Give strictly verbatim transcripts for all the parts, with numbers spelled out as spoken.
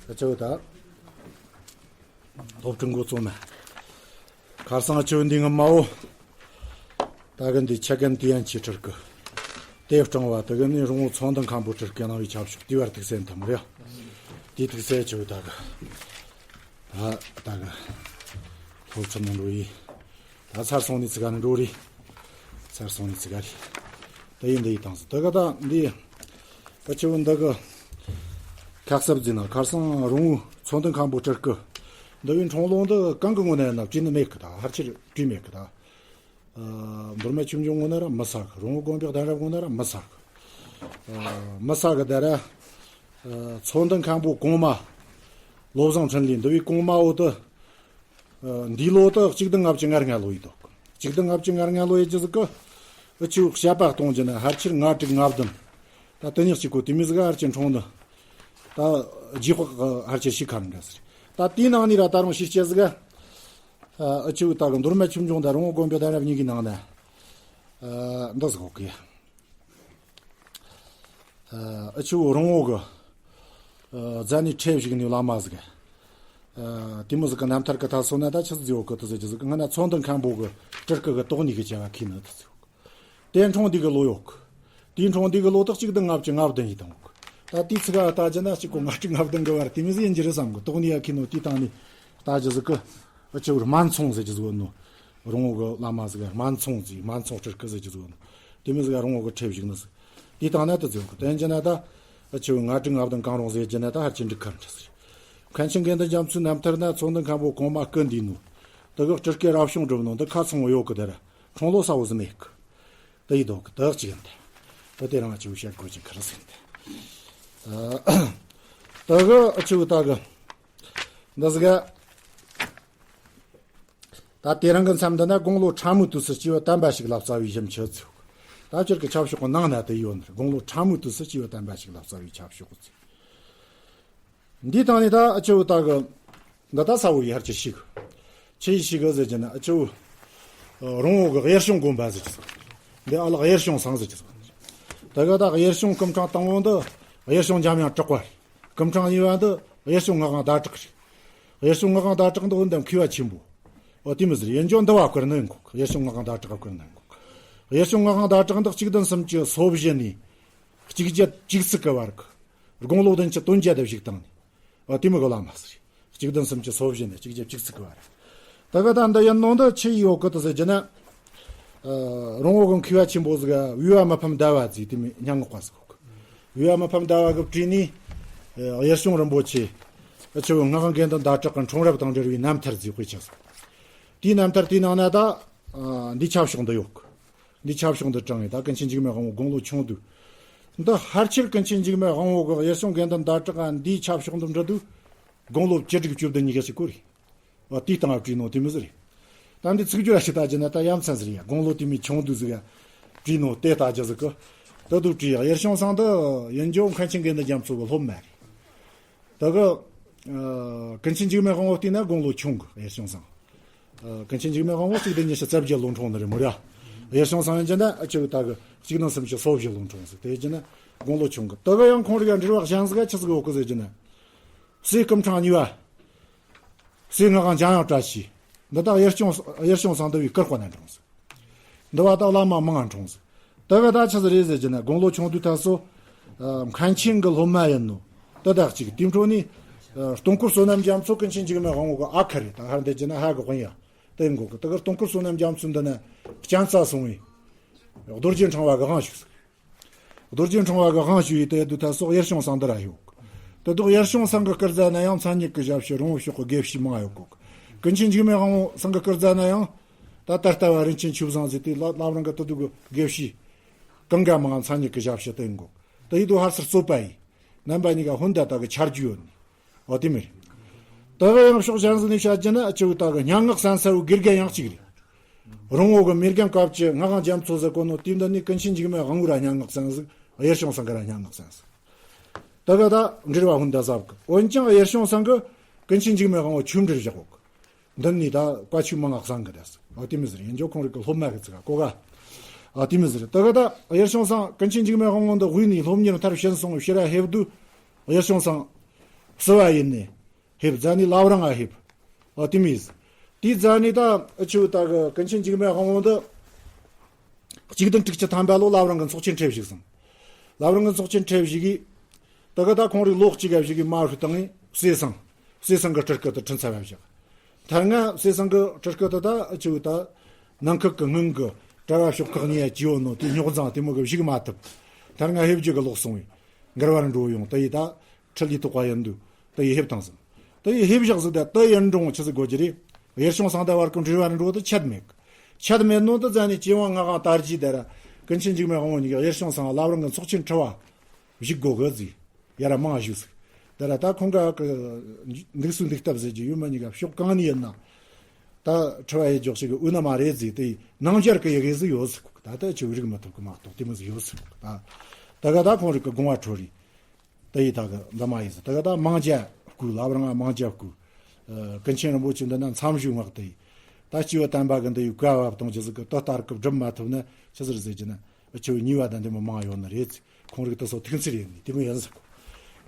ཨ་ཅོ་ད། སློབ་ཕྲུག་འགོ་བཙུགས་ན། ཁར་སང་ཨ་ཅོ་འདི་ངི་མ་འོ། ད་གི་འདི་ཆ་གན་དེ་ཡན་ཆི་ཁྲིར་གི། དེ་སྤྲང་བ་ད་གི་ནི་རོང་བོ་ཚོང་དང་མཁན་པོ་ཁྲིར་གི་གནང་བའི་ཆབ་ཤོག་དེ་བར་ཐུགས་སེམས་ཐམ་རེ། དེ་ཐུགས་སེམས་ཅོ་ད་གི། ད་ད་གི། སློབ་ཚན་ནང་འགྲོ་ཡི། ད་ཚར་སོང་ནི་ཚི་ག་ནི་འགྲོ་རི། ཚར་སོང་ནི་ཚི་ག་རི། ད་ཡིན་འདི་ཡི་དང་སི་ད་ག་ད་འདི། ད་ཆུ་བོ་འདི་གི། ཁག་སབ་ཟིན་ན་ཁར་སང་རོང་བོ་ཚོང་དོན་མཁན་པོ་སྤྲུལ་སྐུ། འདི་བའི་འཁྲུངས་ལོ་འདི་གང་གི་ངོ་ནས་ཡིན་ན་བྲིས་ནི་མེད་གི་ད་ཧར་ཆེར་བྲིས་མེད་གི་ད། མདོ་སྨད་ཆོས་འབྱུང་ངོ་ན་ར་མི་ས་གི་རོང་བོ་དགོན་པའི་གདན་རབས་ངོ་ན་ར་མི་ས་གི་མི་ས་གི་ད་ར། ཚོང་དོན་མཁན་པོ་གོང་མ། བློ་བཟང་འཕྲིན་ལས་འདི་བའི་གོང་མ་འོ་དུ། འདི་ལོ་དུ་གཅིག་བདུན་ལྔ་བཅུ་ང་ལྔ་ལོ་ཡི་དོག་གཅིག་བདུན་ལྔ་བཅུ་ང་ལྔ་ལོ་ཡི་རྗེས་གི། ཨུ་ཆུ་བཤད་པ་གཏོང་རྒྱུ་ན་ཧར་ཆེར་ལྔ་དྲུག་ལྔ་བདུན། ད་དུ་ཉག་གཅིག་གོ་དེ་མི་ཟིག་ཧར་ཆེར་འཁྲུངས་ནི། ད་རྗེས་དཔག་ཧར་ཆེར་ཤི་ཁ་འདྲ་ཟེར། ད་དེའི་ནང་ནས་ར་ད་རུང་ཤི་སྐྱེ་ཟིག་ཨུ་ཆུ་ད་གི་མདོ་སྨད་ཆོས་འབྱུང་དང་རོང་བོ་དགོན་པའི་གདན་རབས་གཉིས་ཀྱི་ནང་ན། འདི་ཟིག་གོ་གི། ཨ་ཆུ་རོང་བོ་གི། རྫ་ནི་ཁྲེ་བཞུགས་ནི་བླ་མ་ཟིག་དེ་མོ་ཟིག་གི་རྣམ་ཐར་གི་ཐ་སོ་ན་ད་ཆི་ཟིག་ཡོད་གི་དུ་ཟེར་གི་ཟིག་ང་ན་ཚོང་དུ་མཁན་པོ་གི་སྤྲུལ་སྐུ་གི་དོགས་ནི་གི་བྱ་བ་ཁི་ནི་དུ་ཟིག་ཡོད་གི་དེ་འཁྲུངས་འདི་གི་ལོ་ཡོད་གི་དེ་འཁྲུངས་འདི་གི་ལོ་དག་གཅིག་དུ་ལྔ་བཅུ་ང་བདུན་ཡི་དང་ཡོད་གི་ད་དེ་ཚིག་ག་ད་ཅི་ན་གཅིག་གོ་ལྔ་བཅུ་ང་བདུན་གི་བར་དེ་མི་ཟིག་ཡིན་གྱི་རེད་བསམ་གི་དོགས་ནི་ཡ་ཁི་ནོ་དེ་དང་ནི་ད་ཅི་ཟིག་གི་ཨ་ཆུ་སྨན་ཚོང་ཟེར་གྱི་ཟིག་ཡོད་ནོ། རོང་བོ་གི་བླ་མ་ཟིག་སྨན་ཚོང་ཟིག་སྨན་ཚོང་སྤྲུལ་སྐུ་ཟེར་གྱི་ཟིག་ཡོད་ནོ། དེ་མི་ཟིག་རོང་བོ་གི་ཁྲེ་བཞུགས་ནི་ཟིག་དེ་དང་ན་དུ་ཟིག་ཡོད་གི་དེ་ཡིན་གྱི་ན་ད། ཨ་ཆུ་ང་དྲུག་ང་བདུན་གང་རུང་ཟེར་གྱི་ན་ད་ཧར་ཆེན་འགྲིག་ཁར་འདྲ་ཟིག་མཁན་ཆེན་དགེ་འདུན་རྒྱ་མཚོའི་རྣམ་ཐར་ན་ཚོང་དུ་མཁན་པོ་གོང་མ་སྐུ་འདི་ནོ། དུ་གི་སྤྲུལ་སྐུ་རབ་བྱུང་འགྲུབ་ནོ་འདི་ཁ་ཚང་བོ་ཡོད་གི་དེ་ར། འཁྲུངས་ལོ་ས་བོ་ཟིག་མེད་གི་དེ་ཡི་དོག་གི་དག་ཅིག་ཡིན་ཏེ། དེ་དེ་རང་ཨ་ཆུ་བཤད་དགོས་ཀྱི་ཁར་ཟིན་ཏེ། དུ་གི་ཨ་ཆུ་ད་གི། འདི་ཟིག་ག་ད་དེ་རིང་གི་མཚམས་འདི་ན་དགུང་ལོ་ཕྲ་མོའི་དུས་སུ་སྐྱེས་བུ་དམ་པ་ཞིག་ལ་བརྩེ་བའི་ཞིམ་ཆུ་ཚུགས། ད་ཁྱེད་ཀྱི་ཆབ་ཤོག་གི་ནང་ན་དེ་ཡོད་ནི་དགུང་ལོ་ཕྲ་མོའི་དུས་སུ་སྐྱེས་བུ་དམ་པ་ཞིག་ལ་བརྩེ་བའི་ཆབ་ཤོག་ཚིག་འདི་དང་ནི་ད་ཨ་ཆུ་ད་གི། འདི་ད་ས་བོ་ཡི་ཧར་ཆེ་ཞིག་ཆེ་ཡི་ཞིག་ཟེར་གྱི་ན་ཨ་ཆུ། རོང་བོ་གི་གཡེར་ཤོང་དགོན་པ་ཟེར་གྱི་ཟིག་འདི་ཨ་ལགས་གཡེར་ཤོང་སང་ཟེར་གྱི་ཟིག་ད་གི་ད་གཡེར་ཤོང་སྐུ་ཕྲེང་དང་བོ་འདི་གཡེར་ཤོང་འཇམ་དབྱངས་གྲགས་པ་རེད། སྐུ་ཕྲེང་གཉིས་པ་འདི་གཡེར་ཤོང་ངག་དབང་ཟླ་གྲགས་རེད། གཡེར་ཤོང་ངག་དབང་ཟླ་གྲགས་འདི་འོན་ཏེ་མཁས་པ་ཆེན་པོ། འོ་དེ་མི་ཟེར་ཡིན་འཇོག་འདི་བ་བཀར་ནི་ཡིན་གོ་གཡེར་ཤོང་ངག་དབང་ཟླ་གྲགས་བཀར་ནི་ཡིན་གོ་གཡེར་ཤོང་ངག་དབང་ཟླ་གྲགས་འདི་གཅིག་བདུན་སུམ་ཅུ་སོ་བཞི་ནས་གཅིག་བརྒྱད་བཅུ་གཅིག་གི་བར་གི་དགུང་ལོ་བདུན་ཅུ་དོན་བརྒྱད་དུ་བཞུགས་བཏང་ནས། འོ་དེ་མི་གོ་ལ་མ་ཟེར། གཅིག་བདུན་སུམ་ཅུ་སོ་བཞི་ནས་གཅིག་བརྒྱད་བཅུ་གཅིག་གི་བར། ད་ག་ད་འདི་ཡིན་ནོ་འདི་ཆི་ཡི་ཡོད་གི་དུ་ཟེར་གྱི་ན། རོང་བོ་གི་མཁས་པ་ཆེན་པོ་ཟིག་བི་བ་མི་ཕམ་ཟླ་བ་ཟེར་དེ་མི་སྙན་ངག་པ་ཟིག་གོ། བི་བ་མི་ཕམ་ཟླ་བ་གི་བྲིས་ནི། གཡེར་ཤོང་རིན་པོ་ཆེ། ཨ་ཆུ་ངག་དབང་དགེ་འདུན་ཟླ་གྲགས་ཀྱི་འཁྲུངས་རབས་དང་འབྲེལ་བའི་རྣམ་ཐར་ཟིག་དཔེ་ཆ་ཟིག་དེའི་རྣམ་ཐར་དེའི་ནང་ན་ད། འདི་ཆབ་ཤོག་འདི་ཡོད་གི་འདི་ཆབ་ཤོག་འདི་དྲངས་ཡོད་ད་ཀུན་མཁྱེན་འཇིགས་མེད་དབང་པོ་དགུང་ལོ་ཆུང་དུས། འདི་ཧར་ཆེར་ཀུན་མཁྱེན་འཇིགས་མེད་དབང་པོ་གི་གཡེར་ཤོང་དགེ་འདུན་ཟླ་གྲགས་འདིའི་ཆབ་ཤོག་འདི་འབྲི་དུས། དགུང་ལོ་བཅུ་དྲུག་བཅུ་བདུན་གཉིས་ཀ་ཞིག་གོ་རེད། འོ་དེའི་སྟེང་ལ་བྲིས་ནོ་དེ་མི་ཟེར། ད་འདི་ཚིག་སྦྱོར་ར་ཞིག་ལྟ་རྒྱུ་ན་ད་ཡ་མཚན་ཟེར་ཡ་དགུང་ལོ་དེ་མི་ཆུང་དུས་ཟིག་ག་བྲིས་ནོ་དེ་ལྟ་རྒྱུ་ཟིག་གི་ད་དུ་བྲིས་ཡ་གཡེར་ཤོང་སང་འདི་ཡིན་འཇོག་མཁན་ཆེན་དགེ་འདུན་རྒྱ་མཚོ་གི་སློབ་མ་རེད། ད་གི། ཀུན་མཁྱེན་འཇིགས་མེད་དབང་པོ་བལྟས་ན་དགུང་ལོ་ཆུང་གི་གཡེར་ཤོང་སང་། ཀུན་མཁྱེན་འཇིགས་མེད་དབང་པོ་གཅིག་བདུན་ཉི་ཤུ་རྩ་བརྒྱད་ལོ་འཁྲུངས་ནི་རེད་མོ་ར། གཡེར་ཤོང་སང་ཡིན་གྱི་ན་ཨ་ཆུ་ད་གི་གཅིག་བདུན་སུམ་ཅུ་སོ་བཞི་ལོ་འཁྲུངས་ཟིག་དེ་ཡིན་གྱི་ན་དགུང་ལོ་ཆུང་གི་ད་གི་ཡང་ཁོང་རིགས་ཡང་འབྲེལ་བ་གཞན་ཟིག་ག་ཆི་ཟིག་ཡོད་གི་ཟེར་གྱི་ན། སྲས་སྐུ་ཕྲེང་གཉིས་པ། སྲས་ངག་དབང་འཇམ་དབྱངས་བཀྲ་ཤིས། འདི་དག་གཡེར་ཤོང་གཡེར་ཤོང་སང་འདི་བའི་སྐུ་དཔོན་ན་འཁྲུངས་ཟིག་འདི་བ་དག་བླ་མ་མང་ང་འཁྲུངས་ཟིག་དེ་ག་ད་ཆི་ཟིག་རེད་ཟེར་གྱི་ན་དགུང་ལོ་ཆུང་དུས་ད་སོ། མཁན་ཆེན་གི་སློབ་མ་ཡིན་ནོ། དེ་དག་ཅིག་དེའི་འཕྲོ་ནས། སྟོང་འཁོར་བསོད་ནམས་རྒྱ་མཚོ་ཀུན་མཁྱེན་འཇིགས་མེད་དབང་པོ་གི་ཨ་ཁུ་རེད་ད་ཧར་འདི་གྱི་ན་ཧ་གི་དཔོན་ཡ། དེ་འགོ་གི་དེ་གི་སྟོང་འཁོར་བསོད་ནམས་རྒྱ་མཚོ་འདི་ན་གཅན་ཚ་སོང་བས། རྡོ་རྗེ་ཕྲེང་བ་གི་དབང་ཞུགས་ཟིག་རྡོ་རྗེ་ཕྲེང་བ་གི་དབང་ཞུ་ཡི་དེ་དུ་ད་སོགས་གཡེར་ཤོང་སང་འདི་ར་ཡོད། དེ་དུ་གཡེར་ཤོང་སང་གི་སྐུ་རྫ་ན་ཡང་མཚན་ཉིད་ཀྱི་ཞབས་ཕྱི་རོང་བོ་ཕྱོགས་ཀྱི་དགེ་བཤེས་མང་ཡོད་གོ། ཀུན་མཁྱེན་འཇིགས་མེད་དབང་པོ་སང་གི་སྐུ་རྫ་ན་ཡང་། ད་ད་ལྟ་བ་རིན་ཆེན་ཆོས་བཟང་ཟེར་དེ་བླ་བླ་རང་གི་དུ་དུ་གི་དགེ་བཤེས། གང་ག་མང་མཚན་ཉིད་ཀྱི་ཞབས་ཕྱི་དེ་འགོ། དེ་ཡི་དུ་ཧར་སར་རྩོད་པ་ཡིན། རྣམ་པ་གཉིས་ཀ་ཧུན་ད་ད་གི་ཆ་རྒྱུས་ཡོད་ནི། འོ་དེ་མི་རེད། ད་ག་ཡང་ཕྱོགས་གཞན་ཟིག་ནས་བཤད་རྒྱུ་ན་ཨ་ཅོ་ད་གི་སྙན་ངག་གསན་ས་བོ་དགེ་རྒན་ཡང་གཅིག་རེད། རོང་བོ་གི་མི་རྒན་སྐབས་ཀྱི་ངག་དབང་རྒྱ་མཚོ་ཟེར་གོ་ནོ་དེ་འདི་ནི་ཀུན་མཁྱེན་འཇིགས་མེད་དབང་པོ་ར་སྙན་ངག་གསན་ཟིག་གཡེར་ཤོང་སང་གི་ར་སྙན་ངག་གསན་ཟིག་ད་ག་ད་འབྲེལ་བ་ཧུན་ད་ཟབ་གི་འོན་ཀྱང་གཡེར་ཤོང་སང་གི་ཀུན་མཁྱེན་འཇིགས་མེད་དབང་པོ་ཆོས་འབྲེལ་བཞག་གོ་གི་འདི་ནི་ད་བཀའ་ཆོས་མང་ང་གསང་གི་རེད། འོ་དེ་མི་ཟེར་ཡིན་འཇོག་ཁོང་རིག་གི་སློབ་མ་གི་ཚིག་ག་གོ་ག་འོ་དེ་མི་ཟེར་ད་ག་ད་གཡེར་ཤོང་སང་ཀུན་མཁྱེན་འཇིགས་མེད་དབང་པོ་འདི་དབུས་ནས་སློབ་གཉེར་མཐར་ཕྱིན་སོང་ཕྱིར་ར་ཕེབས་དུས་གཡེར་ཤོང་སང་། བསུ་བ་ཡིན་ནི། ཕེབས་ཟེར་ནི་བླ་བྲང་ང་ཕེབས། ཨོ་དེ་མོ་ཟིག་དེ་ཟེར་ནི་ད་ཨ་ཆུ་ད་གི་ཀུན་མཁྱེན་འཇིགས་མེད་དབང་པོ་འདི། གཅིག་བདུན་དྲུག་ཅུ་ཐམ་པ་ལོ་བླ་བྲང་གི་ཚོགས་ཆེན་ཁྲིད་བཞུགས་སོང་། བླ་བྲང་གི་ཚོགས་ཆེན་ཁྲིད་བཞུགས་གི། ད་གི་ད་ཁོང་རིགས་ལོ་གཅིག་ག་བཞུགས་གི་མ་ཤོད་བཏང་ངི་བསེ་ཚང་། བསེ་ཚང་གི་སྤྲུལ་སྐུ་དེ་ཁྲིད་ཚར་བ་བཞག་མཐར་ང་བསེ་ཚང་གི་སྤྲུལ་སྐུ་དེ་ད་ཨ་ཆུ་ད། ནང་ཁུལ་གི་སྔོན་གི་གྲྭ་བ་ཕྱོགས་ཁག་གཉིས་ཡ་ཅི་ཡོད་ནོ་དེ་རྙོག་འཛིང་དེ་མོ་གི་བཞུགས་མ་ཐུབ། མཐར་ང་ཕེབས་རྒྱུ་གི་ལོག་སོང་བས། མགར་བར་འགྲོ་ཡོང་དེ་ཡི་ད། ཁྲི་ལས་ཐོག་པ་ཡིན་འདུག་དེ་ཡི་ཕེབས་བཏང་ཟིན། དེ་ཡི་ཕེབས་བཞག་ཟིག་དེ་དེ་ཡིན་འགྲོ་ཆི་ཟིག་དགོས་ཀྱི་རེད། གཡེར་གཤོང་ཚང་ད་བར་གི་འབྲེལ་བ་འགྲོ་དེ་ཆད་མེད། ཆད་མེད་ནོ་དེ་ཟེར་ནི་ཅི་ཡོང་ང་གང་དར་རྒྱས་དེ་ར། ཀུན་མཁྱེན་འཇིགས་མེད་དབང་པོ་གཉིས་ཀྱི་གཡེར་གཤོང་ཚང་བླ་བྲང་གི་ཚོགས་ཆེན་ཁྲིད་བ། བཞུགས་དགོས་གི་ཟིག་ཡ་ར་མང་བཞུགས་ཟིག་དེ་ར་ད་ཁོང་ག་གི་འདུག་སུ་འདུག་སྟབས་ཟེར་རྒྱུ་ཡོད་མ་ཉིད་ག་ཕྱོགས་གང་ནས་ཡིན་ན། ད་ཁྲི་བ་ཡི་འཇོག་ཞིག་གི་འུ་ན་མ་རེད་ཟིག་དེ་ནང་འཇར་གི་ཡི་གེ་ཟིག་ཡོད་ཟིག་ད་ལྟ་ཆུ་རིག་མི་ཐུབ་གི་མ་གཏོགས་དེ་མོ་ཟིག་ཡོད་ཟིག་ད་ད་ག་ད་ཁོང་རིག་གི་དགོངས་པ་ཁྲོ་རེད། དེ་ཡི་ད་གི་འདི་མ་ཡིན་ཟིག་ད་ག་ད་མང་ཇ་བསྐུལ་བླ་བྲང་ང་མང་ཇ་བསྐུལ། ཀུན་མཁྱེན་རིན་པོ་ཆེ་འདི་ན་མཚམས་ཞུ་མངགས་དེ་ཡི། ད་སྐྱེས་བུ་དམ་པ་གི་འདི་ཡི་བཀའ་བབ་གཏོང་རྒྱུ་ཟིག་གི་དེ་ལྟར་གི་སྒྲུབ་མ་ཐུབ་ན་ཆི་ཟིག་ཟེར་རྒྱུ་ན་ཆུ་ཉེས་པ་དང་འདི་མོ་མང་ཡོད་ནི་རེད་ཟིག་ཁོང་རིགས་དེ་ཚོ་ཐུགས་འཚེར་ཡིན་ནི་དེ་མོ་ཡིན་ཟིག་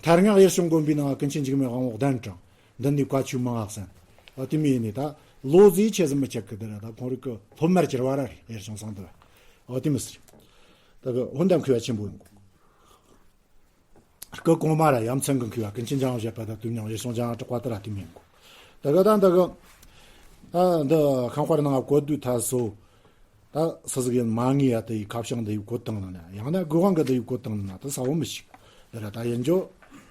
མཐར་ང་གཡེར་གཤོང་དགོན་པའི་ནང་ཀུན་མཁྱེན་འཇིགས་མེད་དབང་པོ་གདན་དྲངས། འདི་ནས་བཀའ་ཆོས་མང་ང་གསན། ཨ་དེ་མོ་ཡིན་ནི་ད་ལོ་ཟིག་ཆེ་ཟིག་མི་ཆགས་གི་དེ་ར་ད་ཁོང་རིགས་གི་སློབ་མར་གྱུར་བ་ར་རེད། གཡེར་གཤོང་ཚང་འདི་བ་ཨ་དེ་མོ་ཟིག་ད་གི་ཧོན་དམ་མཁས་པ་ཆེན་པོ་ཡིན་གོ་སྐུ་གོང་མ་ར་ཡ་མཚན་གི་མཁས་པ་ཀུན་མཁྱེན་འཇམ་དབྱངས་བཞད་པ་ད་དུས་མཉམ་གཡེར་གཤོང་འཇམ་དབྱངས་གྲགས་པ་དེ་ར་དེ་མོ་ཡིན་གོ་ད་གི་ད་འདི་གི་ཨ་འདི་ཁང་དཔར་ནང་བཀོད་དུས་ཐ་སོ། ད་སུ་ཟིག་ཡིན་མ་ངེས་ཡ་དེ་ཡི་ཁ་བྱང་འདི་ཡི་བཀོད་བཏང་ནི་ན་ཡང་ན་དགུ་དབང་གི་འདི་ཡི་བཀོད་བཏང་ནི་ན་དེ་ས་བོ་མི་ཤིག་དེ་ར་ད་ཡིན་ཇོ་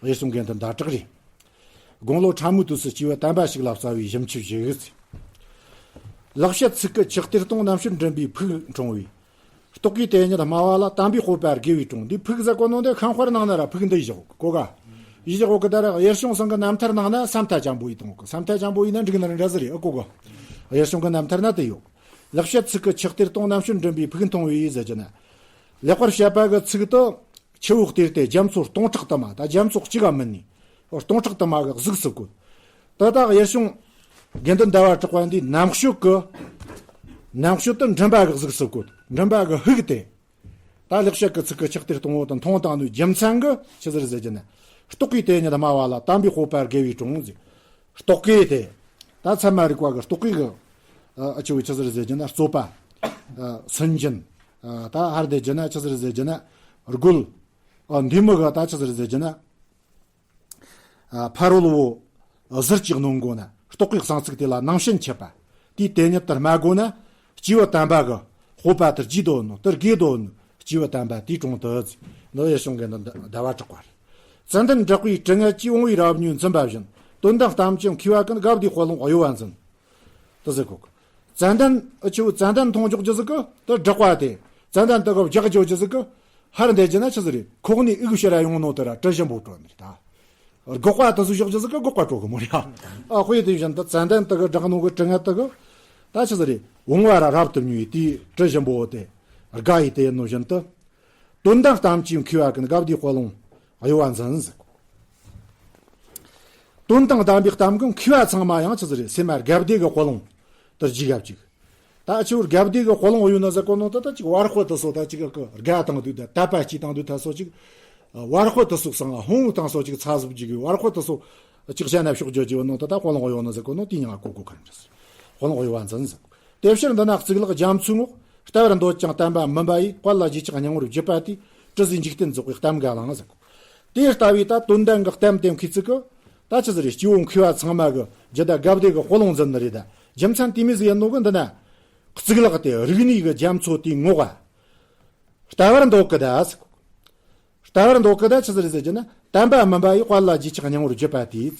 གཡེར་གཤོང་རྒན་དེ་ཟླ་གྲགས་རེད། དགུང་ལོ་ཕྲ་མོའི་དུས་སུ་སྐྱེས་བུ་དམ་པ་ཞིག་ལ་བརྩེ་བའི་ཞིབ་མཆི་བཞེས་ཟིག་ལེགས་བཤད་ཚིག་གི་ཆགས་གཏེར་སྟོང་རྣམ་དཔྱོད་མགྲིན་པའི་ཕུགས་འཁྲུངས་པའི། རྟོག་གེའི་དེ་ཉིད་སྨྲ་བ་ལ་དམ་པའི་སྤོབས་པ་དགེ་བའི་གྲོང་འདི་ཕུགས་ཟེར་གོ་ནོ་འདི་ཁང་དཔར་ནང་ན་ར་ཕུགས་འདི་བཞག་གོ་ག་ཡི་བཞག་གོ་གི་ད་ར་གཡེར་གཤོང་ཚང་གི་རྣམ་ཐར་ནང་ན་ས་མཐའ་འཇམ་པོ་ཡི་དང་གི་ས་མཐའ་འཇམ་པོ་ཡི་ན་འགྲིག་ན་ར་འདྲ་ཟིག་རེད་ཨ་གོ་ག་ཡེ་གཤོང་གི་རྣམ་ཐར་ན་དེ་ཡོད། ལེགས་བཤད་ཚིག་གི་ཆགས་གཏེར་སྟོང་རྣམ་དཔྱོད་མགྲིན་པའི་ཕུགས་མཐོང་བའི་ཟེར་གྱི་ན། ལེགས་པར་བཤད་པ་གི་ཚིག་ཏུ། ཆུ་བོ་གཏེར་ཏེ་རྒྱ་མཚོ་སྟོང་ཕྲག་དུ་མ་ད་རྒྱ་མཚོ་གཅིག་ག་མིན་ནི། སྟོང་ཕྲག་དུ་མ་གི་གཟུགས་སུ་བཀོད། ད་ལྟ་གཡེར་གཤོང་། དགེ་འདུན་ཟླ་བ་གྲགས་པ་འདིའི་རྣམ་དཔྱོད་ཀྱི། རྣམ་དཔྱོད་དུ་མགྲིན་པ་གི་གཟུགས་སུ་བཀོད་མགྲིན་པ་གི་ཧུག་སྟེ། ད་ལེགས་བཤད་ཀྱི་ཚིག་གི་ཆགས་གཏེར་སྟོང་བོ་དང་མཐོང་བཏང་ནུས་རྒྱུ་མཚན་གྱི་ཆི་ཟེར་ཟེར་གྱི་ན། རྟོག་གེའི་དེ་ཉིད་སྨྲ་བ་ལ་དམ་པའི་སྤོབས་པ་དགེ་བའི་གྲོང་ཟེར། རྟོག་གེ་དེ། ད་ཚད་མ་རིག་པ་གི་རྟོག་གེ་གི། ཨ་ཆི་བོ་ཆི་ཟེར་ཟེར་གྱི་ན་རྩོད་པ། སུན་འབྱིན། ད་ཧར་དེ་གྱི་ན་ཆི་ཟེར་ཟེར་གྱི་ན། རྒོལ། འདི་མི་གི་ད་ཆི་ཟེར་ཟེར་གྱི་ན། ཕ་རོལ་བོ། ཟུར་གྱི་གནོན་སྒོ་ན་རྟོག་གེའི་གསང་ཚིག་དེ་ལ་ནང་བྱན་ཆད་པ། དེའི་དེ་ཉིད་དུ་སྨྲ་དགོས་ན། སྐྱེས་བུ་དམ་པ་གི་སྤོབས་པ་དེར་རྒྱས་དོ་ནོ་དེར་དགེ་དོ་ནོ་སྐྱེས་བུ་དམ་པ་དེའི་དྲུང་དུ་ཟེར། འདི་ཡེ་གཤོང་གི་འདི་ཟླ་བ་གྲགས་པ་རེད། ཙན་དན་བསྲེགས་པའི་དྲི་ངད་ཀྱིས་བོང་བུའི་རྭ་བ་ཉུལ་འཛིན་པ་བཞིན། དོན་དམ་གཏམ་གྱི་མཁས་པ་ཀུན་དགའ་བདེའི་དཔལ་ལུང་གཡོ་བ་འཛིན། དེ་ཟེར་གོ། ཙན་དན་ཨ་ཆུ་ཙན་དན་འཐུང་འཇོག་རྒྱུ་ཟིག་གི་དེ་བསྲེགས་པ་དེ། ཙན་དན་དེ་གི་བརྒྱག་འཇོག་རྒྱུ་ཟིག་གི་ཧར་འདེད་རྒྱུ་ན་ཆི་ཟིག་རེད། ཁོག་ནས་དབུགས་ཕྱི་ར་ཡོང་ནོ་དེ་ར་དྲི་ཞིམ་པོ་བྲོ་ནི་རེད་ད། སྒོག་པ་དེ་ཚོ་འཇོག་རྒྱུ་ཟིག་གི་སྒོག་པ་བྲོ་གི་མོ་རེད་ཨ། ཨ་དཔེ་དེ་བཞིན་དུ་ཙན་དན་དེ་གི་བསྲེགས་ནོ་གི་དྲི་ངད་དེ་གི་ད་ཆི་ཟིག་རེད། བོང་བུ་ར་རབ་ཏུ་ཉུལ་བའི་དེའི་དྲི་ཞིམ་པོ་དེ་དགའ་ཡི་དེ་ཡིན་ནོ་བཞིན་དུ། དོན་དམ་གཏམ་གྱི་མཁས་པ་ཀུན་དགའ་བདེའི་དཔལ་ལུང་གཡོ་བ་འཛིན་ཟེར། དོན་དང་ལྡན་པའི་གཏམ་གྱི་མཁས་པ་ཚང་མ་ཡང་ཆི་ཟིག་རེད། སེམས་མ་དགའ་བདེ་གི་དཔལ་ལུང་དུ་རྒྱུ་ག་བཅུག་ད་ཆི་བོ་དགའ་བདེ་གི་དཔལ་ལུང་གཡོ་ན་ཟེར་གོ་ནོ་ད་ད་ཅིག་བར་དཔེ་དེ་སོ་ད་ཅིག་གི་དགའ་དང་དུས་ད་དད་པ་སྐྱེས་དང་དུས་ད་སོ་ཅིག་བར་དཔེ་དེ་སོ་སང་ཧོང་དང་སོ་ཅིག་ཚ་ཟུབ་ཅིག་གི་བར་དཔེ་དེ་སོ་ཅིག་བཤད་ན་ཕྱོགས་བརྗོད་ཀྱི་ཡོད་ནོ་ད་ད་དཔལ་ལུང་གཡོ་ན་ཟེར་གོ་ནོ་དེ་ཡང་གོ་གོ་ཁ་ན་རེད། དཔལ་ལུང་གཡོ་བ་འཛིན་ཟེར། དེ་ཕྱིར་འདི་ན་གཙུག་ལག་རྒྱ་མཚོའི་ངོགས། ལྟ་བར་འདོད་ཅིང་བསྟན་པ་མིན་པ་ཡི། དཔལ་ལ་རྗེས་ཆགས་སྙིང་པོར་བརྗོད་པ་དེས། དྲི་ཟའི་འཇིག་རྟེན་རྫོགས་པའི་གཏམ་འགའ་བླངས་ཟེར། དེ་ལྟ་བུའི་ད་དོན་ལྡན་གྱི་གཏམ་དེ་མཁས་ཚིག་གི། ད་ཆི་ཟིག་རེད། སྐྱེ་བོ་མཁས་པ་ཚང་མ་གི་རྒྱུད་ད་དགའ་བདེ་གི་དཔལ་ལུང་འཛིན་ནི་རེད་ད། རྒྱུ་མཚན་དེ་མོ་ཟིག་ཡིན་ནོ་གི་འདི་ན། གཙུག་ལག་དེ་རིག་གནས་གི་རྒྱ་མཚོ་དེའི་ངོགས། ལྟ་བར་འདོད་གི་ད་ཟེར། ལྟ་བར་འདོད་གི་ད་ཆི་ཟིག་རེད་ཟེར་གྱི་ན། བསྟན་པ་མིན་པ་ཡི། དཔལ་ལ་རྗེས་ཆགས་སྙིང་པོར་བརྗོད་པ་དེས།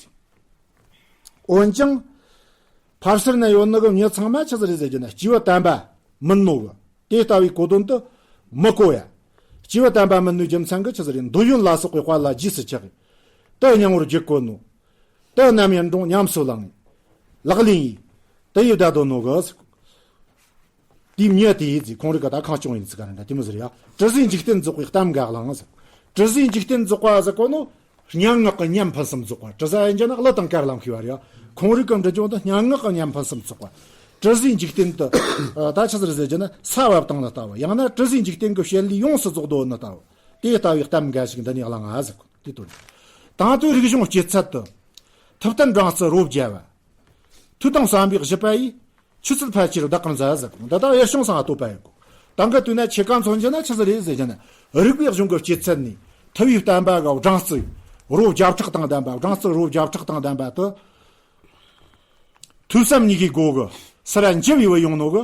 འོན་ཀྱང་། ཕར་ཕྱིར་ན་ཡོད་ནི་གི་མྱི་ཚང་མ་ཆི་ཟིག་རེད་ཟེར་གྱི་ན། སྐྱེས་བུ་དམ་པ་མིན་ནོ་གི། དེ་ལྟ་བུའི་གོ་དོན་དུ་མི་གོ་ཡ། སྐྱེས་བུ་དམ་པ་མིན་ནོའི་རྒྱུ་མཚན་གི་ཆི་ཟིག་རེད། འདོད་ཡོན་ལ་སོགས་པའི་དཔལ་ལ་རྗེས་སུ་ཆགས། དེ་སྙིང་པོར་བརྗོད་གོ་ནོ། དེ་ནམ་ཡིན་རུང་ཉམས་སུ་བླངས། ལག་ལེན་ཡིན། དེ་ཡི་བདག་དོན་ནོ་གི། དེའི་མྱི་དེ་ཡི་ཟིག་ཁོང་རིག་ག་ད་ཁང་སྐྱོང་ཡིན་ཚིག་ག་རེ་འདྲ་དེ་མོ་ཟེར་ཡ། དྲི་ཟའི་འཇིག་རྟེན་རྫོགས་པའི་གཏམ་འགའ་བླངས་ཟེར། དྲི་ཟའི་འཇིག་རྟེན་རྫོགས་པ་ཟེར་གོ་ནོ། སྙན་ངག་གི་ཉམས་ཕུན་སུམ་རྫོགས་པ། དྲི་ཟ་ཡིན་རྒྱུ་ན་གླུ་དང་གར་ལ་མཁས་པ་རེད་ཡ། ཁོང་རིག་གི་འབྲི་སྦྱོང་དུ་སྙན་ངག་གི་ཉམས་ཕུན་སུམ་རྫོགས་པ། དྲི་ཟའི་འཇིག་རྟེན་དུ། ད་ཆི་ཟིག་རེད་ཟེར་གྱི་ན་ས་བབས་བཏང་ནི་ལྟ་བུ། ཡང་ན་དྲི་ཟའི་འཇིག་རྟེན་གྱི་བྱེད་ལས་ཡོངས་སུ་རྫོགས་འདོད་ནི་ལྟ་བུ། དེ་ལྟ་བུའི་གཏམ་འགའ་ཞིག་འདི་ནས་བླངས་ཟེར་གོ། དེ་དོན། དང་དུས་རིག་གཞུང་སྐྱེད་ཚལ་དུ། ཐུབ་བསྟན་སྦྲང་རྩི་རོ་བརྒྱ་བ། མཐུ་དང་བསམ་པའི་གཞི་པ་ཡིས། ཆུ་ཚད་ཕལ་ཆེར་བདག་གིར་མཛད་ཟེར། འདི་དག་ཡེ་ཤང་སང་ང་བསྟོད་པ་ཡིན་གོ། དང་གི་དུས་ན་ཆེ་ཀ་མཚོན་རྒྱུ་ན་ཆི་ཟིག་རེད་ཟེར་རྒྱུ་ན། རིག་པའི་གཞུང་གི་སྐྱེད་ཚལ་ནས། ཐུ་བའི་བསྟན་པ་གི་སྦྲང་རྩི། རོ་བརྒྱ་ཕྲག་དང་ལྡན་པ། སྦྲང་རྩི་རོ་བརྒྱ་ཕྲག་དང་ལྡན་པ་དུ། ཐོས་བསམ་གཉིས་ཀའི་སྒོ་གི་སི་ར་འཇི་བའི་བུ་ཡོང་ནོ་གི།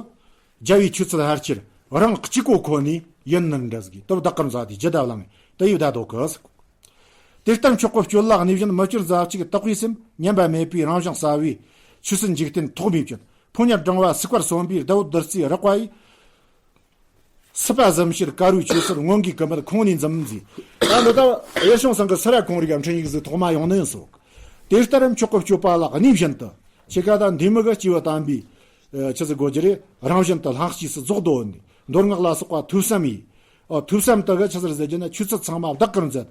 རྒྱལ་བའི་ཆོས་ཚུལ་ཕལ་ཆེར་རང་གཅིག་གོ་ཁོ་ནས་ཡིན་ནི་འདྲ་ཟིག་གིས་དུ་བདག་གིར་མཛད་དེ་ཇི་ལྟ་བླངས་དུ་ཡི་བདག་ལྡོག་གི་ཟིག། དེ་ལྟར་མཆོག་གི་སྤྱོད་ལ་གནས་བཞིན་མི་བསྐྱོད་རྩ་གཅིག་དག་པའི་སེམས་ཉམས་པ་མེད་པའི་རང་བཞིན་གསལ་བའི་ཆོས་སྲིད་འཇིག་རྟེན་ཐོག་མའི་བཅུད་ཕོ་ཉར་བགྲང་བ་སུག་པར་སོན་པའི་ཟླ་བོ་བདུད་རྩིའི་རེག་པ་ཡིས། སྲིད་པ་གཟིམ་ཤེར་དཀར་རོའི་ཆོས་ཟེར་སྔོན་གྱི་ཀུན་མེད་ཁོང་ནས་འཛིན་མཛད། ད་འདི་ལྟར་ཡེ་ཤང་སང་གི་སི་ར་ཁོང་རིག་གམ་འཕྲིན་ཡིག་ཟིག་ཐོག་མ་ཡོང་ནི་ཡིན་སོག། དེ་ལྟར་མཆོག་གི་སྤྱོད་པ་ལ་གནས་བཞིན་དུ། ཆེ་ཀ་དང་འདི་མི་གི་སྐྱེས་བུ་དམ་པའི། ཆི་ཟིག་གོ་རྒྱུ་རེད། རང་བཞིན་དུ་ལྷག་སྐྱེས་སུ་རྫོགས་དོ་ནི། མདོ་སྔགས་ལ་སོགས་པ་ཐོས་བསམ་ཡིས། ཨ། ཐོས་བསམ་དུ་གི་ཆི་ཟིག་ཟེར་རྒྱུ་ན་ཆོས་ཚུལ་ཚང་མ་བདག་གིར་མཛད།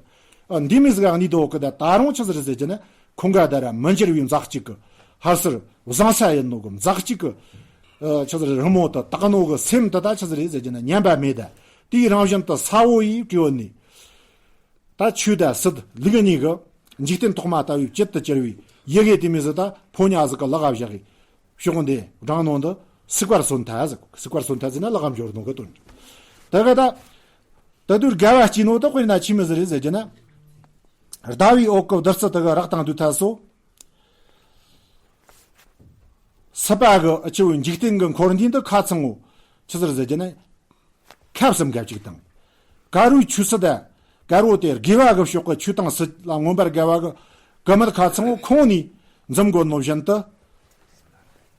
ཨ། འདི་མི་ཟིག་ག་གནས་དོ་གི་ད་ད་རུང་ཆི་ཟིག་ཟེར་རྒྱུ་ན། ཁོང་ག་ད་ར་མི་འགྱུར་བའི་མཛའ་གཅིག་གི། ཧར་སར་བཟང་ས་ཡིན་ནོ་གི་མཛའ་གཅིག་གི། ཨ། ཆི་ཟིག་རི་མོ་དུ་དག་ནོ་གི་སེམས་དུ་ད་ཆི་ཟིག་རེད་ཟེར་རྒྱུ་ན་ཉམས་པ་མེད་ད། དེའི་རང་བཞིན་དུ་ས་བོ་ཡིས་བྲིས་བོ་ནི། ད་ཆོས་དང་སྲིད་ལུགས་གཉིས་ཀྱི་འཇིག་རྟེན་ཐོག་མ་ལྟ་བུའི་བཅུད་དུ་གྱུར་བའི་ཡི་གེ་དེ་མོ་ཟིག་ད་ཕོ་ཉ་ཟིག་གི་ལག་ག་བཞག་གི་ཕྱོགས་འདི་བགྲང་ནོ་འདི་སུག་པར་སོན་ཐལ་ཟེར། སུག་པར་སོན་ཐལ་ཟེར་ན་ལག་ག་འབྱོར་ནོ་གི་དོན། དེ་ག་ད་ད་དུས་དགའ་བ་སྐྱེས་ནོ་ད་དཔེར་ན་ཆི་མོ་ཟིག་རེད་ཟེར་རྒྱུ་ན། ཟླ་བའི་འོག་གི་བདུད་རྩི་དེ་ག་རག་དང་དུས་ཐ་སོ། སྲིད་པ་གི་ཨ་ཆུ་བོའི་འཇིག་རྟེན་གྱི་འཁོར་འདས་འདི་ཁ་ཚང་ངོ་། ཆི་ཟིག་རེད་ཟེར་རྒྱུ་ན། ཁབ་གསུམ་ག་གཅིག་དང་། དཀར་རོའི་ཆོས་སྲིད་དང་། དཀར་རོ་དེ་དགེ་བ་གི་ཕྱོགས་ཀྱི་ཆོས་དང་སྲིད་ལ་མངོན་པར་དགའ་བ་གི་ཀུན་མེད་ཁ་ཚང་བོ་ཁོང་ནས་འཛིན་དགོས་ནོ་བཞིན་དུ།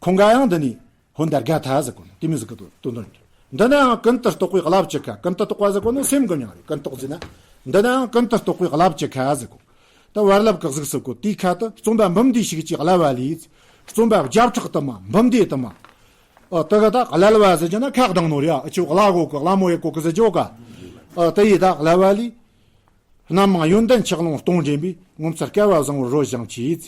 ཁོང་ག་ཡང་འདི་ནས་ཧོན་དར་དགའ་ཐལ་ཟེར་གོ་ནོ་དེ་མོ་ཟིག་གི་དོན་དོན་འདི་ནའང་ཀུན་ཏུ་རྟོག་པའི་རླབས་ཀྱི་ཁ། ཀུན་ཏུ་རྟོག་པ་ཟེར་གོ་ནོ་སེམས་གི་མྱིང་རེད། ཀུན་རྟོག་ཟེར་ན། འདི་ནའང་ཀུན་ཏུ་རྟོག་པའི་རླབས་ཀྱི་ཁ་ཟེར་གོ། ད་བར་རླབས་ཀྱི་གཟུགས་སུ་བཀོད་དེའི་ཁ་དུ་རྩོམ་པ་འབུམ་སྡེ་ཞིག་ཅེས་བརླབས་པ་ལས། རྩོམ་པ་བརྒྱ་ཕྲག་དུ་མ་འབུམ་སྡེ་དུ་མ། ཨ། དེ་ག་ད་བརླབས་པ་ཟེར་རྒྱུ་ན་ཁ་གདངས་ནོ་རེད། ཨ་ཆུ་བླ་གོ་གི་བླ་མོ་ཡེ་གོ་གི་ཟེར་རྒྱུ་ག། ཨ། དེ་ཡིས་ད་བརླབས་པ་ལས། རྣམ་མང་ཡོན་ཏན་ཆེ་ལོང་སྟོང་འདྲེན་པའི་ངོ་མཚར་སྐལ་བ་བཟང་བོར་རོལ་ཞིང་མཆིས།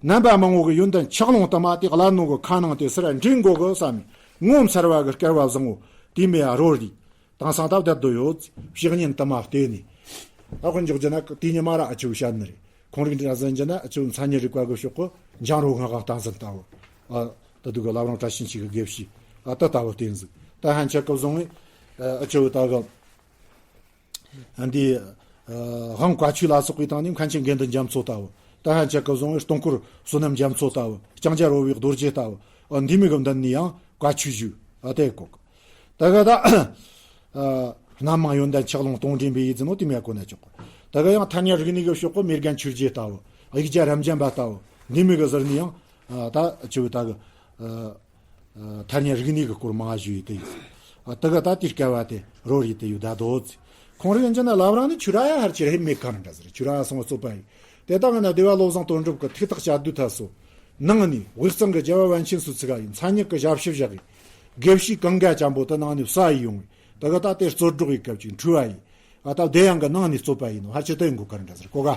རྣམ་པ་མང་བོ་གི་ཡོན་ཏན་ཆེ་ལོང་དུ་མ་དེ་བརླབས་ནོ་གི་ཁ་ནང་དེ་སི་ར་འདྲེན་དགོས་གི་བསམ་མི་ངོ་མཚར་བ་གི་སྐལ་བ་བཟང་བོ་དེ་མེ་ཡ་རོལ་རེད། དེང་སང་ད་བསྡད་དོ་ཡོད། ཕྱི་ཉིན་དུ་མ་བལྟས་ནས། ཨ་ཁོ་འཇོག་རྒྱུ་ན་དེ་ཉི་མ་ར་ཨ་ཆུ་བཤད་ནི་རེད། ཁོང་རིག་འདྲ་ཟིན་རྒྱུ་ན་ཨ་ཆུ་མཚན་ཉིད་རིག་པ་གི་ཕྱོགས་གི་འཇང་རོ་ང་གང་སྟངས་ཟིན་ལྟ་བུ། ཨ། ད་དུ་གི་བླ་བྲང་བཀྲ་ཤིས་འཁྱིལ་གི་དགེ་བཤེས། ཨ། ད་ལྟ་བུ་བསྟན་ཟིག་ད་ཧན་ཆད་སྐབས་བཟུང་བས། ཨ་ཆུ་ད་གི། ཨ་འདི། ཨ། དབང་བཀའ་ཆོས་ལ་སོགས་པའི་སྟེང་ནས་མཁན་ཆེན་དགེ་འདུན་རྒྱ་མཚོ་ལྟ་བུ། ད་ཧན་ཆད་སྐབས་བཟུང་བས་སྟོང་སྐོར་བསོད་ནམས་རྒྱ་མཚོ་ལྟ་བུ། ལྕང་སྐྱ་རོལ་བའི་རྡོ་རྗེ་ལྟ་བུ། ཨ། འདི་མོ་གི་མདུན་ནས་ཡང་བཀའ་ཆོས་ཞུས། ཨ། དེ་གོ། ད་ག་ད། ཨ། རྣམ་མང་ཡོན་ཏན་ཆག་ལོང་སྟོང་འདྲེན་པའི་ཡིད་ཟིན་ནོ་དེ་མེད་གོ་ན་ཆོག་གོ། ད་ག་ཡང་ཐ་སྙད་རིག་གནས་ཀྱི་ཕྱོགས་གོ་མེ་རྒན་ཆོས་རྗེ་ལྟ་བུ། ཡིག་བརྒྱ་རབ་འབྱམས་པ་ལྟ་བུ། འདི་མོ་གི་ཟུར་ནས་ཡང་། ཨ། ད་ཆུ་བོ་ད་གི། ཨ། ཨ། ཐ་སྙད་རིག་གནས་ཀྱི་སྐོར་མང་ཞུས་ཡོད་དེ་ཡིན། ཨ། ད་ག་ད་དེའི་སྐལ་བ་དེ་རོལ་ཡོད་དེ་ཡོད་ད་དོ། ཁོང་རིག་འཇི་ན་བླ་བྲང་ནས་ཆུ་ར་ཡ་ཧར་ཆེར་ཧེ་མེད་ཁ་ར་འདྲ་ཟེར། ཆུ་ར་ཡ་སོང་བ་རྩོད་པ་ཡིན། དེ་དག་ན་སྡེ་བ་བློ་བཟང་དོན་གྲུབ་ཀྱི་ཐུགས་ཐག་བཅད་དུས་ཐ་སོ། ནང་ནས་དབུས་གཙང་གི་རྒྱལ་བ་པཎ་ཆེན་སུ་ཚིག་ག་ཡིན་མཚན་ཉིད་ཀྱི་ཞབས་ཕྱི་བཞག་གི། དགེ་བཤེས་གང་ག་ཅན་པོ་དེ་ནང་ནས་བསུ་ཡི་ཡོང་བས། ད་ག་ད་དེ་རྩོད་སྒྲོག་ཡི་སྐབས་ཅིག་འཁྲུལ་བ་ཡིན། ཨ། ད་བདེ་ཡང་གི་ནང་ནས་རྩོད་པ་ཡིན་ནོ་ཧ་ཆེ་དེ་ཡིན་གོ་ག་ར་འདྲ་ཟེར་གོ་ག།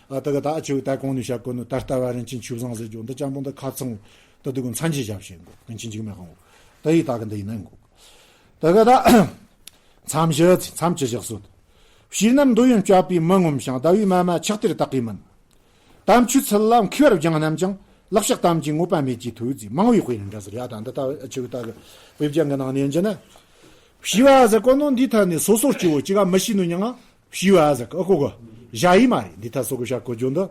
ཨ། ད་ག་ད་ཨ་ཆུ་ད་གོང་ནས་བཤད་གོ་ནོ་ད་ལྟ་བ་རིན་ཆེན་ཆོས་བཟང་ཟེར་རྒྱུ་འདི་ཅན་པོ་འདི་ཁ་ཚང་ད་དུ་གོ་མཚན་གྱི་ཞབས་ཕྱི་ཡིན་གོ། ཀུན་མཁྱེན་འཇིགས་མེད་དབང་བོ། ད་ཡི་ད་གི་འདི་ཡིན་ན་ཡིན་གོ། ད་ག་ད་མཚམས་བཞི་མཚམས་ཀྱི་ཞག་སོད། བྱས་རྣམས་འདོད་ཡོན་སྤྱད་པས་མི་ངོམས་ཤིང་། ཟླ་བའི་མ་མ་ཆགས་གཏེར་དག་གིས་མིན། དམ་ཆོས་ཚུལ་ལ་མཁས་པར་སྦྱངས་རྣམས་ཀྱང་། ལག་ཕྱག་དམ་གྱི་དངོས་པོ་མེད་ཀྱི་མཐུ་ཟེར། མང་བའི་དཔེ་ནི་འདྲ་ཟེར་ཡ་ད་འདི་ལྟ་བུ་ཨ་ཆུ་ད་གི་དཔེ་རྒྱན་གྱི་ནང་ནས་ཡིན་གྱི་ན། བྱས་པ་ཟེར་གོ་ནོ་འདི་ཐད་ནས་སོ་སོ་སྐྱེ་བོ་གཅིག་ག་མི་ཤེས་ནོ་མྱིང་ང་བྱས་པ་ཟེར་གི་ཨ་གོ་གི་བྱ་ཡི་མ་རེད། འདི་ཐད་སོ་གི་བྱ་གོ་རྒྱུ་འདི།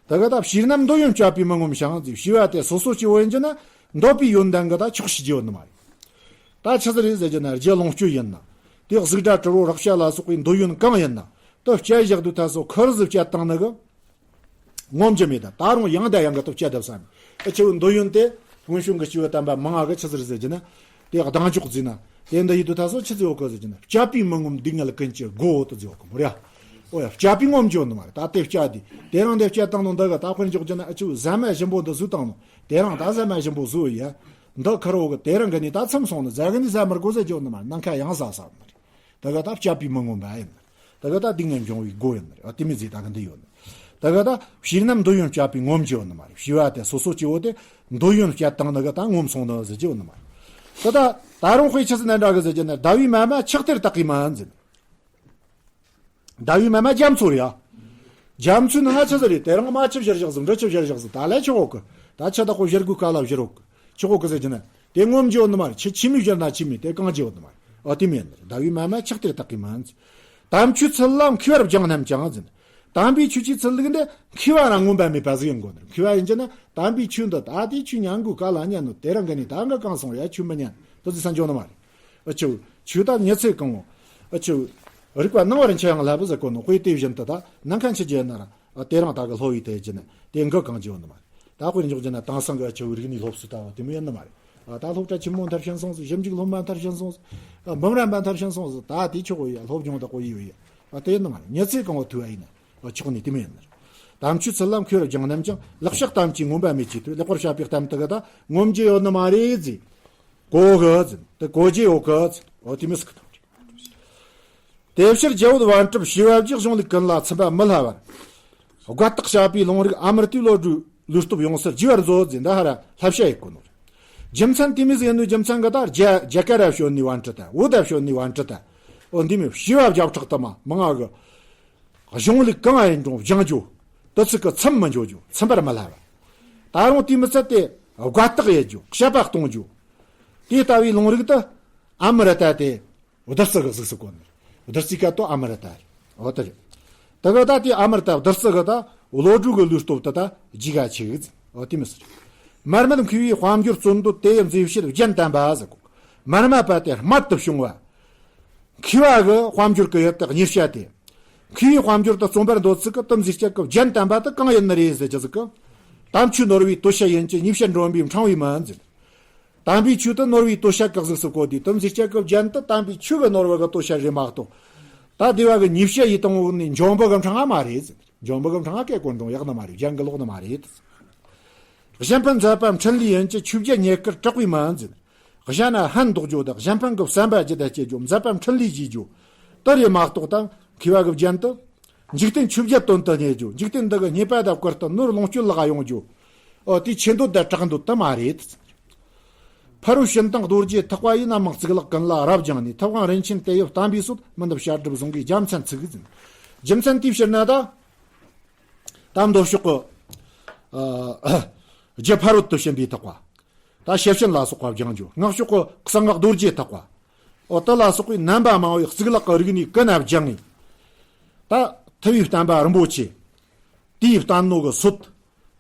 ད་གི་ད་བྱས་རྣམས་འདོད་ཡོན་སྤྱད་པས་མི་ངོམས་ཤིང་ཟེར། བྱས་པ་དེ་སོ་སོ་སྐྱེ་བོ་ཡིན་གྱི་ན་འདོད་པའི་ཡོན་ཏན་གི་ད་ཆོག་ཤེས་རྒྱུ་ཡོད་ནི་མ་རེད། ད་ཆི་ཟིག་རེད་ཟེར་གྱི་ན་རྒྱུ་ལོངས་སྤྱོད་ཡིན་ན། དེ་གཟུགས་སྒྲ་དྲི་རོ་རེག་བྱ་ལ་སོགས་པའི་འདོད་ཡོན་གང་ཡིན་ན་དེ་སྤྱད་བཞག་དུས་ཐད་སོ་ཁུར་ཟིག་སྤྱད་བཏང་ནི་གི་ངོམས་རྒྱུ་མེད། ད་ད་རུང་ཡང་ད་ཡང་གི་སྟོབས་སྐྱེད་བསྡད་བསམ། ཨ་ཆུ་འདོད་ཡོན་དེ་སྔོན་བྱོན་གྱི་སྐྱེས་བུ་དམ་པ་མང་ང་གི་ཆི་ཟིག་རེད་ཟེར་གྱི་ན། དེ་གདེང་འཇོག་བརྩིས་ན། དེ་འདི་ཡིན་དུས་ད་སོ་ཆི་ཟིག་ཡོད་གི་ཟེར་གྱི་ན། སྤྱད་པས་མི་ངོམས་སྡུག་བསྔལ་ཀུན་གྱི་སྒོ་དུ་ཟིག་ཡོད་གི་མོ་ར། ཨོ་ཡ། སྤྱད་པས་ངོམས་རྒྱུ་ནི་མ་རེད། ད་དེ་སྤྱད་དེ། དེ་རིང་དེ་སྤྱད་བཏང་ནོ་འདི་གི་ད་དཔེར་འཇོག་རྒྱུ་ན། ཨ་ཆུ་ཟ་མ་ཞིམ་པོ་འདི་ཟོས་བཏང་ནོ། དེ་རིང་ད་ཟ་མ་ཞིམ་པོ་ཟོས་ཡ། འདི་ཁུར་བོ་གི་དེ་རིང་གི་ནི་ད་མཚམས་སོང་ནི། གཟའ་གི་ནི་ཟ་མི་དགོས་ཟེར་རྒྱུ་ནི་མ་རེད། ནམ་མཁའ་ཡང་ཟ་ཟ་ནི་རེད། ད་ག་ད་སྤྱད་པས་མི་ངོམས་པ་ཡིན། ད་ག་ད་སྡུག་བསྔལ་འབྱུང་བའི་སྒོ་ཡིན་ནི་རེད། ཨ་དེ་མོ་ཟིག་ད་ག་འདི་ཡོད་ནི། ད་ག་ད་བྱས་རྣམས་འདོད་ཡོན་སྤྱད་པས་ངོམས་རྒྱུ་ཡོད་ནི་མ་རེད། བྱས་པ་དེ་སོ་སོ་སྐྱེ་བོ་དེ་འདོད་ཡོན་སྤྱད་བཏང་ནི་གི་ད་ངོམས་སོང་ནི་ཟེར་རྒྱུ་ཡོད་ནི་མ་རེད། ད་ད་ད་རུང་དཔེ་ཆི་ཟིག་ནི་འདྲ་གི་ཟེར་གྱི་ན། ཟླ་བའི་མ་མ་ཆགས་གཏེར་དག་གིས་མིན་ཟེར། ཟླ་བའི་མ་མ་རྒྱ་མཚོ་རེད་ཡ། རྒྱ་མཚོའི་ནང་ང་ཆི་ཟིག་རེད། དེ་རིང་རྨ་ཆུ་བཞུར་བཞག་ཟིག་འབྲི་ཆུ་བཞུར་བཞག་ཟིག་ད་ལས་ཆོག་གི། ད་ཆི་དག་གོ་བཞུར་དགོས་ག་ལ་བཞུར་འོག་གི། ཆོག་གི་ཟེར་གྱི་ན། དེ་ངོམ་རྒྱུ་ཡོད་ནི་མ་རེད། ཆུ་ཆུ་མིག་བཞུར་ན་ཆུ་མིག་དེ་གང་རྒྱུ་ཡོད་ནི་མ་རེད། ཨོ་དེ་མིན་ནི་རེད། ཟླ་བའི་མ་མ་ཆགས་དེར་བཏགས་གི་མིན། དམ་ཆོས་ཚུལ་ལ་མཁས་པར་སྦྱངས་རྣམས་ཀྱང་ཟེར། དམ་པའི་ཆོས་ཀྱི་ཚུལ་ལུགས་འདི་མཁས་པ་རང་ངོམས་པ་མེད་པ་ཟིག་ཡིན་དགོས་ནི། མཁས་པ་ཡིན་གྱི་ན་དམ་པའི་ཆོས་འདི་ད་དེ་ཆོས་ཉན་དགོས་ག་ལ་ཉན་ནོ། དེ་རང་གི་ནི་ད་འགའ་གང་སོང་ཡ་ཆོས་མི་ཉན་དུ་ཟིག་སང་འཇོག་ནི་མ་རེད། ཨ་ཆོས་ཆོས་ད་ཉི་ཚེ་གང་བོ། ཨ་ཆོས་རིག་པ་སྣང་བར་འཆར་ཡང་ལྷ་བུ་ཟེར་གོ་ནོ། དཔེ་དེ་བཞིན་དུ་ད་ནམ་མཁའ་མཆིས་ཀྱི་ཡིན་ན་ར། ཨ་དེ་རང་ད་གི་སློབ་ཡིག་དེ་བྱས་ན་དེ་འགའ་གང་རྒྱུ་ཡོད་ནི་མ་རེད། ད་དཔེར་འཇོག་རྒྱུ་ན་དེང་སང་གི་ཨ་ཆོས་རིག་གནས་སློབ་གསོ་ལྟ་བུ་དེ་མོ་ཡིན་ནི་མ་རེད། ཨ་ད་སློབ་གྲྭ་ཆེན་མོ་མཐར་ཕྱིན་སོང་ཟིག་ཞིབ་འཇུག་སློབ་མ་མཐར་ཕྱིན་སོང་ཟིག་ཨ་འབུམ་རམས་པ་མཐར་ཕྱིན་སོང་ཟིག་ད་དེ་ཆོག་གོ་ཡ། སློབ་སྦྱོང་ད་གོ་ཡི་ཡོད་ཡ། ཨ་དེ་ཡིན་ནི་མ་རེད། ཉི་ཚེ་གང་བོ་ཐུག་པ་ཡིན་ན། ཨ་ཆོག་ནི་དེ་མོ་ཡིན་ནི་རེད། དམ་ཆོས་ཚུལ་ལ་མཁས་པར་སྦྱངས་རྣམས་ཀྱང་། ལེགས་བཤད་གཏམ་གྱིས་ངོམས་པ་མེད་ཅེས་དུས། ལེགས་པར་བཤད་པའི་གཏམ་དག་གི་ད་ངོམ་རྒྱུ་ཡོད་ནི་མ་རེད་ཟེར། གོ་གི་ཟེར། དེ་གོ་རྒྱུ་ཡོད་གི་ཟེར། ཨོ་དེ་མི་སྲིད་གི་དང་། དེ་ཕྱིར་རྒྱ་བོད་པཎ་གྲུབ་བྱེ་བ་བརྒྱའི་གཞུང་ལུགས་ཀུན་ལ་ཚིམ་པ་མི་སླ་བར། དགའ་རྟགས་བཤད་པའི་ལུང་རིགས་ཨ་མར་ཏའི་བློ་གྲོས་ལུས་སྟོབས་ཡོངས་སུ་རྒྱས་པར་མཛོད་ཟེར། འདི་ཧ་ར་བསླབ་བྱ་ཡི་གོ་ནོ། རྒྱུ་མཚན་དེ་མི་ཟིག་ཡིན་ནོ། རྒྱུ་མཚན་གི་ད་རྒྱ་རྒྱ་གར་ར་བྱོན་ནི་པཎ་གྲུབ་དང་བོད་ད་བྱོན་ནི་པཎ་གྲུབ་དང་། ཨོ་འདི་མོ་བྱེ་བ་བརྒྱ་ཕྲག་དུ་མ་མང་ང་གི་གཞུང་ལུགས་གང་ཡིན་རུང་སྦྱང་རྒྱུ། དེ་ཚིག་གི་ཚིམ་མི་འཇོག་རྒྱུ། ཚིམ་པར་མི་སླ་བ། ད་རུང་དེ་མི་ཚད་དེ་དགའ་རྟགས་ཡེད་རྒྱུ། དཔྱད་པ་གཏོང་རྒྱུ། དེ་ལྟ་བུའི་ལུང་རིགས་དེ་ཨ་མར་ཏ་དེ་བདུད་རྩི་གི་གཟུགས་སུ་བཀོད་ནི། བདུད་རྩིའི་སྐད་དུ་ཨ་མར་ཏ་རེད། འོ་དེ་རེད། དེ་གི་ད་དེ་ཨ་མར་ཏ་བདུད་རྩི་གི་ད་བློ་གྲོས་གི་ལུས་སྟོབས་དེ་ད་རྒྱས་ག་ཆེ་གི་ཟེར། འོ་དེ་མི་ཟེར། མར་མེ་མཁས་པའི་དཔལ་འབྱོར་བརྩོན་འགྲུས་དེ་ཡི་མཛེས་བྱེད་རྒྱན་བསྟན་པ་ཟེར་གོ། མར་མེ་པ་དེ་རྨད་དུ་བྱུང་བ། མཁས་པ་གི་དཔལ་འབྱོར་གི་ཡོད་དེ་ཉེར་བཤད་དེ། མཁས་པའི་དཔལ་འབྱོར་དུ་བརྩོན་པར་འདོད་ཚུལ་གི་དེ་མཛེས་བྱེད་གི་རྒྱན་བསྟན་པ་དེ་གང་ཡིན་ནི་རེད་ཟེར་གྱི་ཟིག་གི། དམ་ཆོས་ནོར་བུའི་དོ་ཤལ་ཡིན་གྱི། ཉེས་བཤད་སྒྲོན་པའི་ཕྲེང་བའི་མིན་ཟེར། དམ་པའི་ཆོས་དེ་ནོར་བུའི་དོ་ཤལ་གི་གཟུགས་སུ་བཀོད་དེ། དེ་མཛེས་བྱེད་གི་རྒྱན་དེ་དམ་པའི་ཆོས་གི་ནོར་བུ་གི་དོ་ཤལ་རེད་མ་གཏོགས། ད་དེ་བ་གི་ཉེས་བཤད་ཡི་དང་འོག་ནས་འཇོན་པོ་གི་ཕྲེང་བ་མ་རེད་ཟེར། འཇོན་པོ་གི་ཕྲེང་བ་སྐད་གོ་འགྲོ་ཡག་ནི་མ་རེད། རྒྱན་གི་ལོག་ནི་མ་རེད། གཞན་ཕན་མཛད་པ་འཕྲིན་ལས་ཡིན་གྱི། ཆོས་བརྒྱད་རྙེད་བཀུར་དྲག་པོའི་མིན་ཟེར། གཞན་ན་ཕན་འདོགས་རྒྱུ་དང་གཞན་ཕན་གྱི་བསམ་པ་ཇི་ལྟར་སྐྱེ་རྒྱུ། མཛད་པ་འཕྲིན་ལས་རྒྱས་རྒྱུ། དེ་རེད་མ་གཏོགས་དང་མཁས་པ་གི་རྒྱན་དུ། འཇིག་རྟེན་ཆོས་བརྒྱད་དོན་དུ་གཉེར་རྒྱུ། འཇིག་རྟེན་འདི་གི་རྙེད་པ་དང་བཀུར་སྟི་ནོར་ལོངས་སྤྱོད་ལ་ཡོང་རྒྱུ། ཨོ་དེའི་ཆེ་འདོད་དང་དྲག་འདོད་དེ་མ་རེད། ཕ་རོལ་ཕྱིན་དང་རྡོ་རྗེ་ཐེག་པ་ཡི། རྣམ་མང་གཙུག་ལག་ཀུན་ལ་རབ་སྦྱངས་ནས། ཐུབ་དབང་རིན་ཆེན་དེ་ཡི་བསྟན་པའི་སྲོལ། མི་འདབ་བཤད་སྒྲུབ་ཟུང་གིས་རྒྱལ་མཚན་ཚུགས་ཟིན། རྒྱུ་མཚན་དེའི་ཕྱིར་ན་ད། ད་མདོ་ཕྱོགས་ཀྱི་ཨ་རྒྱུ་ཕ་རོལ་ཏུ་ཕྱིན་པའི་ཐེག་པ། ད་ཤེར་ཕྱིན་ལ་སོགས་པ་སྦྱང་རྒྱུ། སྔགས་ཕྱོགས་ཀྱི་གསང་སྔགས་རྡོ་རྗེ་ཐེག་པ། འོ་དེ་ལ་སོགས་པའི་རྣམ་པ་མང་བའི་གཙུག་ལག་གི་རིག་གནས་ཀུན་ན་སྦྱངས་ནས། ད་ཐུབ་པའི་བསྟན་པ་རིན་པོ་ཆེ། དེའི་བསྟན་ནོ་གི་སྲོལ།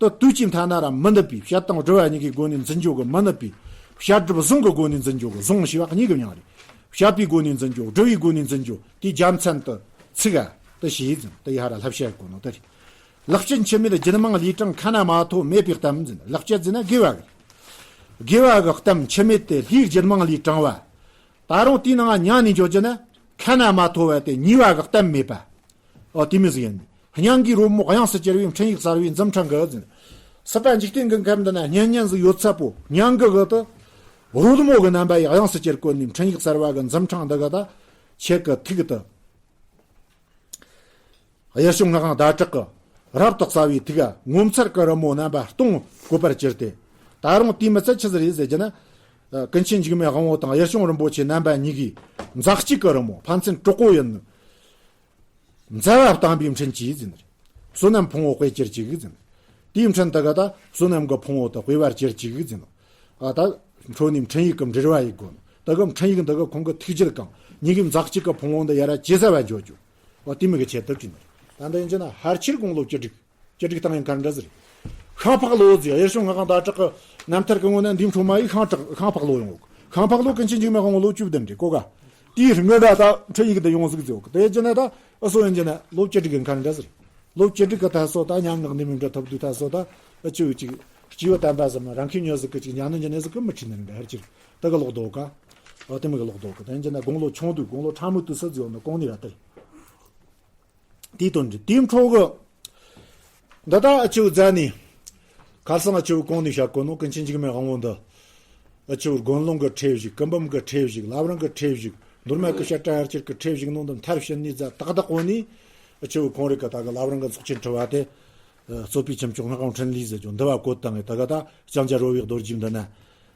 དེ་དུས་ཀྱི་མཐའ་ན་ར་མི་འདབ་པའི་བཤད་དང་སྒྲུབ་པ་གཉིས་ཀའི་སྒོ་ནས་འཛིན་རྒྱུ་གི་མི་ནུབ་པའི། བཤད་སྒྲུབ་ཟུང་གི་སྒོ་ནས་འཛིན་རྒྱུ་གི། ཟུང་ཞེས་པ་གཉིས་ཀྱི་མྱིང་རེད། བཤད་པའི་སྒོ་ནས་འཛིན་རྒྱུ། སྒྲུབ་པའི་སྒོ་ནས་འཛིན་རྒྱུ། དེའི་རྒྱལ་མཚན་དུ་ཚིག་ག་དེ་ཞེས་ཟིན། དེ་ཡ་ར་བསླབ་བྱ་ཡི་གོ་ནོ་དེ་རེད། ལེགས་བཤད་འཆི་མེད་རྒྱུད་མང་ལུས་དྲངས། ཁ་ན་མ་ཐོ་མེད་པའི་གཏམ་ཟིན། ལེགས་བཤད་ཟིན་ན་དགེ་བ་གི། དགེ་བ་གི་གཏམ་འཆི་མེད་དེ་ལྷའི་རྒྱུད་མང་ལུས་དྲངས་པ། ད་རུང་དེའི་ནང་མྱང་ནས་འཇོག་རྒྱུ་ན། ཁ་ན་མ་ཐོ་བ་དེ་ཉེས་པ་གི་གཏམ་མེད་པ། ཨོ་དེ་མོ་ཟིག་ཡིན། སྙན་གི་རོལ་མོ་དབྱངས་སུ་གྱེར་བའི། འཕྲིན་ཡིག་གསར་བའི་འཛུམ་ཕྲེང་གི་ཟིན། སྲིད་པ་འཇིག་རྟེན་གི་ཁམས་འདི་ན་སྙན་སྙན་ཟིག་ཡོད་ཚད་པོ་སྙན་གི་གི་དེ། རོལ་མོ་གི་རྣམ་པ་ཡི་དབྱངས་སུ་གྱེར་བཀོད་ནས། འཕྲིན་ཡིག་གསར་བ་གི་འཛུམ་ཕྲེང་འདི་གི་ད་ཁྱེད་གི་ཐུགས་དེ། གཡུལ་བྱུང་ངག་དབང་ཟླ་གྲགས་ཀྱི་རབ་ཏུ་གསལ་བའི་ཐུགས་ངོ་མཚར་གྱི་རོལ་མོ་རྣམ་པ་སྟོང་བཀོད་པར་གྱུར་ཏེ། ད་རུང་དེ་མི་ཚད་ཆི་ཟིག་རེད་ཟེར་རྒྱུ་ན། ཀུན་མཁྱེན་འཇིགས་མེད་དབང་པོ་དང་གཡུལ་བྱུང་རིན་པོ་ཆེ་རྣམ་པ་གཉིས་ཀྱིས་མཛའ་གཅིག་གི་རོལ་མོ་ཕན་ཚུན་གྲོགས་པོ་ཡིན། མཛའ་བ་བརྟན་པའི་འཕྲིན་གྱིས་ཟིན། བསོད་ནམས་ཕུང་པོ་སྤེལ་གྱུར་ཅིག་ཟིན། དེའི་འཕྲིན་དེ་ག་ད་བསོད་ནམས་ཀྱི་ཕུང་པོ་དེ་སྤེལ་བར་གྱུར་ཅིག་ཟིན། ཨ་ད་འཕྲོ་ནས་འཕྲིན་ཡིག་གི་འབྲེལ་བ་ཡི་སྒོ་ནས། དེ་གི་འཕྲིན་ཡིག་འདི་གི་ཁོང་གི་ཐུགས་རྒྱུད་གང་། གཉིས་ཀའི་མཛའ་གཅིག་གི་ཕུང་པོ་འདི་ཡ་ར་ཇེ་གསལ་བར་འགྱུར་རྒྱུ། ཨོ་དེ་མོ་གི་ཆེད་དུ་བྲིས་ནི། ད་འདི་ཡིན་གྱི་ན་ཕལ་ཆེར་དགུང་ལོ་བཅུ་དྲུག་བཅུ་དྲུག་བཏང་ཡིན་ཁར་འདྲ་ཟེར། ཤིང་ཕག་ལོ་ཟེར། གཡུལ་བྱུང་ངག་དབང་ཟླ་གྲགས་ཀྱི་རྣམ་ཐར་གི་ངོ་ན་འདིའི་འཕྲོ་མ་ཡིས་ཤིང་བྲག་ཤིང་ཕག་ལོ་ཡོང་གི། ཤིང་ཕག་ལོ་ཀུན་མཁྱེན་འཇིགས་མེད་དབང་པོ་ལོ་བཅུ་བདུན་རེད་གོ་ག། དེའི་སྔོན་ན་ད་འཕྲིན་ཡིག་འདི་ཡོང་ཟིག་ཟེར་གི། དེ་ཡིན་གྱི་ན་ད་ཨ་སོ་ཡིན་གྱི་ན་ལོ་བཅུ་དྲུག་གི་ཁར་འདྲ་ཟེར། ལོ་བཅུ་དྲུག་གི་ད་སོ་ད་ཉམ་ངག་འདི་མི་འདྲ་ཐོབ་དུས་ད་སོ་ད་ཨ་ཅུ་ཅིག་སྐྱེས་བུ་དམ་པ་ཟེར་མ་རང་ཁྱིམ་ཉོ་ཟིག་གི་ཅིག་ཉམས་ནི་འཇི་ནས་ཟིག་གི་མི་ཁྲིད་ནི་འདྲ་ཧར་ཅིར་ད་གི་ལོག་རྡོ་ག། ཨོ་དེ་མོ་གི་ལོག་རྡོ་གི། དེ་ཡིན་གྱི་ན་དགུང་ལོ་ཆུང་དུས་དགུང་ལོ་ཕྲ་མོ་དུས་སུ་ཟེར་ནི་གོང་ནས་ར་དེ། དེའི་དོན་འདི་དེའི་འཕྲོ་གི། འདི་ད་ཨ་ཆུ་རྫ་ནས། ཁ་སང་ཨ་ཆུ་གོང་ནས་བཤད་གོ་ནོ་ཀུན་མཁྱེན་འཇིགས་མེད་དབང་པོ་འདི། ཨ་ཆུ་དགོན་ལུང་གི་ཁྲིད་ཞིག་སྐུ་འབུམ་གི་ཁྲིད་ཞིག་བླ་བྲང་གི་ཁྲིད་ཞིག་མདོ་སྨད་ཀྱི་བཤད་གྲྭ་ཡར་གྱེར་གི་ཁྲིད་ཞིག་ནང་དུ་མཐར་ཕྱིན་ནས་རྫ་ཏག་ཏག་གོ་ནས། ཨ་ཆུ་ཁོང་རིགས་གི་ད་གི་བླ་བྲང་གི་ཚོགས་ཆེན་ཁྲི་བ་དེ། རྩོད་པའི་ཁྱུ་མཆོག་སྔགས་དབང་འཕྲིན་ལས་ཟེར་རྒྱུ་འདི་བ་བཀོད་བཏང་ངས་ད་ག་ད་ལྕང་སྐྱ་རོལ་བའི་རྡོ་རྗེ་འདི་ན།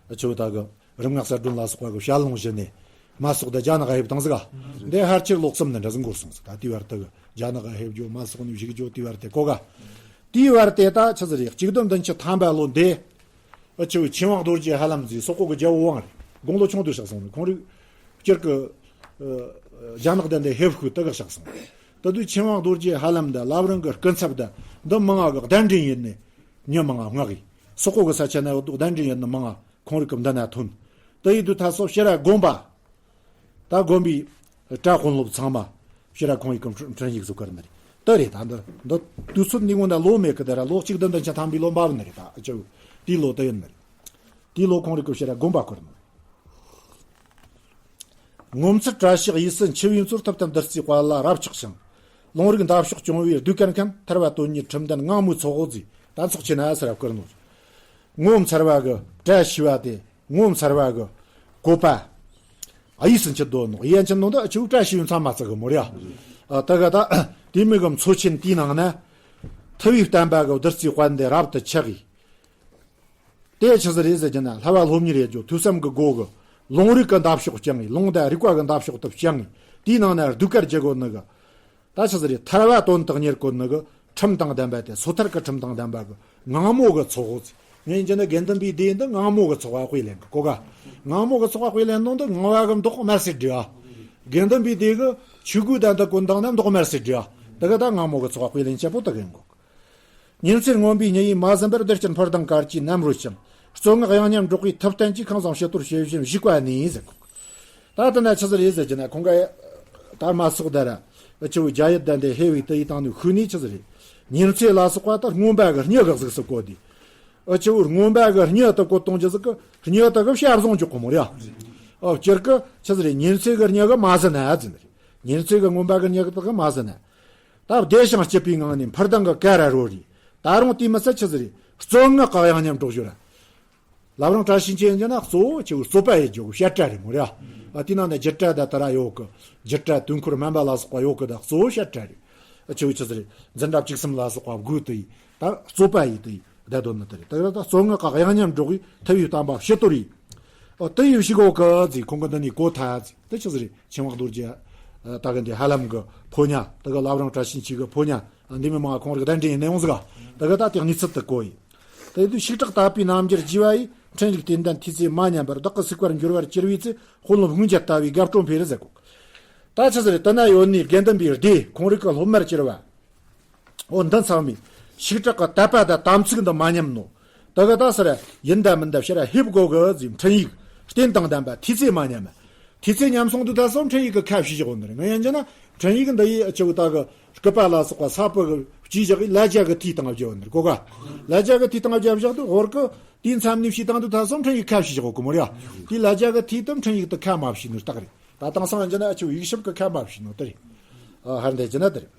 ཨ་ཆུ་ད་གི་རིམ་ལྔ་གསལ་སྒྲོན་ལ་སོགས་པ་གི་བཤད་ལུང་བཞི་ནས། མ་སོགས་དང་རྒྱ་ནག་ཧེབ་དང་ཟིག་ག་འདི་ཧར་ཆེར་ལོ་གསུམ་ནི་འདྲ་ཟིག་འགོར་སོང་ཟིག་ད་དེའི་བར་དུ་རྒྱ་ནག་ཧེབ་རྒྱུ་མ་སོགས་ནས་བཞུགས་རྒྱུ་དེའི་བར་དེ་གོ་ག་དེའི་བར་དེ་ད་ཆི་ཟིག་རེད། གཅིག་བདུན་བདུན་ཅུ་ཐམ་པ་ལོ་འདི། ཨ་ཆེ་བོ་ཆེན་དབང་རྡོ་རྗེ་ཧ་ལམ་ཟིག་སོག་པོ་གི་རྒྱལ་པོ་དབང་རེད། དགུང་ལོ་ཆུང་དུ་གཤེགས་སོང་ནས་ཁོང་རིགས་སྤྱིར་གི་རྒྱ་ནག་དེ་འདི་ཧེབ་ཤུག་དེ་གི་གཤེགས་སོང་། དེ་དུས་ཆེན་དབང་རྡོ་རྗེ་ཧ་ལམ་དང་བླ་བྲང་གི་སྐུ་ཚབ་དང་འདི་མང་ང་གི་གདན་འདྲེན་ཡིན་ནས་མྱི་མང་ང་མངགས་ཡིན། སོག་པོ་གི་ས་ཆ་ན་ཡོད་དུ་གདན་འདྲེན་ཡིན་ནི་མང་ང་ཁོང་རིགས་གི་འདི་ན་ཐོན། དེ་ཡིན་དུས་ད་སོག་ཕྱིར་ར་དགོན་པ། ད་དགོན་པའི་གྲྭ་དཔོན་སློབ་ཚང་མ་ཕྱིར་ར་ཁོང་ཡི་གི་འཕྲིན་ཡིག་བཟོ་གར་ནི་རེད། དེ་རེད། ད་འདི་འདི་དུས་ཚོད་འདི་སྔོན་ན་ལོ་མེད་གི་དེ་ར་ལོ་གཅིག་བདུན་བདུན་ཅུ་ཐམ་པའི་ལོ་འབབ་ནི་རེད། ད་ཨ་ཅོ་དེའི་ལོ་དེ་ཡིན་ནི་རེད། དེའི་ལོ་ཁོང་རིགས་གི་ཕྱིར་ར་དགོན་པ་བསྐོར་ནི་རེད། ངོ་མཚར་བཀྲ་ཤིས་གཡུལ་སྲིད་འཆི་བའི་མཚོར་ཐུབ་བསྟན་བདུད་རྩིའི་དཔལ་ལ་རབ་ཆགས་ཤིང་། ལུང་རིགས་འདབ་གཤོག་སྐྱོང་བའི་ཟློས་གར་མཁན་ཐར་པ་དོན་གཉེར་ཁྲིམས་ལྡན་ངང་མོའི་ཚོགས་ཟིག་ད་ཚོགས་ཆེ་ན་ཟེར་བ་བསྐུར་ནོ། ངོ་མཚར་བ་གི་བཀྲ་ཤིས་པ་དེ་ངོ་མཚར་བ་གི་བཀོད་པ། གཡུལ་སྲིད་འཆི་དོ་ནོ་ཡན་ཆད་ནོ་འདི་ཨ་ཆུ་བཀྲ་ཤིས་པའི་མཚམས་མ་བརྩི་གི་མོ་རེད་ཨ། ད་ག་ད་དེ་མི་གི་མཚོ་ཆེན་དེའི་ནང་ན་ཐུབ་པའི་བསྟན་པ་གི་བདུད་རྩིའི་དཔལ་འདི་རབ་ཏུ་ཆགས་ཡིས། དེ་ཆི་ཟིག་རེད་ཟེར་གྱི་ན་བསླབ་པ་སློབ་གཉེར་ཡེད་རྒྱུ་ཐོས་བསམ་གྱི་སྒོ་གི་ལུང་རིགས་ཀྱི་འདབ་གཤོག་བརྐྱངས་ངེ་ལུང་དང་རིགས་པ་གི་འདབ་གཤོག་ཏུ་བརྐྱངས་ངེ་དེའི་ནང་ན་ཟློས་གར་བགྱི་དགོ་ནི་གི། ད་ཆི་ཟིག་རེད། ཐར་པ་དོན་དུ་གཉེར་དགོ་ནི་གི་ཁྲིམས་དང་ལྡན་པ་དེ་སོ་ཐར་གྱི་ཁྲིམས་དང་ལྡན་པ་གི་ངང་མོ་གི་ཚོགས་ཟིག་ངས་ཡིན་གྱི་ན་དགེ་འདུན་པའི་སྡེ་འདི་ངང་མོ་གི་ཚོགས་པ་དཔེ་ལེན་གི་གོ་ག་ངང་མོ་གི་ཚོགས་པ་དཔེ་ལེན་ནོ་འདི་ངང་བ་གི་མདོག་དམར་སེར་འདྲ། དགེ་འདུན་པའི་སྡེ་གི་ཆོས་གོས་དང་འདི་གོན་སྟངས་ན་མདོག་དམར་སེར་འདྲ། དེ་གི་ད་ངང་མོ་གི་ཚོགས་པ་དཔེ་ལེན་བྱེད་པོ་དེ་གི་ཡིན་གོ། ཉིན་མཚན་སྔོན་པོའི་ཉི་འོད་མ་ཟིན་པར་རྡུལ་གཅིག་འཕུར་ལྡིང་དཀར་གྱི་ནམ་རོ་ཞིང་། རྩོད་ངག་གཡང་ཉམས་སྒྲོག་པའི་ཐུབ་བསྟན་གྱིས་ཁང་བཟང་ཕྱི་དོར་བྱེད་བཞིན་བཞུགས་པ་ནས་ཟེར་གོ། ད་ལྟ་ན་ཆི་ཟིག་རེད་ཟེར་གྱི་ན་ཁོང་ག་ད་མ་སོགས་ད་ར་ཨ་ཆུ་བོ་རྒྱ་ཡུལ་ད་འདི་ཧེ་བའི་དུ་ཡི་དང་ནི་ཤུལ་ནས་ཆི་ཟིག་རེད། ཉིན་མཚན་ལ་སོགས་པ་ད་རྔོན་པ་གི་སྙི་གི་གཟུགས་སུ་བཀོད་དེ། ཨ་ཆུ་བོ་རྔོན་པ་གི་སྙི་དུ་བཀོད་གཏོང་རྒྱུ་ཟིག་གི་སྙི་དུ་གི་བྱ་བཟུང་འཇོག་གི་མོ་རེད། ཨ་སྤྱིར་གི་ཆི་ཟིག་རེད། ཉིན་མཚན་གི་སྙི་གི་མ་ཟིན་ན་ཟིན་རེད། ཉིན་མཚན་གི་རྔོན་པ་གི་སྙི་གི་དུ་གི་མ་ཟིན་ན། ད་བདེ་ཞིང་སྐྱིད་པའི་ངང་ནས་འཕུར་ལྡིང་གི་ཀ་ར་རོལ་རེད། ད་རུང་དེ་མི་ཚད་ཆི་ཟིག་རེད། རྩོད་ངག་གི་གཡང་ཉམས་སྒྲོག་རྒྱུ་ར། བླ་བྲང་བཀྲ་ཤིས་འཁྱིལ་ཡིན་གྱི་ན་གཙོ་བོ་ཆི་བོ་རྩོད་པ་ཡེད་རྒྱུ་བཤད་གྲྭ་རེད་མོ་ར། ཨ་དེ་ནང་ནས་རྒྱུད་གྲྭ་ད་ད་ར་ཡོད་གི། རྒྱུད་གྲྭ་དུས་འཁོར་སྨན་པ་ལ་སོགས་པ་ཡོད་གི། ད་གཙོ་བོ་བཤད་གྲྭ་རེད། ཨ་ཆི་བོ་ཆི་ཟིག་རེད། འཛིན་གྲྭ་བཅུ་གསུམ་ལ་སོགས་པ་དགོས་དེ་ཡིན། ད་རྩོད་པ་ཡེད་དེ་ཡིན། བསྡད་དོན་ནི་དེ་རེད། དེ་ལ་ད་རྩོད་ངག་གི་གཡང་ཉམས་སྒྲོག་གིས་ཐུབ་པའི་བསྟན་པ་ཕྱི་དོར་ཡིན། ཨོ་དེ་ཡིན་ཞིག་ཨོ་ཀི་ཟིག་ཁོང་གི་འདི་ནས་གོ་ཐལ་ཟིག་དེ་ཆི་ཟིག་རེད། ཆེན་དབང་རྡོ་རྗེ་ད་གི་འདི་ཧ་ལམ་གི་ཕོ་ཉ་དེ་གི་བླ་བྲང་བཀྲ་ཤིས་འཁྱིལ་གི་ཕོ་ཉ་འདི་མི་མང་ཁོང་རིགས་གདན་འདྲེན་ཡིན་ནས་འོང་ཟིག་ད་གི་ད་དེ་གཉིས་ཚུལ་དུ་གོ་ཡིན། དེ་དུས་ཤིག་དྲག་དད་པའི་རྣམ་འགྱུར་རྒྱས་པ་ཡིས། འཕྲིན་ཡིག་རྟེན་ལྡན་ཐོས་ཚེ་མ་ཉམས་པར། བདག་གི་སྲིད་པར་འགྱུར་བར་གྱུར་པའི་ཚེ། དཔོན་སློབ་སྔོན་ཆད་ལྟ་བུའི་དགའ་སྤྲོ་འཕེལ་ཟེར་གོ། ད་ཆི་ཟིག་རེད། དེ་ན་ཡོད་ནི་དགེ་འདུན་པའི་སྡེ་ཁོང་རིགས་གི་སློབ་མར་གྱུར་བ། འོ་འདི་ཚང་མས་ཤིག་དྲག་གི་དད་པ་དང་དམ་ཚིག་འདི་མ་ཉམས་ནོ། དེ་གི་ད་ཟེར་ཡིན་ད་མིན་ད་ཕྱིར་ཧེབ་དགོ་གི་ཟིག་འཕྲིན་ཡིག་རྟེན་དང་ལྡན་པ་ཐོས་ཚེ་མ་ཉམས། ཐོས་ཚེ་ཉམས་སོང་དུས་ད་སོ་འཕྲིན་ཡིག་གི་ཁ་ཕྱེ་བཞག་ཡོད་ནི་རེད། ང་ཡིན་གྱི་ན་འཕྲིན་ཡིག་འདི་ཡི་ཨ་ཆུ་ད་གི་སྐུད་པ་ལ་སོགས་པ་ས་ཕུ་གི་སྐྱེས་བཞག་གི་ལ་རྒྱ་གི་ཐིག་དང་བརྒྱབ་ཡོད་ནི་རེད་གོ་ག་ལ་རྒྱ་གི་ཐིག་དང་བརྒྱབ་བཞག་དུས་ཧོར་གི་དེའི་མཚམས་ནས་ཕྱེ་བཏང་དུས་ད་སོ་འཕྲིན་ཡིག་ཁ་ཕྱེ་བཞག་ཡོད་གི་མོ་རེད། དེ་ལ་རྒྱ་གི་ཐིག་དང་འཕྲིན་ཡིག་དུ་ཁ་མ་ཕྱེ་ནོ་རྟགས་རེད། ད་དེང་སང་ཡིན་གྱི་ན་ཨ་ཆུ་ཡིག་ཞིབ་གི་ཁ་མ་ཕྱེ་ནོ་དེ་རེད། ཨ་ཧར་འདི་གྱི་ན་དེ་རེད།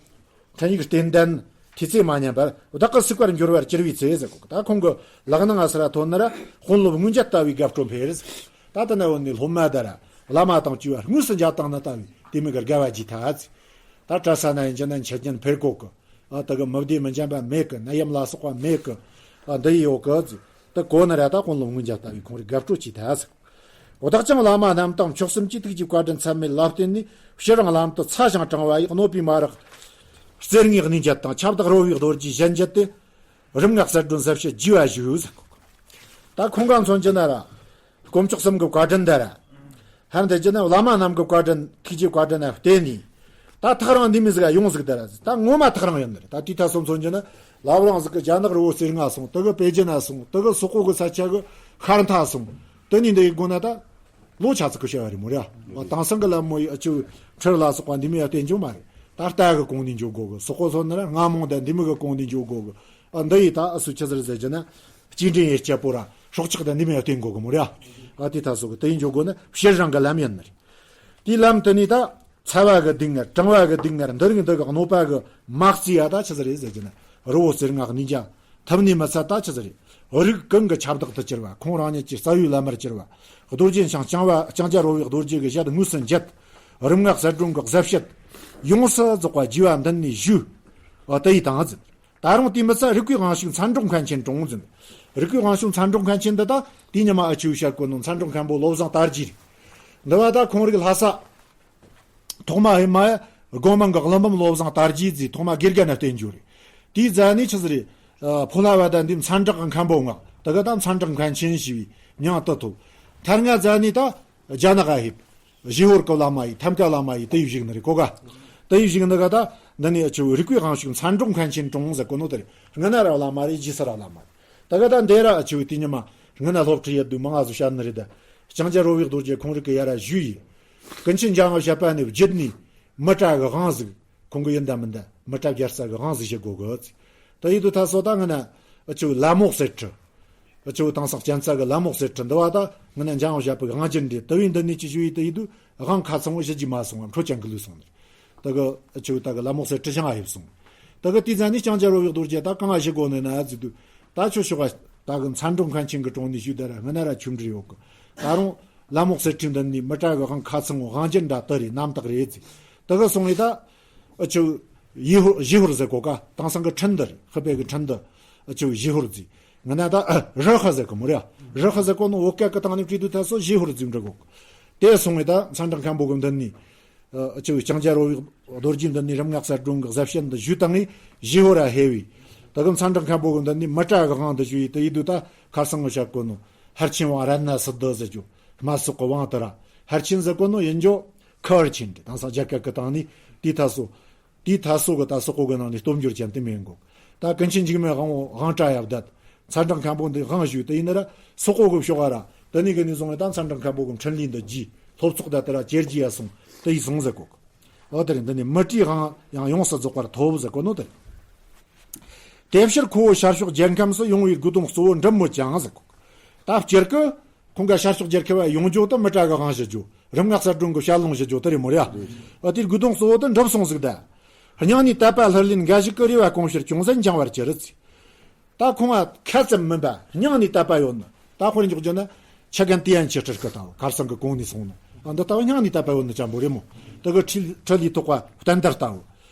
འཕྲིན་ཡིག་རྟེན་ལྡན་ཐོས་ཚེ་མ་ཉམས་པར། བདག་གི་སྲིད་པར་འགྱུར་བར་གྱུར་པའི་ཚེ་ཟེར་གོ། ད་ཁོང་གི་ལག་ནང་ང་སར་ཐོན་ན་ར་དཔོན་སློབ་སྔོན་ཆད་ལྟ་བུའི་དགའ་སྤྲོ་འཕེལ། ད་ལྟ་ན་འོ་ནི་སློབ་མ་དང་ར་བླ་མ་དང་བཅས་པ་དངོས་སུ་མཇལ་བཏང་ན་ལྟ་བུའི་དེ་མི་གི་དགའ་བ་ཇི་ཐ་ཚེ། ད་གྲྭ་ས་ན་ཡིན་གྱི་ན་འཆད་ཉན་འཕེལ་གོ་གི། ཨ་ད་གི་མི་བདེ་མི་འཇམ་པ་མེད་གི། ནད་ཡམས་ལ་སོགས་པ་མེད་གི། ཨ་འདི་ཡི་ཡོད་གི་ཟེར། ད་གོ་ན་ར་ད་དཔོན་སློབ་སྔོན་ཆད་ལྟ་བུའི་ཁོང་རིགས་དགའ་སྤྲོ་ཇི་ཐ་ཚེ། བདག་ཀྱང་བླ་མ་རྣམས་དང་མཆོག་གསུམ་གྱི་ཐུགས་ཀྱི་བཀའ་དྲིན་ཚད་མེད་ལ་བརྟེན་ནས་ཕྱི་རང་ལམ་དུ་ཚ་ཞིང་གྲང་བ་ཡི་གནོད་པའི་མ་རག་རྩེ་ལྔའི་གནས་འགྱེད་དང་ཁྱབ་བདག་རོལ་པའི་རྡོ་རྗེའི་ཞལ་འགྱེད་དེ། རིམ་ལྔ་གསལ་སྒྲོན་ཟབ་བཤད་རྒྱས་པ་ཞུ་ཟེར་གོ། ད་ཁོང་ག་མཚོན་གྱི་ན་ར་དཀོན་མཆོག་གསུམ་གྱི་བཀའ་དྲིན་དེ་ར་ཧར་འདི་གྱི་ན་བླ་མ་རྣམས་ཀྱི་བཀའ་དྲིན་ཐུགས་ཀྱི་བཀའ་དྲིན་ལ་བརྟེན་ནས་ད་ཐག་རིང་འདི་མི་ཟིག་ཡོང་ཟིག་དེ་ར་ད་ངོ་མ་ཐག་རིང་ཡོད་ནི་རེད། ད་དུས་ད་སོ་མཚོན་གྱི་ན་བླ་བྲང་ཟིག་གི་རྒྱ་ནག་རི་བོ་རྩེ་ལྔ་སོང་། དེ་གི་པེ་ཅིན་ན་སོང་། དེ་གི་སོག་པོ་གི་ས་ཆ་གི་ཤར་མཐའ་སོང་། དེ་ནས་འདི་ཡི་སྒོ་ན་ད་ལོ་ཆ་ཚིག་གི་བྱ་བ་རེད་མོ་ར། དེང་སང་གི་ལམ་མོ་ཡི་ཨ་ཆུ་ཁྲིར་ལ་སོགས་པ་འདི་མི་ཡ་བསྟན་འཇོག་མ་རེད། ད་རྟ་གི་གོང་ནས་འཇོག་དགོ་གི། སོག་པོ་སོང་ན་ར་རྔ་མོང་དང་འདི་མི་གི་གོང་ནས་འཇོག་དགོ་གི། ཨ་འདི་ཡི་ད་ཨ་སུ་ཆི་ཟེར་ཟེར་གྱི་ན་སྐྱེལ་འདྲེན་ཡེ་སྐྱ་པོ་ར་སྲོག་ཆགས་དང་འདི་མི་ཡ་བསྟན་དགོ་གི་མོ་ར། ཨ་དེ་ད་སོ་གི་དེ་ཡིན་འཇོག་དགོ་ན་ཕྱིར་རང་གི་ལམ་ཡིན་ནི་རེད། དེའི་ལམ་དེ་ནས་ད་ཚ་བ་གི་སྡུག་བསྔལ། གྲང་བ་གི་སྡུག་བསྔལ། འདི་རིགས་འདི་གི་གནོད་པ་གི་མ་རྩི་ཡ་ད་ཆི་ཟེར་རེད་ཟེར་གྱི་ན་རི་བོ་རྩེ་ལྔ་གནས་འགྱེད་ཐུབ་ནི་མི་ཚད་ད་ཆི་ཟེར་རེད། རིགས་ཀུན་གྱི་ཁྱབ་བདག་ཏུ་གྱུར་པ། ཁོང་རང་ཉིད་ཀྱི་རྩ་བའི་བླ་མར་གྱུར་པ། རྡོ་རྗེ་འཆང་ལྕང་བ་ལྕང་སྐྱ་རོལ་པའི་རྡོ་རྗེ་གི་ཞལ་དངོས་སུ་མཇལ། རིམ་ལྔ་གསལ་སྒྲོན་གྱི་ཟབ་བཤད་ཡོངས་སུ་རྫོགས་པ་རྒྱས་པ་འདི་ནས་ཞུས། ཨ་དེ་ཡི་དང་ཟེར། ད་རུང་དེ་མི་ཚད་རིག་པའི་དབང་ཕྱུག་མཚན་སྒྲོགས་མཁན་ཆེན་དྲུང་ཟེར། རིག་པའི་དབང་ཕྱུག་མཚན་སྒྲོགས་མཁན་ཆེན་འདི་ད་དེ་ཉི་མ་ཨ་ཆུ་བཤད་གོ་ནོ་མཚན་སྒྲོགས་མཁན་པོ་བློ་བཟང་དར་རྒྱས་རེད། འདི་བ་ད་ཁོང་རིགས་ལྷ་ས། ཐོག་མ་ཧེ་མ་ཡ་སྒོ་མང་གི་ཀླུ་འབུམ་བློ་བཟང་དར་རྒྱས་ཟེར་ཐོག་མ་དགེ་རྒན་ན་བསྟེན་རྒྱུ་རེད། དེའི་རྗེས་ནས་ཆི་ཟིག་རེད། ཨ། ཕོ་ལྷ་བ་དང་འདི་མཚན་གྲགས་མཁན་པོ་ང་། དེ་ག་ད་མཚན་གྲགས་མཁན་ཆེན་ཞེས་པའི་མྱིང་དུ་ཐོབ། མཐར་ང་རྗེས་ནས་ད་རྒྱ་ནག་ཧེབ། ཞི་ཧོར་གི་བླ་མ་ཡི་ཐམ་ཀ་བླ་མ་ཡི་དེ་ཡི་བཞུགས་ནི་རེད་གོ་ག། དེ་ཡི་བཞུགས་ནི་ག་ད་འདི་ནས་ཨ་ཆུ་རིག་པའི་དབང་ཕྱུག་མཚན་གྲགས་མཁན་ཆེན་གྲོང་ཟེར་གོ་ནོ་དེ་རེད། སྔ་ན་ར་བླ་མ་རེད། རྗེས་སུ་ར་བླ་མ་རེད། དེ་ག་ད་འདི་ར་ཨ་ཆུ་དེ་ཉི་མ་སྔ་ན་སློབ་ཁྲིད་ཡེད་དུས་མང་ང་ཟིག་བཤད་ནི་རེད་ད། ལྕང་སྐྱ་རོ་བའི་རྡོ་རྗེ་ཁོང་རིགས་ཀྱི་ཡ་ར་ཞུས་ཡིན། ཀུན་མཁྱེན་འཇམ་དབྱངས་བཞད་པ་ནས་བརྒྱུད་ནས་མི་གྲལ་གི་དབང་ཟིག་ཁོང་གི་ཡིན་ད་མིན་ད་མི་གྲལ་རྒྱལ་ས་གི་དབང་ཟིག་བྱེད་དགོས་གི་ཟེར། ད་ཡིད་དུ་ད་སོ་ད་ང་ན་ཨ་ཆུ་ལ་མོག་སེར་ཁྲི། ཨ་ཆུ་དེང་སང་གཅན་ཚ་གི་ལ་མོག་སེར་ཁྲི་འདི་བ་ད་ང་ན་འཇམ་དབྱངས་བཞད་པ་གི་དབང་རྒྱུད་འདི་ད་བའི་འདི་ནས་ཅི་ཞུ་ཡི་ད་ཡིད་དུ་དབང་ཁ་ཚང་བོ་བྱེད་རྒྱུ་མ་སོང་བ་འཕྲོ་ཅན་གི་ལུས་སོང་ནི། ད་གི་ཨ་ཆུ་ད་གི་ལ་མོག་སེར་ཁྲི་ཞང་ཨ་ཡིབ་སོང་། ད་གི་དེ་ཙ་ནས་ལྕང་སྐྱ་རོ་བའི་རྡོ་རྗེ་ད་གང་ཨ་ཞིག་གོ་ནི་ན་ཟེར་དུས། ད་ཆོ་ཤོག་ཨ་ད་གི་མཚན་གྲགས་མཁན་ཆེན་གི་གྲོང་ནས་ཞུས་ད་ར་ང་ན་ར་ཆུ་འདྲི་ཡོད་གི། ད་རུང་ལ་མོག་སེར་ཁྲི་འདི་ནས་མི་གྲལ་གི་དབང་ཁ་ཚང་བོ་དབང་རྒྱུད་འདྲ་ད་རེད། རྣམ་དག་རེད་ཟེར། ད་གི་སོང་བས་ད། ཨ་ཆུ། ཡེ་ཧོར་ཞི་ཧོར་ཟེར་གོ་ག། དེང་སང་གི་ཁྲིན་ཏུ་རེད། ཧི་པེ་གི་ཁྲིན་ཏུ། ཨ་ཆུ་ཞི་ཧོར་ཟེར། ང་ན་ད་རི་ཧི་ཟེར་གི་མོ་རེད། རི་ཧི་ཟེར་གོ་ནོ་བོད་སྐད་གི་སྟེང་ནས་བྲིས་དུས་ད་སོ་ཞི་ཧོར་ཟེར་འབྲི་གོ། དེ་སོང་བས་ད་མཚན་གྲགས་མཁན་པོ་གི་མདུན་ནས། ཨ་ཆུ་ལྕང་སྐྱ་རོ་བའི་རྡོ་རྗེ་མདུན་ནས་རིམ་ལྔ་གསལ་སྒྲོན་གི་ཟབ་བཤད་འདི་ཞུས་བཏང་ངས་ཞི་ཧོར་ར་ཧེ་བས། ད་གི་མཚན་གྲགས་མཁན་པོ་གི་མདུན་ནས་མི་གྲལ་གི་དབང་དུ་ཞུ་ཡི་ད་ཡིད་དུ་ད་ཁར་སང་གི་བཤད་གོ་ནོ། ཧར་ཆེན་ཝང་ར་ན་སི་དི་ཟེར་རྒྱུ། མ་སོག་གི་ཝང་དུ་ར། ཧར་ཆེན་ཟེར་གོ་ནོ་ཡིན་རྒྱུ། ཁི་ཧར་ཆེན་དེ་དེང་སང་རྒྱ་སྐད་གི་སྟེང་ནས་དེའི་ཐ་སོ། དེའི་ཐ་སོ་གི་ད་སོག་པོ་གི་ནང་ནས་སྟོབས་འབྱོར་ཅན་དེ་མིན་གོ། ད་ཀུན་མཁྱེན་འཇིགས་མེད་དབང་བོ་དབང་གྲགས་ཡབ་བདག་མཚན་གྲགས་མཁན་པོ་འདི་དབང་ཞུས་དེ་ཡིན་ན་ར་སོག་པོ་གི་ཕྱོགས་ཨ་ར། དེ་ནས་གི་ནས་བཟུང་བས་ད་མཚན་གྲགས་མཁན་པོ་གི་འཕྲིན་ལས་འདི་རྒྱས་སློབ་ཚོགས་ད་དེ་ར་ཇེ་རྒྱས་ཡ་སོང་དེ་ཡི་སོང་ཟེར་གོ། འོ་དེ་རིང་འདི་ནས་མི་གྲལ་དབང་ཡང་ཡོངས་སུ་རྫོགས་པར་ཐོབ་ཟེར་གོ་ནོ་དེ། དེ་ཕྱིར་ཁོ་བོ་ཤར་ཕྱོགས་རྒྱལ་ཁམས་སུ་ཡོང་བའི་དགུ་དོན་གཙོ་བོ་འགྲུབ་མོད་ཀྱང་ཟེར་གོ། ད་སྤྱིར་གི། ཁོང་ག་ཤར་ཕྱོགས་རྒྱལ་ཁབ་བ་ཡོང་རྒྱུ་དུ་མི་གྲལ་གི་དབང་ཞུ་རྒྱུ། རིམ་ལྔ་གསལ་སྒྲོན་གི་བཤད་ལུང་ཞུ་རྒྱུ་དེ་རེད་མོ་རེད་ཨ། དེའི་དགུ་དོན་གཙོ་བོ་དུ་འགྲུབ་སོང་ཟིག་ད། སྙིང་ནས་དད་པ་ལྷུར་ལེན་འགའ་ཞིག་གི་རེ་བ་སྐོང་ཕྱིར་ཅུང་ཟད་འགྱངས་པར་གྱུར་ཟིག་ད་ཁོང་བ་ཁ་ཙམ་མིན་པ་སྙིང་ནས་དད་པ་ཡོད་ནི། ད་ཁོར་འཇོག་རྒྱུ་ན་ཆ་གན་ཏི་ཡན་ཆི་ཁྲི་སྐུ་ལྟ་བུ་ཁར་སང་གི་གོང་ནས་སོང་ནི། ཨ་འདི་ལྟ་བུ་སྙིང་ནས་དད་པ་ཡོད་ནི་ཅན་པོ་རེད་མོ། དེ་གི་ཁྲི་ཁྲི་ལས་ཐོག་པ་བསྟན་དར་ལྟ་བུ།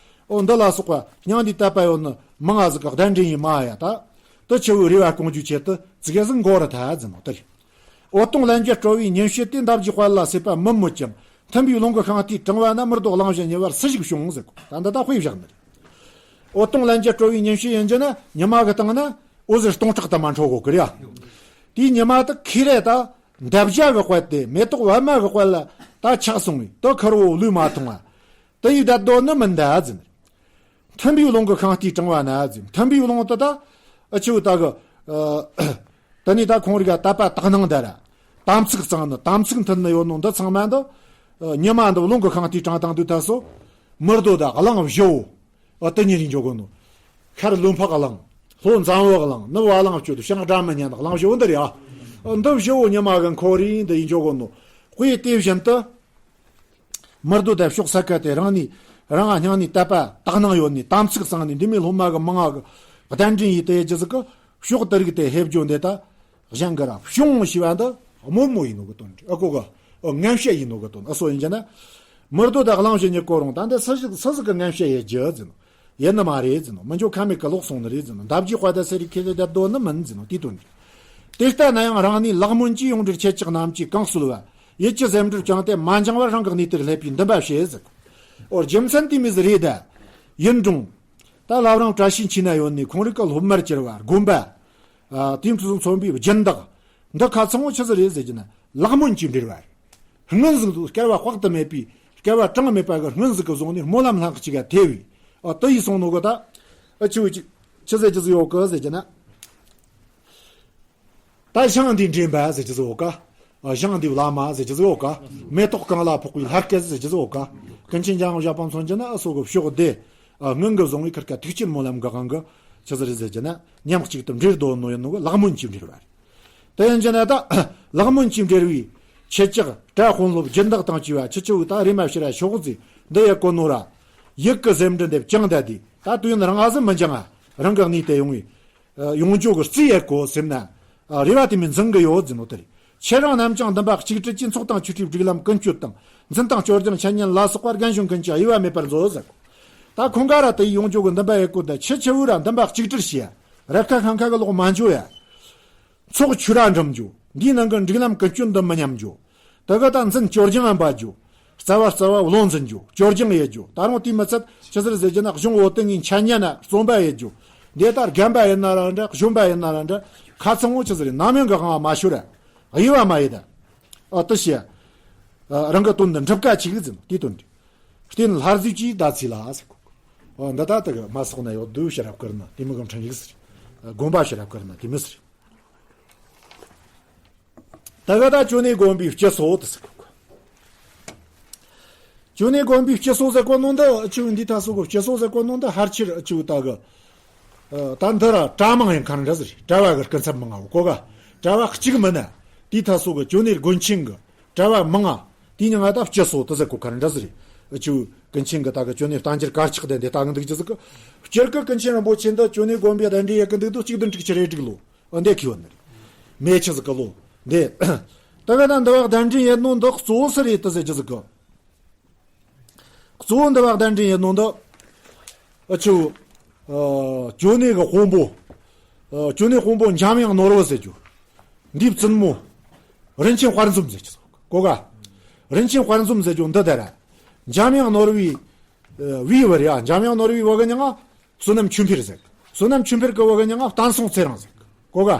ཨོ་འདི་ལ་སོགས་པ་སྙིང་ནས་དད་པ་ཡོད་ནི་མང་ང་ཟིག་གི་གདན་འདྲེན་ཡིན་མ་ཡ་ད། དུ་ཆུ་བོའི་རེ་བ་སྐོང་རྒྱུའི་ཆེད་དུ་ཙི་གེ་ཟིག་མགོ་རུ་ཐལ་ཟིན་ནོ་དེ་རེད། འོད་སྟོང་ལན་བརྒྱར་སྤྲོ་བའི་ཉིན་བྱེད་དེ་འདབ་བརྒྱའི་དཔལ་ལ་སྲེད་པ་མི་མོད་ཀྱང་མཐུན་པའི་རླུང་གི་ཤིང་རྟའི་གྲང་བ་ན་མི་རྡོ་གླང་བཞིན་ཉེ་བར་སུ་ཞིག་བྱུང་ཟེར་གོ། ད་འདི་ད་དཔེ་བཞག་ནི་རེད། འོད་སྟོང་ལན་བརྒྱར་སྤྲོ་བའི་ཉིན་བྱེད་ཡིན་རྒྱུ་ན་ཉི་མ་གི་སྟེང་ན་འོད་ཟེར་སྟོང་ཕྲག་དུ་མ་འཕྲོ་གོ་གི་རེད། དེའི་ཉི་མ་དུ་ཁེ་རེ་ད་འདབ་བརྒྱ་གི་དཔལ་དེ་མེ་ཏོག་པད་མ་གི་དཔལ་ལ་ད་ཆགས་སོང་བས་དུ་ཁུར་བོ་ལུས་མ་ཐོང་བ། དུ་ཡི་བསྡད་དོ་ནི་མིན་ད་ཟིན། མཐུན་པའི་རླུང་གི་ཤིང་རྟའི་གྲང་བ་ན་ཟིན། མཐུན་པའི་རླུང་དུ་ད་ཨ་ཆུ་ད་གི། ཨ་དེ་ནས་ད་ཁོང་རིག་དད་པ་དག་སྣང་ད་ར། དམ་ཚིག་གཙང་ནི་དམ་ཚིག་མཐུན་ནི་ཡོད་ནོ་འདི་ཚང་མ་འདི། ཨ་ཉི་མ་འདི་རླུང་གི་ཤིང་རྟའི་གྲང་དང་འདུག་ད་སོ། མི་རྡོ་ད་གླང་བཞི་བོ། ཨ་དེ་ཉིད་རིག་འཇོག་གོ་ནོ། ཤར་ལུང་འཕགས་གླང་། ལྷོ་འཛམ་བུ་གླང་། ནུབ་བ་གླང་སྤྱོད་དུ་བྱང་སྒྲ་མི་སྙན་གླང་བཞི་བོ་འདི་རེད་ཨ། འདི་བཞི་བོ་ཉི་མ་གི་འཁོར་རིང་འདི་ཡིན་འཇོག་གོ་ནོ། དཔེ་དེ་བཞིན་དུ། མི་རྡོ་དང་ཕྱོགས་ས་ཁ་དེ་རང་ནི་རང་ང་སྙིང་ནས་དད་པ་དག་སྣང་ཡོད་ནི་དམ་ཚིག་གཙང་ནི་འདི་མི་སློབ་མ་གི་མང་ང་གི་གདན་འདྲེན་ཡིན་དེ་རྒྱུ་ཟིག་གི་ཕྱོགས་དེ་རིགས་དེ་ཧེབ་བརྗོད་འདི་ད་གཞན་གི་ར་བྱུང་ཞེས་པ་འདི་དམོད་མོ་ཡིན་ནོ་གི་དོན་རེད། ཨ་ཀོ་གི་ཨ་ངན་བཤད་ཡིན་ནོ་གི་དོན། ཨ་སོ་ཡིན་གྱི་ན་མི་རྡོ་དང་གླང་བཞི་གཉིས་ཀོ་རུང་ད་འདི་སུ་ཞིག་སུ་ཟིག་གི་ངན་བཤད་ཡེ་རྒྱུ་ཟིན་ནོ། ཡིན་ནི་མ་རེད་ཟིན་ནོ། མི་འགྱོ་ཁ་མེད་ཀི་ལོག་སོང་ནི་རེད་ཟིན་ནོ། འདབ་ཀྱི་དཔལ་དང་སེ་རི་ཁེ་ལེ་དད་དོ་ནི་མིན་ཟིན་ནོ་དེའི་དོན་རེད། དེ་ལྟ་ན་ཡང་རང་ནི་ལེགས་སྨོན་གྱིས་ཡོངས་འདྲིར་ཁྱེད་ཅག་རྣམས་ཀྱིས་གང་གསོལ་བ། ཡིད་ཀྱི་ཟེའུ་འབྲུར་བཅངས་ཏེ་མ་འགྱངས་པར་རང་གི་གནས་དེར་སླེབས་པའི་འདུན་པ་བྱེད་ཟེར། འོ་རྒྱུ་མཚན་དེ་མི་ཟིག་རེད་ད། ཡིན་རུང་། ད་བླ་བྲང་བཀྲ་ཤིས་འཁྱིལ་ན་ཡོད་ནི་ཁོང་རིགས་ཀྱི་སློབ་མར་གྱུར་བ་དགོན་པ། ཨ་དེ་ཚོ་མཚོན་པའི་སྦྱིན་བདག་འདི་ཁ་ཚང་བོ་ཆི་ཟིག་རེད་ཟེར་གྱི་ན་ལེགས་སྨོན་གྱིས་འབྲེལ་བ་རེད། སྔོན་ཟིག་ཏུ་སྐལ་བ་དཔག་ཏུ་མེད་པའི་སྐལ་བ་གྲངས་མེད་པ་གི་སྔོན་ཟིག་གི་བཟུང་ནས་སྨོན་ལམ་ལྷག་གཅིག་ག་ཐེ་བའི། ཨ་དེ་ཡིས་སོང་ནོ་གི་ད། ཨ་ཆི་བོ་ཅིག་ཆི་ཟེར་རྒྱུ་ཟིག་ཡོད་གི་ཟེར་གྱི་ན། ད་ཞིང་འདིའི་འདྲེན་པ་ཟེར་གྱི་ཟིག་ཡོད་ཀ། ཨ་ཞིང་འདིའི་བླ་མ་ཟེར་གྱི་ཟིག་ཡོད་ཀ། མེ་ཏོག་གང་ལ་ཕོག་པའི་ལྷ་སྐལ་ཟེར་གྱི་ཟིག་ཡོད་ཀ། ཀུན་མཁྱེན་འཇམ་དབྱངས་བཞད་པ་མཚོན་གྱི་ན་ཨ་སོ་གི་ཕྱོགས་དེ། ཨ་སྔོན་གི་བཟུང་བའི་ཁར་ཀ་ཐུགས་ཆེན་སྨོན་ལམ་གི་དབང་གི་ཆི་ཟིག་རེད་ཟེར་གྱི་ན་མཉམ་གཅིག་ཏུ་འབྲེལ་དོ་ནོ་ཡིན་ནོ་གི་ལེགས་སྨོན་གྱིས་འབྲེལ་བ་རེད། དེ་ཡིན་གྱི་ན་ད་ལེགས་སྨོན་གྱིས་འབྲེལ་བའི་ཁྱེད་ཅག་གྲྭ་དཔོན་སློབ་སྦྱིན་བདག་དང་བཅས་པ་ཁྱེད་ཆོ་བོ་ད་རེ་མ་ཕྱིར་ར་ཤོག་ཟེར་འདི་ཡེ་གོ་ནོ་ར། ཡིད་ཀྱི་ཟེའུ་འབྲུ་འདེབས་ཀྱང་ད་དེ་ད་དུས་ཡུན་རིང་ང་ཟིག་མི་འགྱངས་ང་རང་གི་གནས་དེ་ཡོང་བའི། ཡོང་རྒྱུ་གི་རྩིས་ཡེ་གོ་ཟེར་ན། རེ་བ་དེ་མིན་འཛིན་གི་ཡོད་ཟེར་ནོ་དེ་རེད། ཁྱེད་རང་རྣམས་ཀྱང་འདུན་པ་གཅིག་སྒྲིལ་གྱིས་ཚོགས་དང་ཆོས་ཁྲིའི་སྒྲིག་ལམ་ཀུན་སྤྱོད་དང་འཛིན་སྟངས་སྤྱོད་སྦྱང་འཆད་ཉན་ལ་སོགས་པ་རྒན་གཞོན་ཀུན་གྱི་དབྱེ་བ་མེད་པར་མཛོད་ཟེར་གོ། ད་ཁོང་ག་ར་དེ་ཡི་ཡོང་རྒྱུ་གི་འདུན་པ་ཡེ་གོ་ད་ཁྱེད་ཆོ་བོ་ར་འདུན་པ་གཅིག་སྒྲིལ་བྱས་ཡ། ར་ཁ་ཤང་ཁ་གི་ལོག་མ་འཇོ་ཡ། ཚོགས་ཆོས་ར་འགྲིམ་རྒྱུ། འདིའི་ནང་གི་སྒྲིག་ལམ་ཀུན་སྤྱོད་འདི་མི་ཉམས་རྒྱུ། དེ་ག་ད་འཛིན་སྐྱོར་སྦྱང་ཡང་འབད་རྒྱུ། རྩ་བ་རྩ་བ་བློ་འཛིན་རྒྱུ། སྐྱོར་སྦྱང་ཡེད་རྒྱུ། ད་རུང་དེ་མི་ཚད་ཆི་ཟེར་ཟེར་རྒྱུ་ན། གཞུང་བོད་དོན་གྱི་འཆད་ཉན་ན་རྩོམ་པ་ཡེད་རྒྱུ། འདི་ལྟར་རྒན་པ་ཡིན་ན་ར་འདྲ། གཞོན་པ་ཡིན་ན་ར་འདྲ། ཁ་ཚང་བོ་ཆི་ཟེར་རེད། ནམ་ཡང་གི་དབང་བ་མ་ཤོར་ར། གཡེལ་བ་མ་ཡེད་ད། ཨ་དེ་བྱས། ཨ་རང་གི་དོན་འདི་འགྲུབ་ཀ་ཅིག་ཟེར་ནོ། དེའི་དོན་འདི། བསྟེན་སླར་གཟིགས་ཀྱིས་ཟླ་ཚེས་ལ་ཟེར་གོ། ཨ་འདི་ད་དེ་གི་མ་སོགས་ན་ཡོད་དུ་ཤེས་རབ་དཀར་ན་དེ་མི་གི་འཕྲིན་ཡིག་ཟེར། དགོངས་པ་ཤེས་རབ་དཀར་ན་དེ་མི་ཟེར། ད་ག་ད་ཅོ་ནེ་དགོན་པའི་སྤྱི་སྲོལ་དུ་ཟེར་གོ། ཅོ་ནེ་དགོན་པའི་སྤྱི་སྲོལ་ཟེར་གོ་ནོ་འདི་ཨ་ཅིའུ་འདི་ད་སོ་གི་སྤྱི་སྲོལ་ཟེར་གོ་ནོ་འདི་ཕལ་ཆེར་ཨ་ཅིའུ་ད་གི། ཨ་ད་འདི་ར་གྲྭ་མང་ཡིན་ཁ་འདྲ་ཟེར། གྲྭ་བ་གི་སྐུ་ཚབ་མང་ང་གོ་ག། གྲྭ་བ་གཅིག་མིན་ན་དེ་ད་སོ་གི་ཅོ་ནེ་དགོན་ཆེན་གི་གྲྭ་བ་མང་ང་། དེ་ནི་ང་ད་སྤྱི་སྲོལ་དུ་ཟེར་གོ་ཁ་འདྲ་ཟེར། ཨ་ཅིའུ་ཀུན་མཁྱེན་གི་ད་གི་ཅོ་ནེ་བསྟན་འགྱུར་དཀར་ཆག་དེ་འདི་ལྟ་གི་འདུག་ཅི་ཟིག་གི། སྤྱིར་གི་ཀུན་མཁྱེན་རིན་པོ་ཆེ་འདི་ཅོ་ནེ་དགོན་པའི་གདན་འདྲེན་ཡེད་གི་འདུག་དུ་གཅིག་བདུན་དྲུག་ཅུ་རེ་དྲུག་ལོ། འདི་ཁི་བ་ནི་རེད། མེ་ཆི་ཟིག་གི་ལོ། འདི། ད་ག་ད་འདི་བ་གདན་འདྲེན་ཡེད་ནོ་འདི་གཙོ་བོ་སུ་རེད་དུ་ཟེར་རྒྱུ་ཟིག་གི། གཙོ་བོ་འདི་བ་གདན་འདྲེན་ཡེད་ནོ་འདི། ཨ་ཆུ། ཨ་ཅོ་ནེ་གི་དཔོན་པོ། ཨ་ཅོ་ནེ་དཔོན་པོ་འཇམ་དབྱངས་ནོར་བུ་ཟེར་རྒྱུ། འདིའི་བཙུན་མོ། རིན་ཆེན་དཔལ་འཛོམས་ཟེར་རྒྱུ་ཟིག་གོ་ག། རིན་ཆེན་དཔལ་འཛོམས་ཟེར་རྒྱུ་འདི་དེ་ར། འཇམ་དབྱངས་ནོར་བུའི། ཨ་བུའི་བུ་རེད་ཡ། འཇམ་དབྱངས་ནོར་བུའི་བུ་གི་མྱིང་ང་བསོད་ནམས་ཆོས་འཕེལ་ཟེར། བསོད་ནམས་ཆོས་འཕེལ་གི་བུ་གི་མྱིང་ང་བསྟན་སྲུང་ཚེ་རིང་ཟེར། གོ་ག།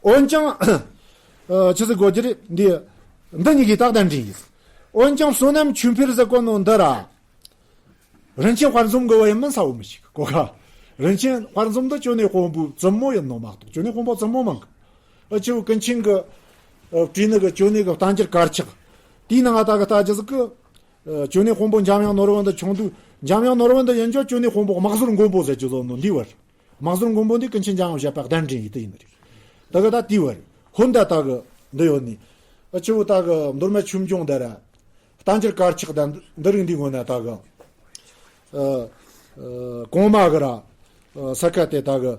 འོན་ཀྱང་། ཨ་ཆི་ཟིག་གོ་རྒྱུ་རེད་འདི། འདི་གཉིས་ཀྱི་ད་གདན་འདྲེན་ཡིན། འོན་ཀྱང་བསོད་ནམས་ཆོས་འཕེལ་ཟེར་གོ་ནོ་འདི་ར། རིན་ཆེན་དཔལ་འཛོམས་གི་བུ་ཡིན་མིན་གསལ་བོ་མི་ཤེས་གོ་ག། རིན་ཆེན་དཔལ་འཛོམས་འདི་ཅོ་ནེ་དཔོན་པོའི་བཙུན་མོ་ཡིན་ནོ་མ་གཏོགས་ཅོ་ནེ་དཔོན་པོ་བཙུན་མོ་མིན་གི། ཨ་ཆུ་ཀུན་མཁྱེན་གི། ཨ་བྲིས་ནི་གི་ཅོ་ནེ་གི་བསྟན་འགྱུར་དཀར་ཆག། དེའི་ནང་ང་ད་གི་ལྟ་རྒྱུ་ཟིག་གི། ཨ་ཅོ་ནེ་དཔོན་པོ་འཇམ་དབྱངས་ནོར་བུ་འདི་ཆུང་དུས། འཇམ་དབྱངས་ནོར་བུ་འདི་ཡིན་ཅོ་ཅོ་ནེ་དཔོན་པོ་དམག་ཟོར་མགོན་པོ་ཟེར་རྒྱུ་ཟོ་ནོ་འདི་བར། དམག་ཟོར་མགོན་པོ་འདི་ཀུན་མཁྱེན་འཇམ་དབྱངས་བཞད་པ་གདན་འདྲེན་ཡེད་དུ་ཡིན་ནི་རེད། ད་གི་ད་དེའི་བར། ཧོན་ད་ད་གི་འདི་ཡོད་ནི། ཨ་ཆུ་ད་གི་མདོ་སྨད་ཆོས་འབྱུང་འདི་ར། བསྟན་འགྱུར་དཀར་ཆག་དང་འདི་རིགས་འདི་ངོ་ན་ད་གི། ཨ་ཨ་གོང་མ་གི་ར། ཨ་ས་ཁ་དེ་ད་གི།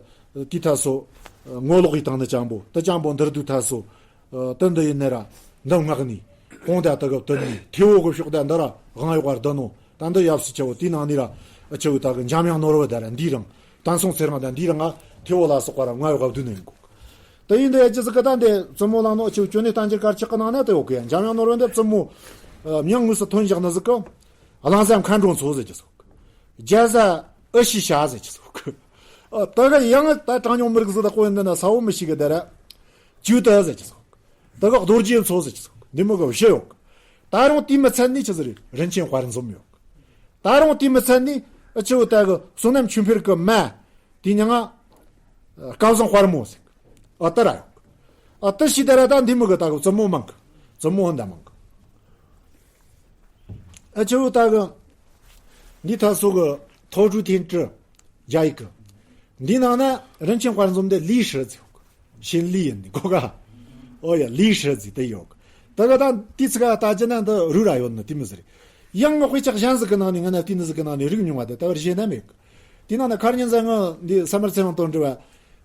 དེ་ད་སོ། ངོ་ལོག་གི་དང་ནི་ཅང་པོ་དེ་ཅང་པོ་འདིར་དུ་ད་སོ། ཨ་དེ་འདི་ཡིན་ནི་ར། འདི་མངགས་ནི། གོང་ད་ད་གི་དོན་ནི་ཐེ་བོ་གི་ཕྱོགས་ད་འདི་ར་དབང་ཡོག་པར་འདི་ནོ། ད་འདི་ཡབ་སྲས་ཆེ་བོ་དེ་ནང་ནི་ར། ཨ་ཆུ་ད་གི་འཇམ་དབྱངས་ནོར་བུ་ད་ར་འདི་རང་། བསྟན་སྲུང་ཚེ་རིང་དང་འདི་རང་ང་ཐེ་བོ་ལ་སོགས་པ་ར་མངའ་ཡོག་ག་བསྡུ་ནི་ཡིན་གོ། དེ་ཡིན་དེ་ཅི་ཟིག་གི་ད་འདི་བཙུན་མོ་ལང་ནོ་ཨ་ཆུ་ཅོ་ནེ་བསྟན་འགྱུར་དཀར་ཆག་གི་ནང་ན་དེ་ཡོད་གི་ཡ། འཇམ་དབྱངས་ནོར་བུ་འདི་བཙུན་མོ། ཨ་མྱིང་དངོས་སུ་ཐོན་བཞག་ནི་ཟིག་གི། གླང་བཟའ་མཁའ་འགྲོ་མཚོ་ཟེར་གྱི་ཟིག་གི། རྒྱལ་བཟའ་ཨུ་ཤི་ཤ་ཟེར་གྱི་ཟིག་གི། ཨ་ད་ག་ཡང་ད་གྲངས་ཉུང་མི་རིགས་ཟིག་ད་ཁོ་ཡིན་ན་ས་བོ་མི་ཤེས་གི་དེ་ར། ཅུ་ཏི་ཟེར་གྱི་ཟིག་གི། ད་ག་རྡོ་རྗེ་མཚོ་ཟེར་གྱི་ཟིག་གི། འདི་མོ་གི་བཞི་ཡོད་གི། ད་རུང་དེ་མི་ཚད་ནི་ཆི་ཟིག་རེད། རིན་ཆེན་དཔལ་འཛོམས་ཡོད་གི། ད་རུང་དེ་མི་ཚད་ནི་ཨ་ཆུ་ད་གི་བསོད་ནམས་ཆོས་འཕེལ་གི་མ། དེ་མྱིང་ང་། སྐལ་བཟང་དཔལ་མོ་ཟེར་གི། ཨ་ད་ར་ཡོད་གི། ཨ་ད་ཤི་ད་ར་ད་འདི་མོ་གི་ད་གི་བཙུན་མོ་མང་གི། བཙུན་མོ་ཧོན་ད་མང་གི། ཨ་ཆུ་ད་གི། འདི་ད་སོ་གི་ཐོ་ཀྲུ་ཐེན་ཀྲི། རྒྱ་ཡིག་གི། འདི་ནང་ན་རིན་ཆེན་དཔལ་འཛོམས་འདི་ལི་ཧྲི་ཟེར་གི། ཤིན་ལི་ཡིན་འདི་གོ་ག། ཨོ་ཡ་ལི་ཧྲི་ཟེར་དེ་ཡོད་གི། ད་ག་ད་དེ་ཚིག་ག་ད་ཅི་ན་འདི་རུ་ར་ཡོད་ནི་དེ་མི་ཟེར། ཡང་ང་དཔེ་ཆ་གཞན་ཟིག་གི་ནང་ནས་ང་ན་དེ་ནི་ཟིག་གི་ནང་ནས་རིག་མྱོང་བ་དེ་ད་བར་ཤེས་ན་མེད་གི། དེ་ནང་ན་ཁར་ཉིན་ཟ་ང་འདི་ས་མར་ཚེ་རིང་དང་འབྲེལ་བ།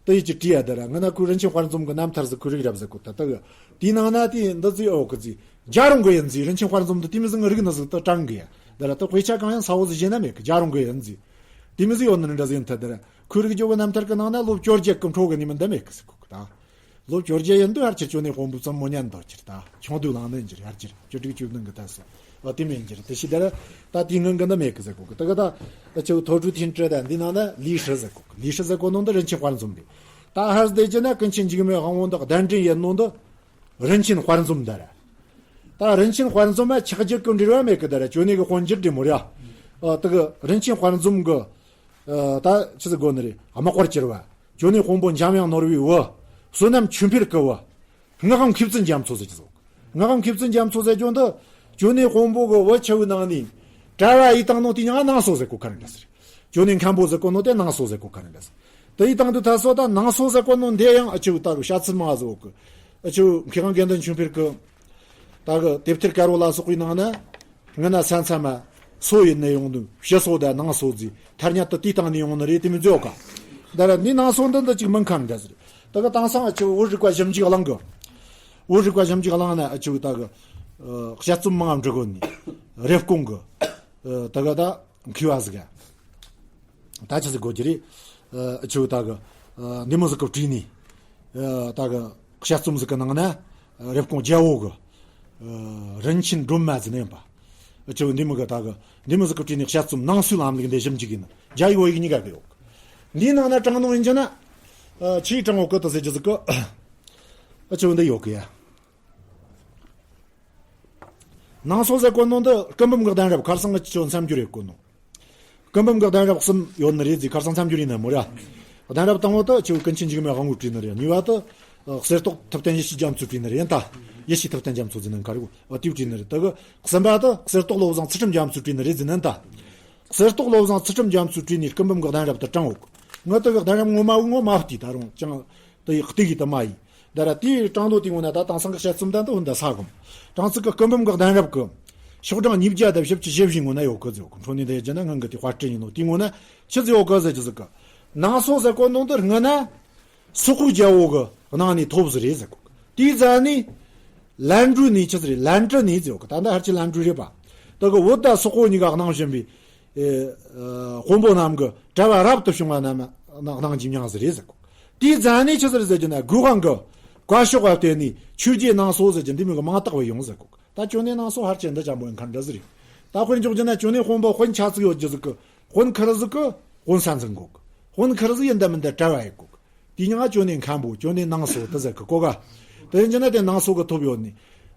དེ་ཡི་ཅི་བྲིས་ཡ་དེ་ར་ང་ན་ཁོའི་རིན་ཆེན་དཔལ་འཛོམས་གི་རྣམ་ཐར་ཟིག་ཁོའི་རིགས་རབ་ཟིག་གོ་ད་ད་གི། དེའི་ནང་ན་དེ་འདི་ཚོའི་འོག་གི་ཚིག་རྒྱ་རུང་གི་ཡིན་ཚིག་རིན་ཆེན་དཔལ་འཛོམས་འདི་དེ་མི་ཟིག་ང་རིག་ནི་ཟིག་ད་དྲང་གི་ཡ། དེ་ར་ད་དཔེ་ཆ་གང་ཡང་ས་བོ་ཟིག་བཞེས་ན་མེད་གི། རྒྱ་རུང་གི་ཡིན་ཚིག་དེ་མི་ཟིག་ཡོད་ནི་འདྲ་ཟིག་ཡིན་ཐལ་དེ་ར། ཁོའི་རིགས་རྒྱུད་ཀྱི་རྣམ་ཐར་གི་ནང་ན་ལོ་བཅོ་བརྒྱད་གི་འཕྲོ་གི་ནི་མིན་འདི་མེད་གི་ཟེར་གོ་གི་ད། ལོ་བཅོ་བརྒྱད་ཡིན་དུས་ཧར་ཆེར་ཅོ་ནེ་དཔོན་པོ་བཙུན་མོ་ཉན་འདོར་གྱིར་ད། ཆུང་དུས་ལང་ནི་འགྱུར་ཧར་ཆེར་བཅུ་དྲུག་བཅུ་བདུན་གི་ད་སོ། ཨ་དེ་མིན་འགྱུར་དེ་ཤི་དེ་ར། ད་དེའི་སྔོན་གི་འདི་མེད་གི་ཟེར་གོ་གི། ད་གི་ད་ཨ་ཆུ་ཐོ་ཀྲུ་ཐིན་ཀྲི་ད་འདི་ནང་ན་ལི་ཧྲི་ཟེར་གོ་གི། ལི་ཧྲི་ཟེར་གོ་ནོ་འདི་རིན་ཆེན་དཔལ་འཛོམས་རེད། ད་ཧར་སྡེ་རྒྱུ་ན་ཀུན་མཁྱེན་འཇིགས་མེད་དབང་པོ་འདི་གདན་འདྲེན་ཡེད་ནོ་འདི་རིན་ཆེན་དཔལ་འཛོམས་འདི་ར། ད་རིན་ཆེན་དཔལ་འཛོམས་མ་ཆགས་རྒྱུ་གི་འབྲེལ་བ་མེད་གི། དེ་ར་ཅོ་ནེ་གི་དཔོན་འཇིགས་འདྲེ་མོ་ར། ཨ་ད་གི་རིན་ཆེན་དཔལ་འཛོམས་གི། ཨ་ད་ཆི་ཟིག་གོ་ནི་རེད། དམག་དཔར་གྱུར་བ། ཅོ་ནེ་དཔོན་པོ་འཇམ་དབྱངས་ནོར་བུའི་བུ། བསོད་ནམས་ཆོས་འཕེལ་གི་བུ། ངག་དབང་མཁས་བཙུན་རྒྱ་མཚོ་ཟེར་གྱི་ཟོ། ངག་དབང་མཁས་བཙུན་རྒྱ་མཚོ་ཟེར་རྒྱུ་འདི། ཅོ་ནེ་དཔོན་པོ་གི་བུ་ཆེ་བོའི་ནང་ནས། གྲྭ་བ་ཡི་དང་ནོ་དེ་ཉང་ནང་སོ་ཟེར་གོ་ཁ་རེ་འདྲ་ཟེར། ཅོ་ནེ་མཁན་པོ་ཟེར་གོ་ནོ་དེ་ནང་སོ་ཟེར་གོ་ཁ་རེ་འདྲ་ཟེར། དེ་ཡི་དང་དུ་ད་སོ་ད་ནང་སོ་ཟེར་གོ་ནོ་འདི་ཡང་ཨ་ཆུ་ད་གི་བཤད་ཚུལ་མང་ཟོ་གི། ཨ་ཆུ་མཁས་དབང་དགེ་འདུན་ཆོས་འཕེལ་གི། ད་གི་དེབ་ཐེར་དཀར་བོ་ལ་སོགས་པའི་ནང་ན། ང་ན་ས་མཚམས་མ། སོ་ཡིན་ནི་ཡོང་དུས་ཕྱི་སོ་དང་ནང་སོ་ཟེར། ཐ་སྙད་དུ་དེའི་སྟེང་ནས་ཡོང་ནི་རེད་དེ་མི་འཛོ་ག། ད་ར་ནི་ནང་སོ་འདི་འདི་ཅིག་མིན་ཁ་འདྲ་ཟེར། ད་གི་དེང་སང་ཨ་ཆུ་བོད་རིག་པ་ཞིབ་འཇུག་གླིང་གི། བོད་རིག་པ་ཞིབ་འཇུག་གླིང་ན་ཨ་ཆུ་ད་གི། ཨ་དཔྱད་རྩོམ་མང་ང་འབྲི་གོ་ནི། རེབ་གོང་གི། ཨ་ད་གི་ད་མཁས་པ་ཟིག་ག། ད་ཆི་ཟིག་གོ་གི་རེད། ཨ་ཆུ་ད་གི། ཨ་འདི་མོ་ཟིག་གི་བྲིས་ནི། ཨ་ད་གི་དཔྱད་རྩོམ་ཟིག་གི་ནང་ན། རེབ་གོང་རྒྱལ་བོ་གི། རིན་ཆེན་སྒྲོན་མ་ཟེར་ནས་ཡིན་པ། ཨ་ཆེ་བོ་འདི་མོ་གི་ད་གི་འདི་མོ་ཟིག་གི་བྲིས་ནས་དཔྱད་རྩོམ་ནང་གསེས་ལམ་ལུགས་འདི་ཞིབ་འཇུག་ཡིན་ན་རྒྱ་ཡིག་བོད་ཡིག་གཉིས་ཀ་གི་ཡོད། འདིའི་ནང་ན་དྲངས་ནོ་ཡིན་རྒྱུ་ན། ཨ་ཆེས་དྲངས་འོག་གི་དུ་ཟེར་རྒྱུ་ཟིག་གི། ཨ་ཆེ་བོ་འདི་ཡོད་གི་ཡ། ནང་གསེས་ཟེར་གོ་ནོ་འདི་སྐུ་འབུམ་གི་གདན་རབས། ཁར་སང་གི་ཆོ་མཚམས་སྦྱོར་ཡེད་གོ་ནོ། སྐུ་འབུམ་གི་གདན་རབས་གསུམ་ཡོད་ནི་རེད་ཟེར། ཁར་སང་མཚམས་སྦྱོར་ཡིན་ནི་མོ་ར། གདན་རབས་དང་པོ་དེ་ཆེ་བོ་ཀུན་མཁྱེན་འཇིགས་མེད་དབང་པོས་བྲིས་ནི་རེད། གཉིས་པ་དེ་གསེར་ཏོག་ཐུབ་བསྟན་ཡེ་ཤེས་རྒྱ་མཚོས་བྲིས་ནི་རེད། ད་ཡེ་ཤེས་ཐུབ་བསྟན་རྒྱ་མཚོ་ཟེར་ནི་ག་རེ་གོ། ཨ་དེས་བྲིས་ནི་རེད། དེ་གི་གསུམ་པ་དེ་གསེར་ཏོག་བློ་བཟང་ཚུལ་ཁྲིམས་རྒྱ་མཚོས་བྲིས་ནི་རེད་ཟེར་ནི་ད། གསེར་ཏོག་བློ་བཟང་ཚུལ་ཁྲིམས་རྒྱ་མཚོས་བྲིས་ནི་སྐུ་འབུམ་གི་གདན་རབས་དེ་དྲངས་འོག། ངས་དེ་གི་གདན་རབས་ངོ་མ་བོ་ངོ་མ་བལྟས། ད་རུང་ཅང་དེ་ཡི་གཏུག་གི་དུ་མ་ཡིན། ད་ར་དེའི་དྲངས་ནོ་དེའི་ངོ་ན་ད་དེང་སང་གི་དཔྱད་རྩོམ་དང་དེ་འོ་འདི་ས་གོམ། དྲངས་ཚིག་གི་སྐུ་འབུམ་གི་གདན་རབས་གི་ཤོག་གྲངས་ཉིས་བརྒྱ་དང་བཞི་བཅུ་ཞེ་བཞིའི་ངོ་ན་ཡོད་གི་ཟེར་གོ། འཕྲོ་ནས་འདི་རྒྱུ་ན་སྔོན་གི་དེ་དཔར་སྐྲུན་ཡིན་ནོ། དེའི་ངོ་ན་ཆི་ཟིག་ཡོད་གི་ཟེར་རྒྱུ་ཟིག་གི། ནང་གསེས་ཟེར་གོ་ནོ་འདི་སྔོན་ན་སོག་པོའི་རྒྱལ་པོ་གི་ནང་ནས་ཐོབ་ཟིག་རེད་ཟེར་གོ། དེའི་རྗེས་ནས་ལན་གྲུ་ནས་ཆི་ཟིག་རེད། ལན་གྲུ་ནས་ཟེར་གོ། ད་ལྟ་ཕལ་ཆེར་ལན་གྲུ་རེད་པ། དེ་གི་བོད་དང་སོག་པོ་གཉིས་ཀ་གནང་བཞིན་པའི། ཨེ། ཨ། དཔོན་པོ་རྣམས་ཀྱི་གྲྭ་པ་རབ་ཏུ་བྱུང་བ་རྣམས་གནང་གནང་རྒྱུའི་མྱིང་ཟིག་རེད་ཟེར་གོ། དེའི་རྗེས་ནས་ཆི་ཟིག་རེད་ཟེར་རྒྱུ་ན་སྒོས་དབང་གི་བཀའ་ཤོག་པ་བརྟེན་ནས་ཆོས་རྗེ་ནང་གསེས་ཟེར་རྒྱུ་འདི་མོ་གི་མིང་བཏགས་པ་ཡོང་ཟེར་གོ། ད་ཅོ་ནེ་ནང་གསེས་ཕལ་ཆེར་འདི་ཅན་པོ་ཡིན་ཁ་འདྲ་ཟིག་རེད། ད་དཔེ་འཇོག་རྒྱུ་ན་ཅོ་ནེ་དཔོན་པོ་དཔོན་ཆ་ཚིག་ཡོད་རྒྱུ་ཟིག་གི། དཔོན་ཁེར་ཟིག་གི་དཔོན་ས་འཛིན་གོ་གི། དཔོན་ཁེར་ཟིག་ཡིན་ད་མིན་ད་གྲྭ་པ་ཡིན་གོ་གི། དེའི་མྱིང་ང་ཅོ་ནེ་མཁན་པོ། ཅོ་ནེ་ནང་གསེས་དེ་ཟེར་གི་གོ་ག། དེ་ཡིན་རྒྱུ་ན་དེ་ནང་གསེས་གི་ཐོབ་ཡོད་ནི།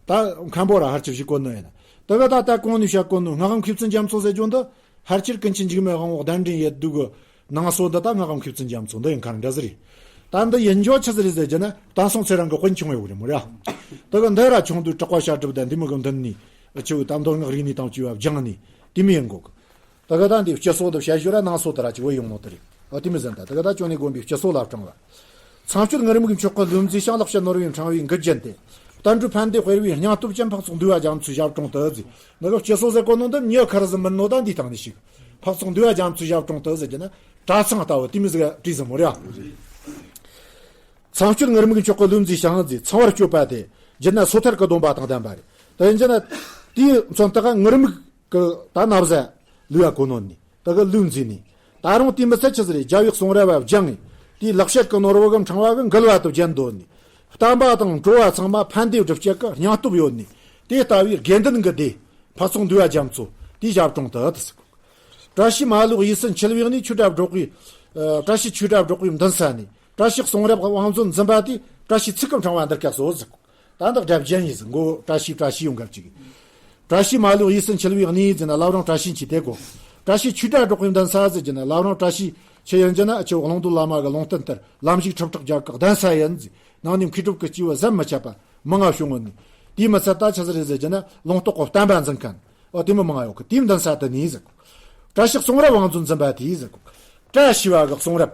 ད་མཁན་པོ་ར་ཕལ་ཆེར་ཞིག་གོ་ནི་ཡིན། དེ་ག་ད་ད་གོང་ནས་བཤད་གོ་ནི་སྔགས་པ་མཁས་བཙུན་རྒྱ་མཚོ་ཟེར་རྒྱུ་འདི་ཕལ་ཆེར་ཀུན་མཁྱེན་འཇིགས་མེད་དབང་པོ་གདན་འདྲེན་ཡེད་དུས་གི་ནང་གསེས་འདི་ད་སྔགས་པ་མཁས་བཙུན་རྒྱ་མཚོ་འདི་ཡིན་ཁ་འདྲ་ཟིག་རེད། ད་འདི་ཡིན་རྒྱུ་ཆི་ཟིག་རེད་ཟེར་རྒྱུ་ན་བསྟན་སྲུང་ཚེ་རིང་གི་དཔོན་ཆུང་བའི་བུ་རེད་མོ་ར། དེ་གི་འདི་ར་ཆུང་དུས་གྲགས་པ་བཤད་སྒྲུབ་དང་འདི་མོ་གི་མདུན་ནས་ཆེ་བོ་ད་མདོ་སྔགས་རིག་གནས་དང་བཅས་པ་སྦྱངས་ནས་དེ་མོ་ཡིན་གོ་གི། ད་ག་ད་འདི་སྤྱི་སྲོལ་དུ་བཤད་ཞོར་ན་ནང་གསེས་དེ་ར་ཅིག་བོད་ཡོང་ནོ་དེ་རེད། ཨ་དེ་མི་ཟིན་ད་དེ་ག་ད་ཅོ་ནེ་དགོན་པའི་སྤྱི་སྲོལ་ལ་དྲངས་པ། ཚངས་སྤྱོད་ངུར་སྨྲིག་མཆོག་གི་ལུས་མཛེས་ཤིང་། ལེགས་བཤད་ནོར་བུས་ཕྲེང་བའི་མགུལ་རྒྱན་ཏེ། བསྟན་འགྲོའི་ཕན་བདེ་སྤེལ་བའི་སྙིང་སྟོབས་ཅན། འཕགས་ཚོགས་འདུས་པ་རྒྱ་མཚོའི་ཞབས་དྲུང་དུ་ཟེར། འདི་གི་སྤྱི་སྲོལ་ཟེར་གོ་ནོ་འདི་མྱི་ཁེར་ཟིག་མིན་ནོ། ད་འདིའི་སྟེང་ནས་ཤིག། འཕགས་ཚོགས་འདུས་པ་རྒྱ་མཚོའི་ཞབས་དྲུང་དུ་ཟེར་རྒྱུ་ན་གྲྭ་ཚང་ལྟ་བུ་དེ་མོ་ཟིག་བྲིས་ཟིན་མོ་རེད། ཚངས་སྤྱོད་ངུར་སྨྲིག་མཆོག་གི་ལུས་མཛེས་ཤིང་ཟེར། ཚངས་པར་སྤྱོད་པ་སྟེ་བརྒྱུད་ན་སོ་ཐར་གྱི་སྡོམ་པ་དང་ལྡན་པ་རེད། དེ་ཡིན་རྒྱུ་ན་དེའི་མཚོན་རྟགས་ངུར་སྨྲིག་གི་ད་ན་བཟའ་ལུས་པ་གོ་ནོ་ནི་དེ་གི་ལུས་མཛེས་ནི། ད་རུང་དེ་མི་ཚད་ཆི་ཟིག་རེད། རྒྱལ་བའི་གསུང་རབ་བ་སྦྱངས་ནས་དེའི་ལེགས་བཤད་ཀྱི་ནོར་བུ་གི་ཕྲེང་བ་གི་མགུལ་བ་དུ་བརྒྱན་འདོད་ནི། བསྟན་པ་དང་འགྲོ་བ་ཚང་མ་ཕན་བདེ་སྒྲུབ་བྱེད་ཀྱི་སྙིང་སྟོབས་ཡོད་ནི། དེ་ལྟ་བུའི་དགེ་འདུན་གྱི་སྡེ་འཕགས་ཚོགས་འདུས་པ་རྒྱ་མཚོ་དེའི་ཞབས་དྲུང་དུ་དེ་ཟེར་གོ། བཀྲ་ཤིས་མ་ལུག་གཡུལ་སྲིད་འཆི་བའི་གནས། ཆོས་གྲྭ་འབྲོག་པའི། ཨ། བཀྲ་ཤིས་ཆོས་གྲྭ་འབྲོག་པའི་མདུན་ས་ནས། བཀྲ་ཤིས་གསུང་རབ་དབང་མཛོད་འཛིན་པ་དེས། བཀྲ་ཤིས་ཚིག་གི་ཕྲེང་བ་འདི་སྐད་གསོལ་ཟེར་གོ། ད་འདི་སྒྲ་སྦྱོར་ཡིན་ཟེར་གོ། བཀྲ་ཤིས་བཀྲ་ཤིས་ཡོང་སྐབས་ཅིག། བཀྲ་ཤིས་མ་ལུག་གཡུལ་སྲིད་འཆི་བའི་གནས་ཟེར་ན་བླ་བྲང་བཀྲ་ཤིས་འཁྱིལ་ཏེ་གོ། བཀྲ་ཤིས་ཆོས་གྲྭ་འབྲོག་པའི་མདུན་ས་ཟེར་རྒྱུ་ན་བླ་བྲང་བཀྲ་ཤིས་འཁྱིལ་ཡིན་རྒྱུ་ན་ཆེ་བོ་ཀློང་རྡོལ་བླ་མ་གི་ལུང་བསྟན་ལྟར་ལམ་ཞུགས་ཁྲི་ཕྲག་བརྒྱ་གི་གདན་ས་ཡིན་ཟེར། ནང་ནས་མཁས་གྲུབ་ཀྱི་སྐྱེས་བུ་ཟམ་མི་ཆད་པ་མང་ང་བྱུང་ངོ་ནི། དེའི་མི་ཚད་ད་ཆི་ཟིག་རེད་ཟེར་རྒྱུ་ན་ལུང་རྟོགས་ཀྱི་བསྟན་པ་འཛིན་མཁན། ཨོ་དེ་མི་མང་ང་ཡོད་གི། དེའི་མདུན་ས་དེ་ནས་ཟེར་གོ། བཀྲ་ཤིས་གསུང་རབ་དབང་མཛོད་འཛིན་པ་དེས་ཟེར་གོ། བཀྲ་ཤིས་པ་གི་གསུང་རབ།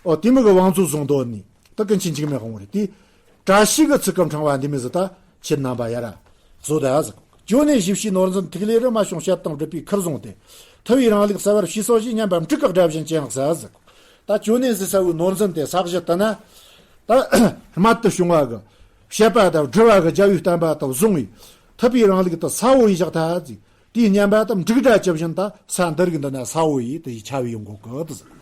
ཨོ་དེ་མི་གི་དབང་མཛོད་བཟུང་འདོད་ནི། དེ་ཀུན་མཁྱེན་འཇིགས་མེད་དབང་པོ་རེད། དེ་བཀྲ་ཤིས་ཀྱི་ཚིག་གི་ཕྲེང་བ་འདི་མི་ཟིག་ད་ཁྱེད་རྣམ་པ་ཡར་ར་བཟོ་ད་ཟེར་གོ། ཅོ་ནེ་ཞིབ་ཕྱིའི་ནོར་འཛིན་ཐིག་ལེ་རི། རྨད་བྱུང་བཤད་དང་སྒྲུབ་པའི་ཁུར་བཟུང་སྟེ། ཐུབ་པའི་རིང་ལུགས་གསལ་བར་ཕྱིས་སོ་ཞེས། སྙན་པ་འབྲུག་གི་སྒྲ་བཞིན་ཅི་ཡང་གསལ་ཟེར་གོ། ད་ཅོ་ནེ་ཟེར་ས་བོའི་ནོར་འཛིན་དེ་ས་གཞི་དེ་ན། ད་རྨད་དུ་བྱུང་བ་གི་བཤད་པ་དང་སྒྲུབ་པ་གི་རྒྱལ་བའི་བསྟན་པ་དང་བཟུང་བའི་ཐུབ་པའི་རིང་ལུགས་དེ་ས་བོ་ཡིས་བཞག་ཐལ་ཟེར། དེའི་སྙན་པ་དང་འབྲུག་སྒྲ་ཇི་བཞིན་དུ་ས་འདི་རིགས་འདི་ན་ས་བོ་ཡིས་དེ་ཡི་ཁྱབ་ཡོང་གོ་གི་དེ་ཟེར།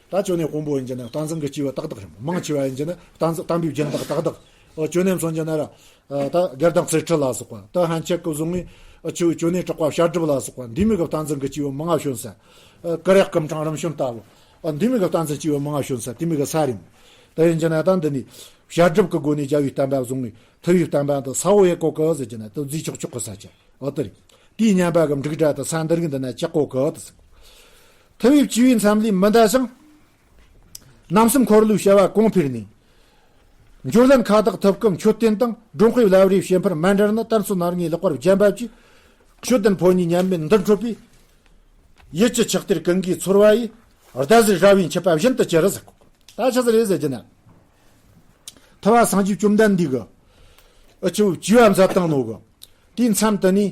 ད་ཅོ་ནེ་དཔོན་པོ་ཡིན་རྒྱུ་ན་བསྟན་འཛིན་གྱི་སྐྱེས་བུ་ཏག་ཏག་རེད་མོ། མང་ཆེ་བ་ཡིན་རྒྱུ་ན་བསྟན་འཛིན་བསྟན་པའི་སྦྱིན་བདག་ཏག་ཏག། ཨོ་ཅོ་ནེ་མཚོན་རྒྱུ་ན་ར། ད་དགེ་ལྡན་རྩེ་ཁྲི་ལ་སོགས་པ། ད་ཧན་ཆད་ཀྱི་བཟུང་ངས་ཨ་ཆུ་ཅོ་ནེ་གྲགས་པ་བཤད་སྒྲུབ་ལ་སོགས་པ་འདི་མོ་གི་བསྟན་འཛིན་གྱི་སྐྱེས་བུ་མང་ང་བྱོན་ས། ཨ་ཀུ་རེ་སྐུ་ཕྲེང་རིམ་བྱོན་ལྟ་བུ། ཨ་འདི་མོ་གི་བསྟན་འཛིན་སྐྱེས་བུ་མང་ང་བྱོན་ས་དེ་མོ་གི་ས་རེད། ད་ཡིན་རྒྱུ་ན་ད་འདི་ནས་བཤད་སྒྲུབ་ཀྱི་སྒོ་ནས་རྒྱལ་བའི་བསྟན་པ་བཟུང་ངས་ཐུབ་པའི་བསྟན་པ་འདི་ས་བོ་ཡེ་གོ་གི་ཟེར་རྒྱུ་ན་དེ་རྫས་ཆོག་ཆོག་གི་ས་ཆ་ཨོ་དེ་རེད། དེའི་སྙན་པ་གི་འབྲུག་སྒྲ་དེ་ས་འདི་རིགས་འདི་ན་གྲགས་གོ་གི་དེ་ཟེར། ཐུབ་པའི་བཅུད་པའི་མཚམས་ལས་མི་འདའ་ཞིང་། རྣམ་གསུམ་འཁོར་ལོའི་བྱ་བ་གོང་འཕེལ་ནས། འབྱོར་ལྡན་ཁ་བཏགས་ཐུབ་སྐུ་མཆོད་རྟེན་དང་། འགྲོ་དཔེ་བླ་བྲེ་བྱེ་འཕུར་མཎྜལ་ནི། གཏེར་མཛོད་སྣ་ལྔའི་ལེགས་པར་བརྒྱན་པ་བཅས། དཔྱོད་ལྡན་ཕོ་ཉའི་མཉམ་མེད་འདུན་འཕྲོད་པའི། ཡིད་ཀྱི་ཆགས་གཏེར་ཀུན་གྱིས་ཚོར་བ་ཡི། ཟླ་ཟེར་ར་བའི་མཆོད་པ་བཞིན་དུ་གྱུར་ཟེར། ད་ཆི་ཟིག་རེད་ཟེར་རྒྱུ་ན། ཐུབ་པ་སངས་རྒྱས་བཅོམ་ལྡན་འདས་ཀྱིས་ཨ་ཆུ་བཅུ་བ་མཛད་བཏང་ནོ་གི། དེའི་མཚམས་དེ་ནས་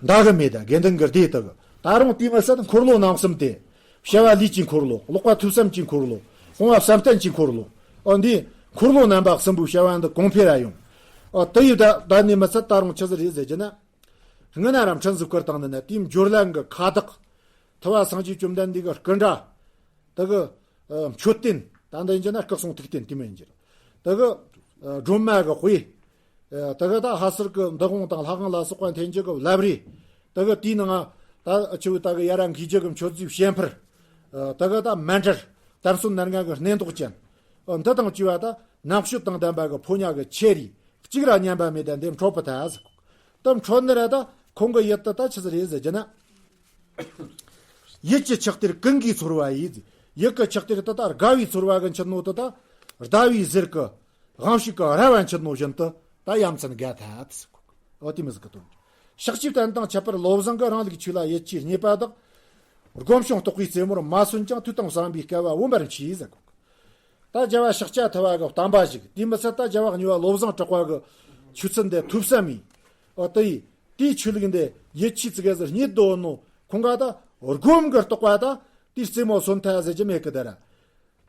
འདའ་གི་མེད་ད་དགེ་འདུན་གྱི་སྡེ་དག་གི། ད་རུང་དེ་མི་ཟད་འཁོར་ལོ་རྣམ་གསུམ་སྟེ། བྱ་བ་ལས་ཀྱི་འཁོར་ལོ། ཀློག་པ་ཐོས་བསམ་གྱི་འཁོར་ལོ། སྤོང་བ་བསམ་གཏན་གྱི་འཁོར་ལོ། ཨོ་འདི་འཁོར་ལོ་རྣམ་པ་གསུམ་པོའི་བྱ་བ་འདི་གོང་འཕེལ་ར་ཡོང་། ཨོ་དེ་ཡི་ད་ད་ནི་མི་ཚད་ད་རུང་ཆི་ཟིག་རེད་ཟེར་རྒྱུ་ན། སྔོན་ན་ར་འཕྲིན་ཟིག་བསྐུར་བཏང་ནི་ན་དེའི་འབྱོར་ལྡན་གྱི་ཁ་བཏགས། ཐུབ་པ་སངས་རྒྱས་བཅོམ་ལྡན་འདས་ཀྱི་སྐུ་འདྲ། དེ་གི་ཨ་མཆོད་རྟེན། ད་འདི་ཡིན་རྒྱུ་ན་སྐུ་གསུང་ཐུགས་རྟེན་དེ་མོ་ཡིན་རྒྱུ་རེད། དེ་གི་ཨ་སྒྲོལ་མ་གི་དཔེ། ཨ། དེ་ག་ད་ཧ་སར་གི་འདུ་ཁང་དང་ལྷ་ཁང་ལ་སོགས་པ་འཐེན་རྒྱུ་གི་ལབ་རེས། དེ་ག་དེའི་ནང་ད་ཆུ་བོ་དེ་ག་ཡ་ར་འགུལ་རྒྱུ་གི་མཆོད་རྫས་བཤད་འཕུར། ཨ། དེ་ག་ད་མཎྜལ། དམ་སྲོལ་ནར་ངན་གི་སྣེ་མདོག་ཅན། ཨ། འདི་དང་བཅས་པ་ད་ནག་ཤོད་དང་ལྡན་པ་གི་ཕོ་ཉ་གི་ཆེ་རིས་གཅིག་ར་ཉན་པ་མེད་ད་འདི་འཕྲོད་པ་ད་ཟེར། ད་འཕྲོད་ནི་ར་ད་ཁོང་གི་ཡུལ་དུ་ད་ཆི་ཟིག་རེད་ཟེར་རྒྱུ་ན། ཡུལ་གྱི་ཆགས་གཏེར་ཀུན་གྱིས་ཚོར་བ་ཡིས། ཡུལ་གྱི་ཆགས་གཏེར་དེ་ད་དགའ་བའི་ཚོར་བ་གི་མཆེད་ནོ་དེ་ད་ཟླ་བའི་ཟེར་གི་དབང་ཕྱུག་གི་ར་བ་མཆེད་ནོ་བཞིན་དུ་ད་ཡ་མཚན་དགའ་ཐལ་ཟེར་གོ། འོ་དེ་མོ་ཟིག་གི་དོན། ཕྱག་བཅས་བསྟན་དང་ཁྱད་པར་བློ་བཟང་གི། རང་ལུགས་ཆོས་ལ་ཡིད་ཆེས་རྙེད་པ་དག། སྒོམ་བྱུང་རྟོགས་པའི་རྩེ་མོར་མ་སོན་ཀྱང་། ཐོས་དང་བསམ་པའི་སྐལ་བ་འོན་པར་མཆིས་ཟེར་གོ། ད་རྒྱལ་བ་ཤཱཀྱ་ཐུབ་པ་གི་བསྟན་པ་ཞིག། དེ་མི་ཚད་ད་རྒྱལ་བ་གཉིས་པ་བློ་བཟང་གྲགས་པ་གི་ཆོས་ཚུལ་འདི་ཐོས་བསམ་ཡིན། འོ་དེ་ཡིས་དེའི་ཆོས་ལུགས་འདི་ཡིད་ཆེས་ཙི་གེ་ཟིག་རྙེད་དོ་ནོ་ཁོང་ག་ད་སྒོམ་གི་རྟོགས་པ་ད་དེའི་རྩེ་མོ་སོན་ཐལ་ཟེར་རྒྱུ་མེད་གི་ད་ར།